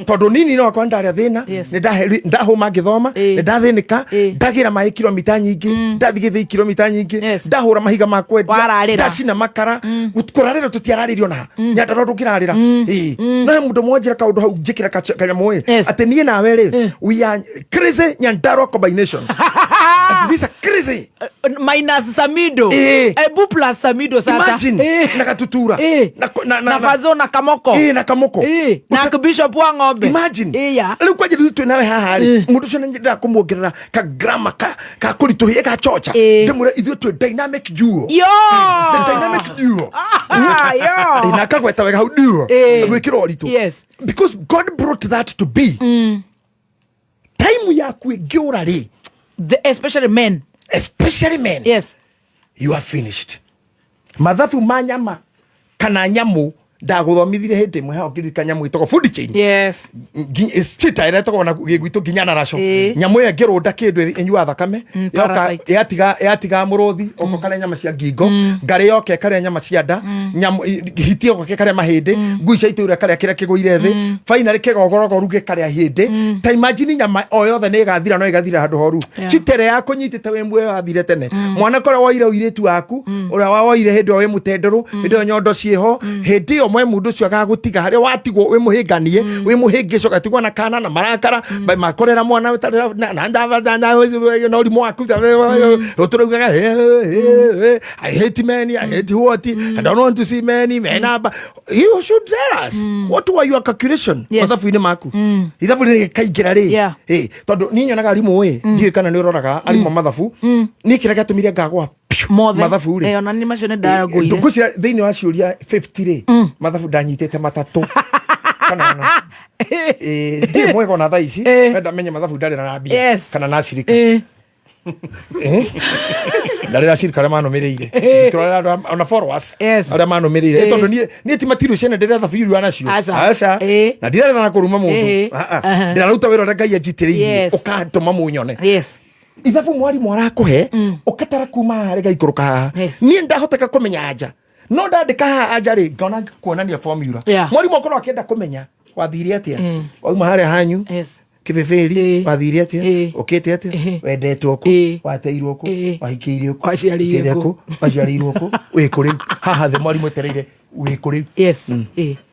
[SPEAKER 5] tondũ nini no akwa ndarĩa thĩna. Nĩ ndahũma ngĩthoma, nĩ ndathĩnĩka, ndagĩra maĩ kilomita nyingĩ, ndathiĩ gĩthĩi kilomita nyingĩ, ndahũra mahiga ma kwendia.
[SPEAKER 6] Wararĩra.
[SPEAKER 5] Ndacina makara. Kũrarĩra tũtiararĩrio na Nyandarua ndũngĩrarĩra. Ĩĩ. No he mũndũ mwanjĩra kaũndũ hau njĩkĩra kanyamũ ĩ, atĩ niĩ nawe rĩ, we are crazy Nyandarua combination. These are crazy.
[SPEAKER 6] Minus Samido. Ebu plus Samido sasa.
[SPEAKER 5] Imagine. Na Gatutura. Na
[SPEAKER 6] Na Fazo na Kamoko.
[SPEAKER 5] Na Kamoko.
[SPEAKER 6] Na Bishop wa ng'ombe.
[SPEAKER 5] Imagine.
[SPEAKER 6] Yeah.
[SPEAKER 5] Rĩu kwanja rĩu twĩ nawe haha rĩ, mũndũ ũcio nĩnyendaga kũmuongerera ka grama ka kũritũhia gachocha, ndĩmwĩre ithuĩ twĩ dynamic duo.
[SPEAKER 6] Yo!
[SPEAKER 5] The dynamic duo.
[SPEAKER 6] Ah, yo.
[SPEAKER 5] Na akagweta wega hau duo, gwĩkĩra ũritũ. Because God brought that to be. Time yaku ĩngĩũra rĩ,
[SPEAKER 6] Especially men.
[SPEAKER 5] Especially men. You are finished. Mathabu ma nyama kana nyamũ, ndagũthomithire hĩndĩ ĩmwe haha ũngĩririkana, nyamũ ĩtagwo food chain. Cheetah ĩrĩa ĩtagwo na gĩgwitũ nginya na raco. Nyamũ ĩyo ĩngĩrũnda kĩndũ ĩnyuaga thakame. Yoka
[SPEAKER 6] Parasite.
[SPEAKER 5] yatiga mũrũthi ũko karĩa nyama cia ngingo, ngarĩ yoka ĩkarĩa nyama cia nda, nyamũ hiti yoka ĩkarĩa mahĩndĩ, ngui cia itũra ĩkarĩa kĩrĩa kĩgũire thĩ, finally kĩgogorogoru gĩkarĩa hĩndĩ. Ta imagine, nyama o yothe nĩ ĩgathira, no ĩgathira handũ horu. Cheetah ĩrĩa yakũnyitĩte wĩ muoyo wathire tene, mwanake ũrĩa woire ũirĩtu waku, ũrĩa wawoire hĩndĩ ĩyo wĩ mũtenderũ, hĩndĩ ĩyo nyondo ciĩho, hĩndĩ ĩyo mwe mũndũ ũcio agagũtiga harĩa watigwo wĩ mũhĩnganie, wĩ mũhĩngĩco, gatigwo na kana na marakara makorera mwana ũtarĩ na ũrimũ waku ũtũraugaga, "I hate men, I hate what, I don't want to see men, men are You should tell us what were your calculation mathabu-inĩ maku, ithabu rĩ kaingĩra rĩ. Tondũ niĩ nyonaga arimũ ĩ, ndiũĩ kana nĩ ũroraga arimũ a mathabu, niĩ kĩrĩa gĩatũmire ngagwa piũ
[SPEAKER 6] Mothe.
[SPEAKER 5] mathabu rĩ,
[SPEAKER 6] Ona nĩ macio nĩ ndagũire.
[SPEAKER 5] Ngwĩciria thĩinĩ wa ciũria 50 rĩ, mathabu ndanyitĩte matatũ kana mana. Ndirĩ mwega ona thaa ici, wenda menye mathabu ndarĩ na mbia kana na cirika. Ndarĩ na cirika arĩa manũmĩrĩire. Ndikĩrorera andũ ona followers arĩa manũmĩrĩire. Tondũ niĩ ti matiru ciene ndĩretha biũ nacio.
[SPEAKER 6] Aca.
[SPEAKER 5] Aca. Na ndirarĩtha na kũruma mũndũ. Ah, ah. Ndĩraruta wĩra ũrĩa Ngai anjitĩrĩirie. Ũkatũma mũnyone. Ithabu mwarimũ arakũhe ũkatara kuma haha rĩgaikũrũka haha. Niĩ ndahoteka kũmenya anja, no ndandĩka haha anja rĩ, ngona kuonania formula. Mwarimũ akorwo akĩenda kũmenya wathire atĩa, wauma harĩa hanyu kĩbĩbĩri, wathire atĩa, ũkĩte atĩa, wendetwo kũ, wateirwo kũ, wahikĩirio kũ,
[SPEAKER 6] Waciarĩire
[SPEAKER 5] ũkĩrĩa
[SPEAKER 6] kũ.
[SPEAKER 5] kũ, waciarĩirwo kũ, wĩ kũ rĩu haha thĩ mwarimũ etereire wĩ kũ rĩu.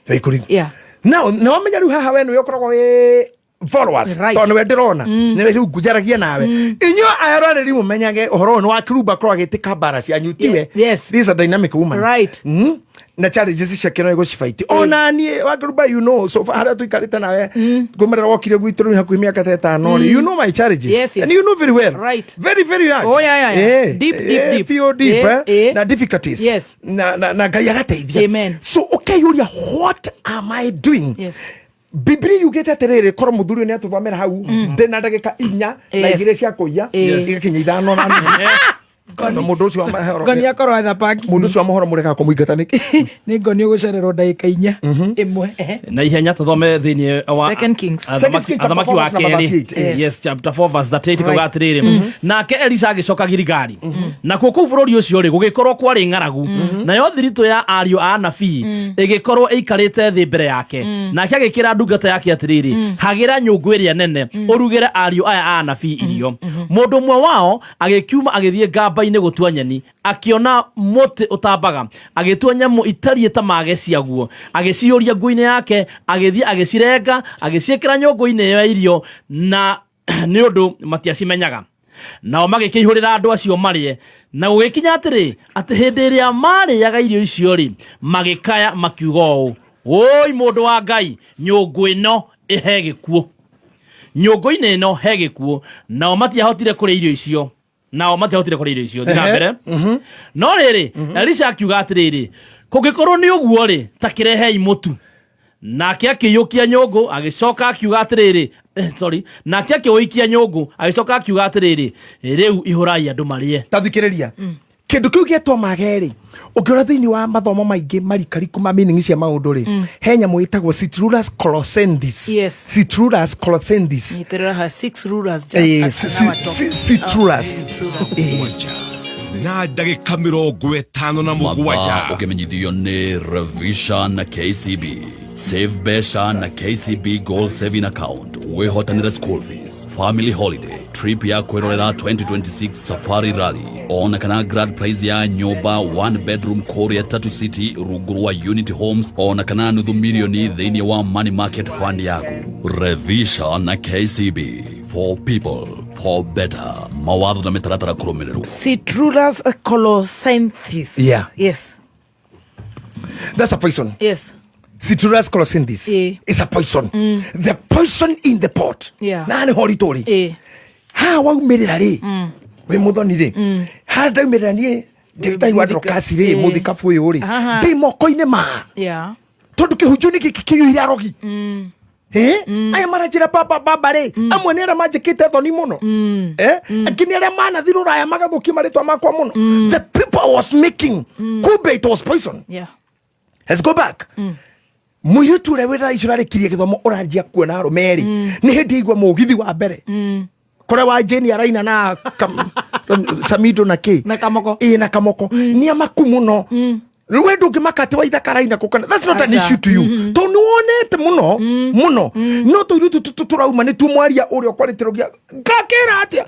[SPEAKER 5] Wĩ kũ rĩu. Now na wamenya rĩu haha we nĩwe ũkoragwo wĩ followers, tondũ nĩwe ndĩrona, nĩwe rĩu ngũjaragia nawe. Inyuĩ ayaroreri mũmenyage ũhoro ũyũ nĩ wa Kiruba akorwo agĩtĩka mbara cianyu, tiwe. This is a dynamic woman. Na challenges ciake no ĩgũcibaiti ona niĩ wa Kiruba, you know, so far harĩa tũikarĩte nawe kumĩrĩra wokire gwitũ rĩu hakuhĩ mĩaka ta 5 rĩ, you know my challenges. And you know very well. Very very much.
[SPEAKER 6] Oh, yeah. Deep, deep, deep.
[SPEAKER 5] Feel deep, na difficulties. Na Ngai agateithia.
[SPEAKER 6] Amen.
[SPEAKER 5] So ũkeyũria, what am I doing? Biblia yugĩte atĩrĩrĩ, korwo mũthuri ũyũ nĩ atũthomera hau, ndĩ na ndagĩka 4 na 2 cia kũiya, igakinya 5 na nuthu. Tondũ mũndũ ũcio wa mahoro
[SPEAKER 6] Ngoni akorwo etha parking.
[SPEAKER 5] Mũndũ ũcio wa mohoro mũrekaga kũmũingata nĩkĩ?
[SPEAKER 6] Nĩ ngoni ũgũcererwo ndagĩka 4 ĩmwe. Ehe.
[SPEAKER 17] Na ihenya tũthome thĩinĩ wa
[SPEAKER 6] Second Kings.
[SPEAKER 5] Second
[SPEAKER 17] Athamaki
[SPEAKER 5] Kings chapter
[SPEAKER 17] Athamaki
[SPEAKER 5] 4
[SPEAKER 17] wa
[SPEAKER 5] verse number
[SPEAKER 17] kerĩ.
[SPEAKER 5] 38, yes.
[SPEAKER 17] Yes, chapter 4 verse 38 kauga atĩrĩrĩ, nake Elisha agĩcoka Giligari, nakuo kũu bũrũri ũcio rĩ, gũgĩkorwo kwarĩ ng'aragu, nayo thiritũ ya ariũ a anabii ĩgĩkorwo ĩikarĩte thĩ mbere yake. Nake agĩkĩra ndungata yake atĩrĩrĩ, hagĩra nyũngũ ĩrĩa nene, ũrugĩre ariũ aya a anabii irio. Mũndũ ũmwe wao agĩkiuma agĩthiĩ ngamba-inĩ gũtua nyeni, akĩona mũtĩ ũtambaga, agĩtua nyamũ itariĩ ta mage ciaguo, agĩciyũria nguo-inĩ yake, agĩthiĩ agĩcirenga, agĩciĩkĩra nyũngũ-inĩ ya irio, na nĩ ũndũ matiacimenyaga. Nao magĩkĩihũrĩra andũ acio marĩe. Na gũgĩkinya atĩrĩ, atĩ hĩndĩ ĩrĩa maarĩaga irio icio rĩ, magĩkaya makiuga ũũ, wũi mũndũ wa Ngai, nyũngũ ĩno ĩhe gĩkuũ, nyũngũ-inĩ ĩno he gĩkuũ. Nao matiahotire kũrĩa irio icio, nao matiahotire kũrĩa irio icio. Thiĩ na mbere. No rĩrĩ, Elisha akiuga atĩrĩrĩ, kũngĩkorwo nĩ ũguo rĩ, ta kĩrehei mũtu. Nake akĩiyũkia nyũngũ, agĩcoka akiuga atĩrĩrĩ, sorry, nake akĩũikia nyũngũ, agĩcoka akiuga atĩrĩrĩ, rĩu ihũrai andũ marĩe.
[SPEAKER 5] Ta thikĩrĩria. Kĩndũ kĩu gĩetwo mage rĩ, ũngĩrora thĩinĩ wa mathomo maingĩ marikariku ma meaning cia maũndũ rĩ, he nyamũ ĩtagwo Citrulus colocynthis. Citrulus colocynthis.
[SPEAKER 6] Nyitĩrĩra ha six rulers just at our top.
[SPEAKER 5] Citrulus.
[SPEAKER 14] Na ndagĩka 57.
[SPEAKER 12] Mathaa ũkĩmenyithio nĩ Revisha na KCB. Save mbeca na KCB Goal Saving Account, wĩhotanĩre school fees, family holiday, trip ya kwĩrorera 2026 Safari Rally, ona kana grand prize ya nyũmba one bedroom kũrĩa Tatu City rungu rwa Unity Homes, ona kana nuthu milioni thĩinĩ wa money market fund yaku. Revisha na KCB, for people, for better. Mawatho na mĩtaratara kũrũmĩrĩrwo.
[SPEAKER 6] Citrulus colocynthis. Yes.
[SPEAKER 5] That's a poison. Citrulus colocynthis is a poison. The poison in the pot. Na nĩ horitũ rĩ, haha waumĩrĩra rĩ, wĩ mũthoni rĩ, haha ndaumĩrĩra niĩ ndagĩtarĩ wa Dorcas rĩ, mũthikabu ũyũ rĩ, ndĩ moko-inĩ ma tondũ kĩhunjio nĩ gĩkĩ kĩiyũire arogi. Aya maranjĩra baba baba rĩ, amwe nĩ arĩa manjĩkĩte thoni mũno. Angĩ nĩ arĩa manathiĩ rũraya magathũkia marĩtwa makwa mũno. The people I was making, kumbe it was poison. Let's go back. Mũirĩtu ũrĩa wĩra icio ũrarĩkirie gĩthomo, ũranjia kuona arũme rĩ, nĩ hĩndĩ aigua mũgithi wa mbere kũrĩa wa Jane araina na Samido na kĩ.
[SPEAKER 6] Na Kamoko.
[SPEAKER 5] Ĩ, na Kamoko nĩ amaku mũno. Rĩu we ndũngĩmaka atĩ waithaka araina kũ kana that's not an
[SPEAKER 6] Aca.
[SPEAKER 5] issue to you, tondũ nĩ wonete mũno mũno. No tũirĩtu tũtũ tũrauma nĩ tu mwaria ũrĩa ũkwarĩtĩrwo gia ngakĩra atĩa.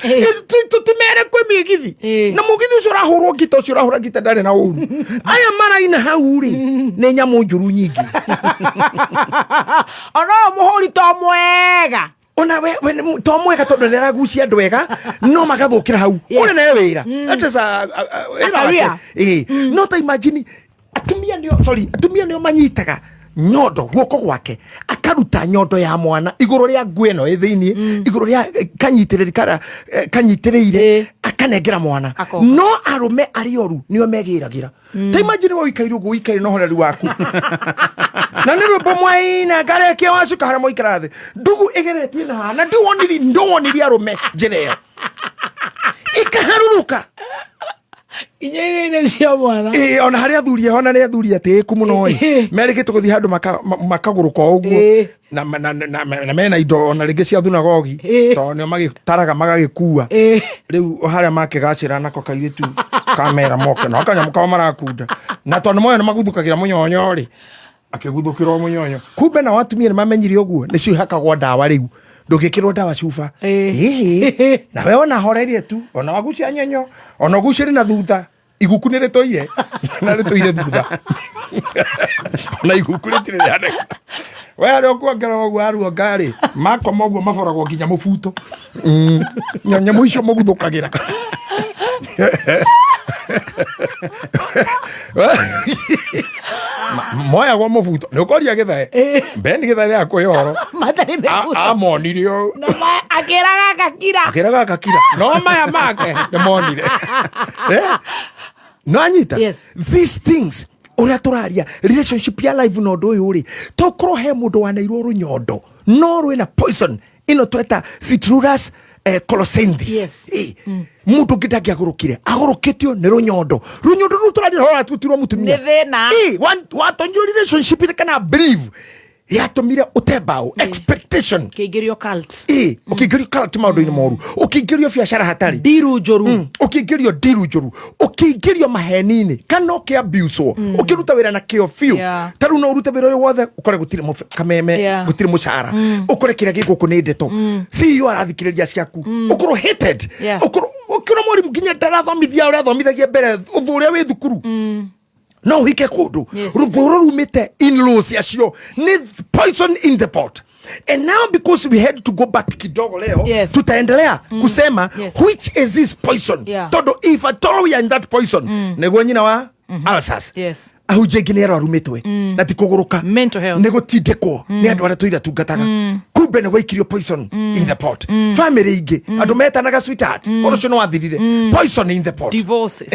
[SPEAKER 5] Tũtimere kwĩ mĩgithi na mũgithi ũcio ũrahũrwo ngita, ũcio ũrahũra ngita ndarĩ na ũru. Aya maraina hau rĩ, nĩ nyamũ njũru nyingĩ.
[SPEAKER 6] Ona ũyũ mũhũri to mwega.
[SPEAKER 5] Ona we to mwega tondũ nĩ aragucia andũ ega, no magathũkĩra hau. Ũrĩa ne wĩra. That is wĩra
[SPEAKER 6] A career.
[SPEAKER 5] wake. No ta imagine atumia nĩo, sorry, atumia nĩo manyitaga nyondo guoko gwake, akaruta nyondo ya mwana igũrũ rĩa nguo ĩno ĩ thĩiniĩ, igũrũ rĩa kanyitĩrĩri karĩa kanyitĩrĩire, akanengera mwana.
[SPEAKER 6] Akoka.
[SPEAKER 5] No arũme arĩa oru nĩo megĩragĩra. Ta imagine we ũikaire ũguo, ũikaire na ũhoreri waku, na nĩ rwĩmbo mwaina ngarekia wacuka harĩa mwaikara thĩ, ndugu ĩgeretie na haha, na ndiwonirie arũme njĩra ĩyo ikaharũrũka.
[SPEAKER 6] Inya iria cia mwana.
[SPEAKER 5] Ĩĩ, ona harĩa athuri eho, na nĩ athuri atĩĩku mũno ĩ, merĩgĩte gũthiĩ handũ makagũrũka o ũguo, na mena indo ona rĩngĩ cia thunagogi, tondũ nĩo magĩtaraga magagĩkua. Rĩu harĩa makĩgacĩra nako kairĩtu kamera moke no kanyamũ kao marakunda, na tondũ moyo nĩ maguthũkagĩra mũnyonyo rĩ, akĩguthũkĩrwo mũnyonyo. Kumbe nao atumia nĩ mamenyire ũguo, nĩcio ihakagwo ndawa. Rĩu ndũngĩkĩrwo ndawa cuba. Ĩhĩ, nawe ona horerie tu, ona wagucia nyenyo, ona ũgucĩrie na thutha, iguku nĩ rĩtũire na rĩtũire thutha, ona iguku rĩtirĩ rĩaneka. We harĩa ũkuongerera ũguo aruonga rĩ, makoma ũguo maboragwo nginya mũbuto. Nyamũ icio mũguthũkagĩra. Moyagwo mũbuto nĩ ũkoria gĩthae mbeni, gĩthae nĩ akũhe ũhoro.
[SPEAKER 6] Matarĩ mĩbuto.
[SPEAKER 5] Amonire ũũ.
[SPEAKER 6] Na akĩraga gakira.
[SPEAKER 5] Akĩraga gakira, no maya make nĩ monire. No anyita. These things ũrĩa tũraria, relationship ya life na ũndũ ũyũ rĩ, tokorwo he mũndũ waneirwo rũnyondo no rwĩna poison ĩno tweta Citrulus colocynthis. Mũndũ ũngĩ ndangĩagũrũkire, agũrũkĩtio nĩ rũnyondo. Rũnyondo rũu tũraria ũhoro ratutirwo mũtumia.
[SPEAKER 6] Nĩ thĩna.
[SPEAKER 5] Watonyirwo relationship ĩrĩ kana belief yatũmire ũte mbaũ, expectation.
[SPEAKER 6] Kĩingĩrio cult.
[SPEAKER 5] Ũkĩingĩrio cult, maũndũ-inĩ moru, ũkĩingĩrio biacara hatarĩ
[SPEAKER 6] ndiru njũru,
[SPEAKER 5] ũkĩingĩrio ndiru njũru, ũkĩingĩrio maheni-inĩ, kana ũkĩabuswo, ũkĩruta wĩra na kĩo biũ. Ta rĩu no ũrute wĩra ũyũ wothe, ũkore gũtirĩ kameme, gũtirĩ mũcara, ũkore kĩrĩa gĩ gũkũ nĩ ndeto. CEO arathikĩrĩria ciaku, ũkorwo hated, ũkorwo ũkĩona mwarimũ nginya ndarathomithia ũrĩa athomithagia mbere, ũthũ ũrĩa wĩ thukuru. No ũhike kũndũ, rũthũro rumĩte in-laws acio nĩ poison in the pot. And now because we had to go back kidogo leo, tutaendelea kusema which is this poison, tondu if at all we are in that poison, nĩguo nyina wa ulcers. Ahunjia aingĩ nĩ arwaru mĩtwe na ti kũgũrũka,
[SPEAKER 6] Mental health.
[SPEAKER 5] nĩ gũtindĩkwo nĩ andũ arĩa tũira tungataga. Kumbe nĩ gwaikirio poison in the pot. Family ingĩ andũ metanaga sweetheart, ũhoro ũcio nĩ wathirire. Poison in the pot.
[SPEAKER 6] Divorces.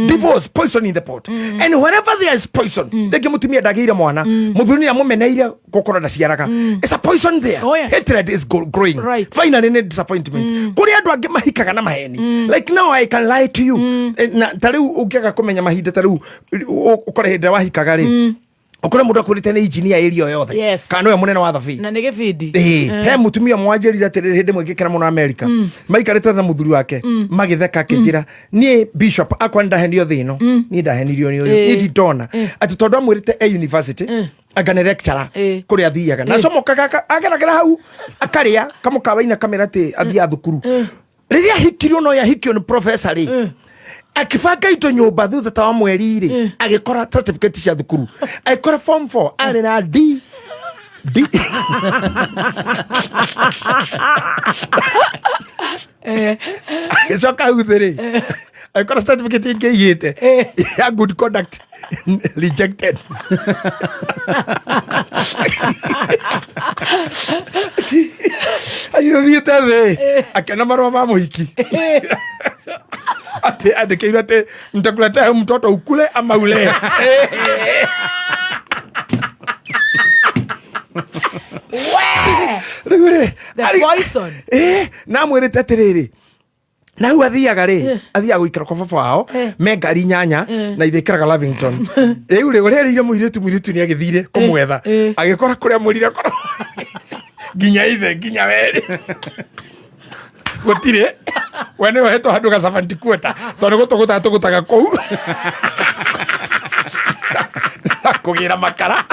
[SPEAKER 5] Divorce, poison in the pot. And wherever there is poison, rĩngĩ mũtumia ndagĩire mwana, mũthuri nĩ amũmeneire gũkorwo ndaciaraga. It's a poison there.
[SPEAKER 6] Oh, yes.
[SPEAKER 5] Hatred is growing. Finally nĩ disappointment. Kũrĩ andũ angĩ mahikaga na maheni. Like now I can lie to you. Na ta rĩu ũngĩaga kũmenya mahinda, ta rĩu ũkore hĩndĩ ĩrĩa wahikaga rĩ, ũkore mũndũ akwĩrĩte nĩ engineer area o yothe
[SPEAKER 6] Yes.
[SPEAKER 5] kana nĩwe mũnene wa thabi.
[SPEAKER 6] Na nĩ gĩbindi.
[SPEAKER 5] Ĩĩ, he mutumia mwanjĩrire atĩrĩrĩ, hĩndĩ ĩmwe ngĩkena mũno America, maikarĩte na mũthuri wake magĩtheka, akĩnjĩra, niĩ bishop akwa nĩndahenio thĩ ĩno, niĩ ndahenirio nĩ ũyũ, niĩ ndindona atĩ tondũ amwĩrĩte e university anga nĩ lecturer kũrĩa athiaga na acomokaga ageragĩra hau akarĩa kamũkawa-inĩ akamĩra atĩ athiaga thukuru. Rĩrĩa ahikirio, no yahikio nĩ professor rĩ, akĩbanga indo nyũmba thutha ta wa mweri rĩ, agĩkora certificate cia thukuru, agĩkora form 4 arĩ na D D. Agĩcoka hau thĩ rĩ, agĩkora certificate ĩngĩ ĩigĩte ya good conduct, rejected. Agĩthiĩte thĩ akĩona marũa ma mũhiki atĩ andĩkĩirwo atĩ nitakuletea mtoto ukule ama ulee. Rĩu rĩ
[SPEAKER 6] The poison.
[SPEAKER 5] Na amwĩrĩte atĩrĩrĩ, na hau athiaga rĩ, athiaga gũikara kwa baba wao me ngari nyanya na ithĩkĩraga Lavington. Rĩu rĩ, ũrĩa erĩire mũirĩtu, mũirĩtu nĩ agĩthire kũmwetha, agĩkora kũrĩa mwĩrire korwo nginya ithe nginya werĩ gũtirĩ, we nĩ ũhetwo handũ gacabanti kuota tondũ gũtũgũtaga tũgũtaga kũu na kũgĩra makara.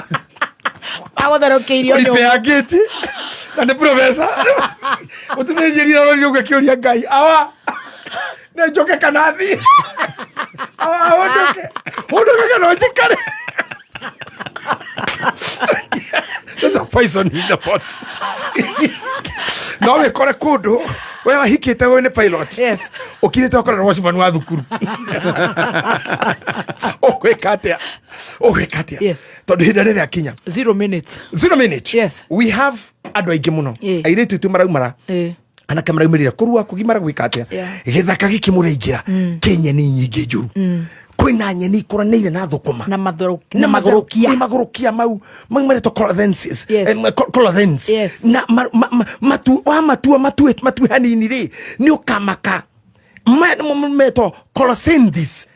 [SPEAKER 6] Agũtherũkĩirio.
[SPEAKER 5] Kũripĩa ngĩti na nĩ profesa. Mũtumia njĩrire rorire ũguo akĩũria Ngai, awa nĩ njoke kana thiĩ? Awa ũnduke, ũnduke kana ũnjikare? There's a poison in the pot. No wĩkore kũndũ we wahikĩte, we nĩ pilot.
[SPEAKER 6] Yes.
[SPEAKER 5] Ũkirĩte ũkorwo na watchman wa thukuru. Ũgwĩka atĩa? Ũgwĩka atĩa?
[SPEAKER 6] Yes.
[SPEAKER 5] Tondũ ihinda rĩrĩa akinya
[SPEAKER 6] 0 minutes.
[SPEAKER 5] 0 minute.
[SPEAKER 6] Yes.
[SPEAKER 5] We have andũ aingĩ mũno, airĩtu aitũ maraumara, anake maraumĩrĩra kũrua, kũgimara, gwĩka atĩa. Gĩthaka gĩkĩ mũraingĩra kĩ nyeni nyingĩ njũru. Kwĩna nyeni ikũranĩire na thũkũma
[SPEAKER 6] na
[SPEAKER 5] na
[SPEAKER 6] magũrũkia.
[SPEAKER 5] Magũrũkia mau mau maretwo colorensis.
[SPEAKER 6] Yes.
[SPEAKER 5] Colorens.
[SPEAKER 6] Yes.
[SPEAKER 5] Na matu wa matua matue matue hanini rĩ, nĩ ũkamaka. Metwo colocynthis,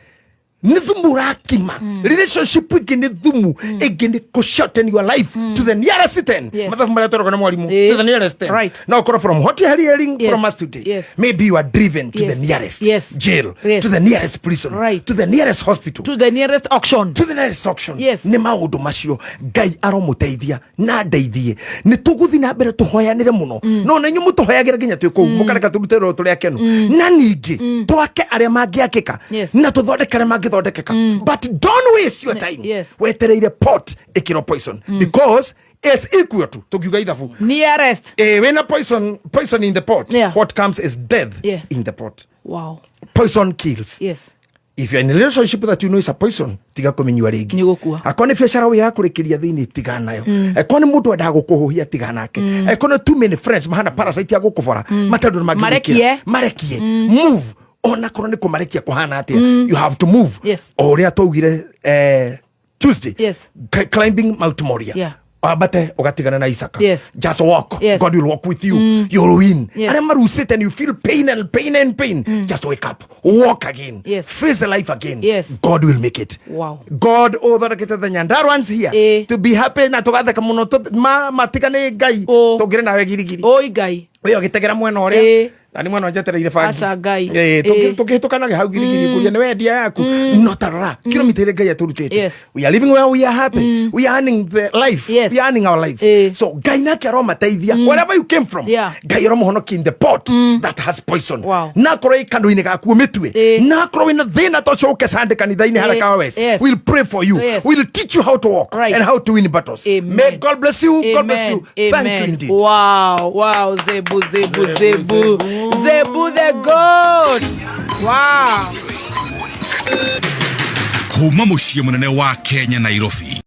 [SPEAKER 5] nĩ thumu ũrakima. Relationship ĩngĩ nĩ thumu, ĩngĩ nĩ kũ shorten your life to the nearest 10.
[SPEAKER 6] Yes.
[SPEAKER 5] Mathabu marĩa tweragwo nĩ mwarimũ, to the nearest 10.
[SPEAKER 6] Right.
[SPEAKER 5] No ũkorwo from what you are hearing
[SPEAKER 6] Yes.
[SPEAKER 5] from us today,
[SPEAKER 6] Yes.
[SPEAKER 5] maybe you are driven to
[SPEAKER 6] Yes.
[SPEAKER 5] the nearest
[SPEAKER 6] Yes.
[SPEAKER 5] jail,
[SPEAKER 6] Yes.
[SPEAKER 5] to the nearest prison, to the nearest hospital,
[SPEAKER 6] to the nearest auction.
[SPEAKER 5] To the nearest auction.
[SPEAKER 6] Yes.
[SPEAKER 5] Nĩ maũndũ macio Ngai aromũteithia na ndeithie. Nĩ tũgũthiĩ na mbere tũhoyanĩre mũno, no na inyuĩ mũtũhoyagĩre nginya twĩ kũu, mũkareka tũrute wĩra tũrĩ akenu, na ningĩ twake arĩa mangĩakĩka
[SPEAKER 6] Yes.
[SPEAKER 5] na tũthondeke arĩa mangĩthondekeka, but don't waste your time
[SPEAKER 6] Yes.
[SPEAKER 5] wetereire pot ĩkĩrwo poison, because it's equal to tũkiuga ithabu
[SPEAKER 6] Nearest.
[SPEAKER 5] Wĩna poison, poison in the pot, what comes is death in the pot. Poison kills.
[SPEAKER 6] Yes.
[SPEAKER 5] If you're in a relationship that you know is a poison, tiga kũmĩnyua rĩngĩ.
[SPEAKER 6] Nĩ ũgũkua.
[SPEAKER 5] Akorwo nĩ biacara wĩyaga kũrĩkĩria thĩinĩ, tiga nayo. Akorwo nĩ mũndũ endaga gũkũhũhia, tiga nake. Akorwo nĩ too many friends mahana parasite ya gũkũbora matarĩ ũndũ mangĩgwĩkĩra.
[SPEAKER 6] Marekie.
[SPEAKER 5] Marekie, move. Ona korwo nĩ kũmarekia kũhana atĩa, you have to move.
[SPEAKER 6] Yes.
[SPEAKER 5] O ũrĩa twaugire Tuesday,
[SPEAKER 6] Yes.
[SPEAKER 5] climbing Mount Moria, ambate ugatigana na Isaka.
[SPEAKER 6] Yes.
[SPEAKER 5] Just walk.
[SPEAKER 6] Yes.
[SPEAKER 5] God will walk with you. You'll win.
[SPEAKER 6] Yes.
[SPEAKER 5] Arĩa marucĩte and you feel pain and pain and pain, just wake up, walk again,
[SPEAKER 6] Yes.
[SPEAKER 5] face the life again.
[SPEAKER 6] Yes.
[SPEAKER 5] God will make it.
[SPEAKER 6] Wow.
[SPEAKER 5] God ũthondekete the Nyandaruans here to be happy na tũgatheka mũno matiga nĩ Ngai tũngĩrĩ nawe girigiri.
[SPEAKER 6] Oi Ngai.
[SPEAKER 5] Wĩ ũgĩtegera mwena ũrĩa na nĩ mwena njetereire bangi.
[SPEAKER 6] Aca Ngai.
[SPEAKER 5] Tũngĩhĩtũkanaga hau girigiri ngũria nĩ wendia yaku, no tarora kilomita ĩrĩa Ngai atũrutĩte.
[SPEAKER 6] Yes.
[SPEAKER 5] We are living where we are happy. We are earning the life.
[SPEAKER 6] Yes.
[SPEAKER 5] We are earning our lives. So Ngai nake aromateithia wherever you came from.
[SPEAKER 6] Yeah.
[SPEAKER 5] Ngai aromohonokia in the pot that has poison.
[SPEAKER 6] Wow.
[SPEAKER 5] Na akorwo ĩ kanua-inĩ gaku ũmĩtue, na akorwo wĩna thĩna ta ũcio, ũke Sunday kanitha-inĩ harĩa
[SPEAKER 6] Eh.
[SPEAKER 5] Kawa West.
[SPEAKER 6] Yes.
[SPEAKER 5] We'll pray for you.
[SPEAKER 6] Yes.
[SPEAKER 5] We'll teach you how to walk
[SPEAKER 6] Right.
[SPEAKER 5] and how to win battles.
[SPEAKER 6] Amen.
[SPEAKER 5] May God bless you. God bless
[SPEAKER 6] Amen.
[SPEAKER 5] you. Thank you
[SPEAKER 6] Amen.
[SPEAKER 5] indeed.
[SPEAKER 6] Wow, Zebu, Zebu, Zebu, Zebu the goat. Wow.
[SPEAKER 14] Kuma mũciĩ mũnene wa Kenya, Nairobi.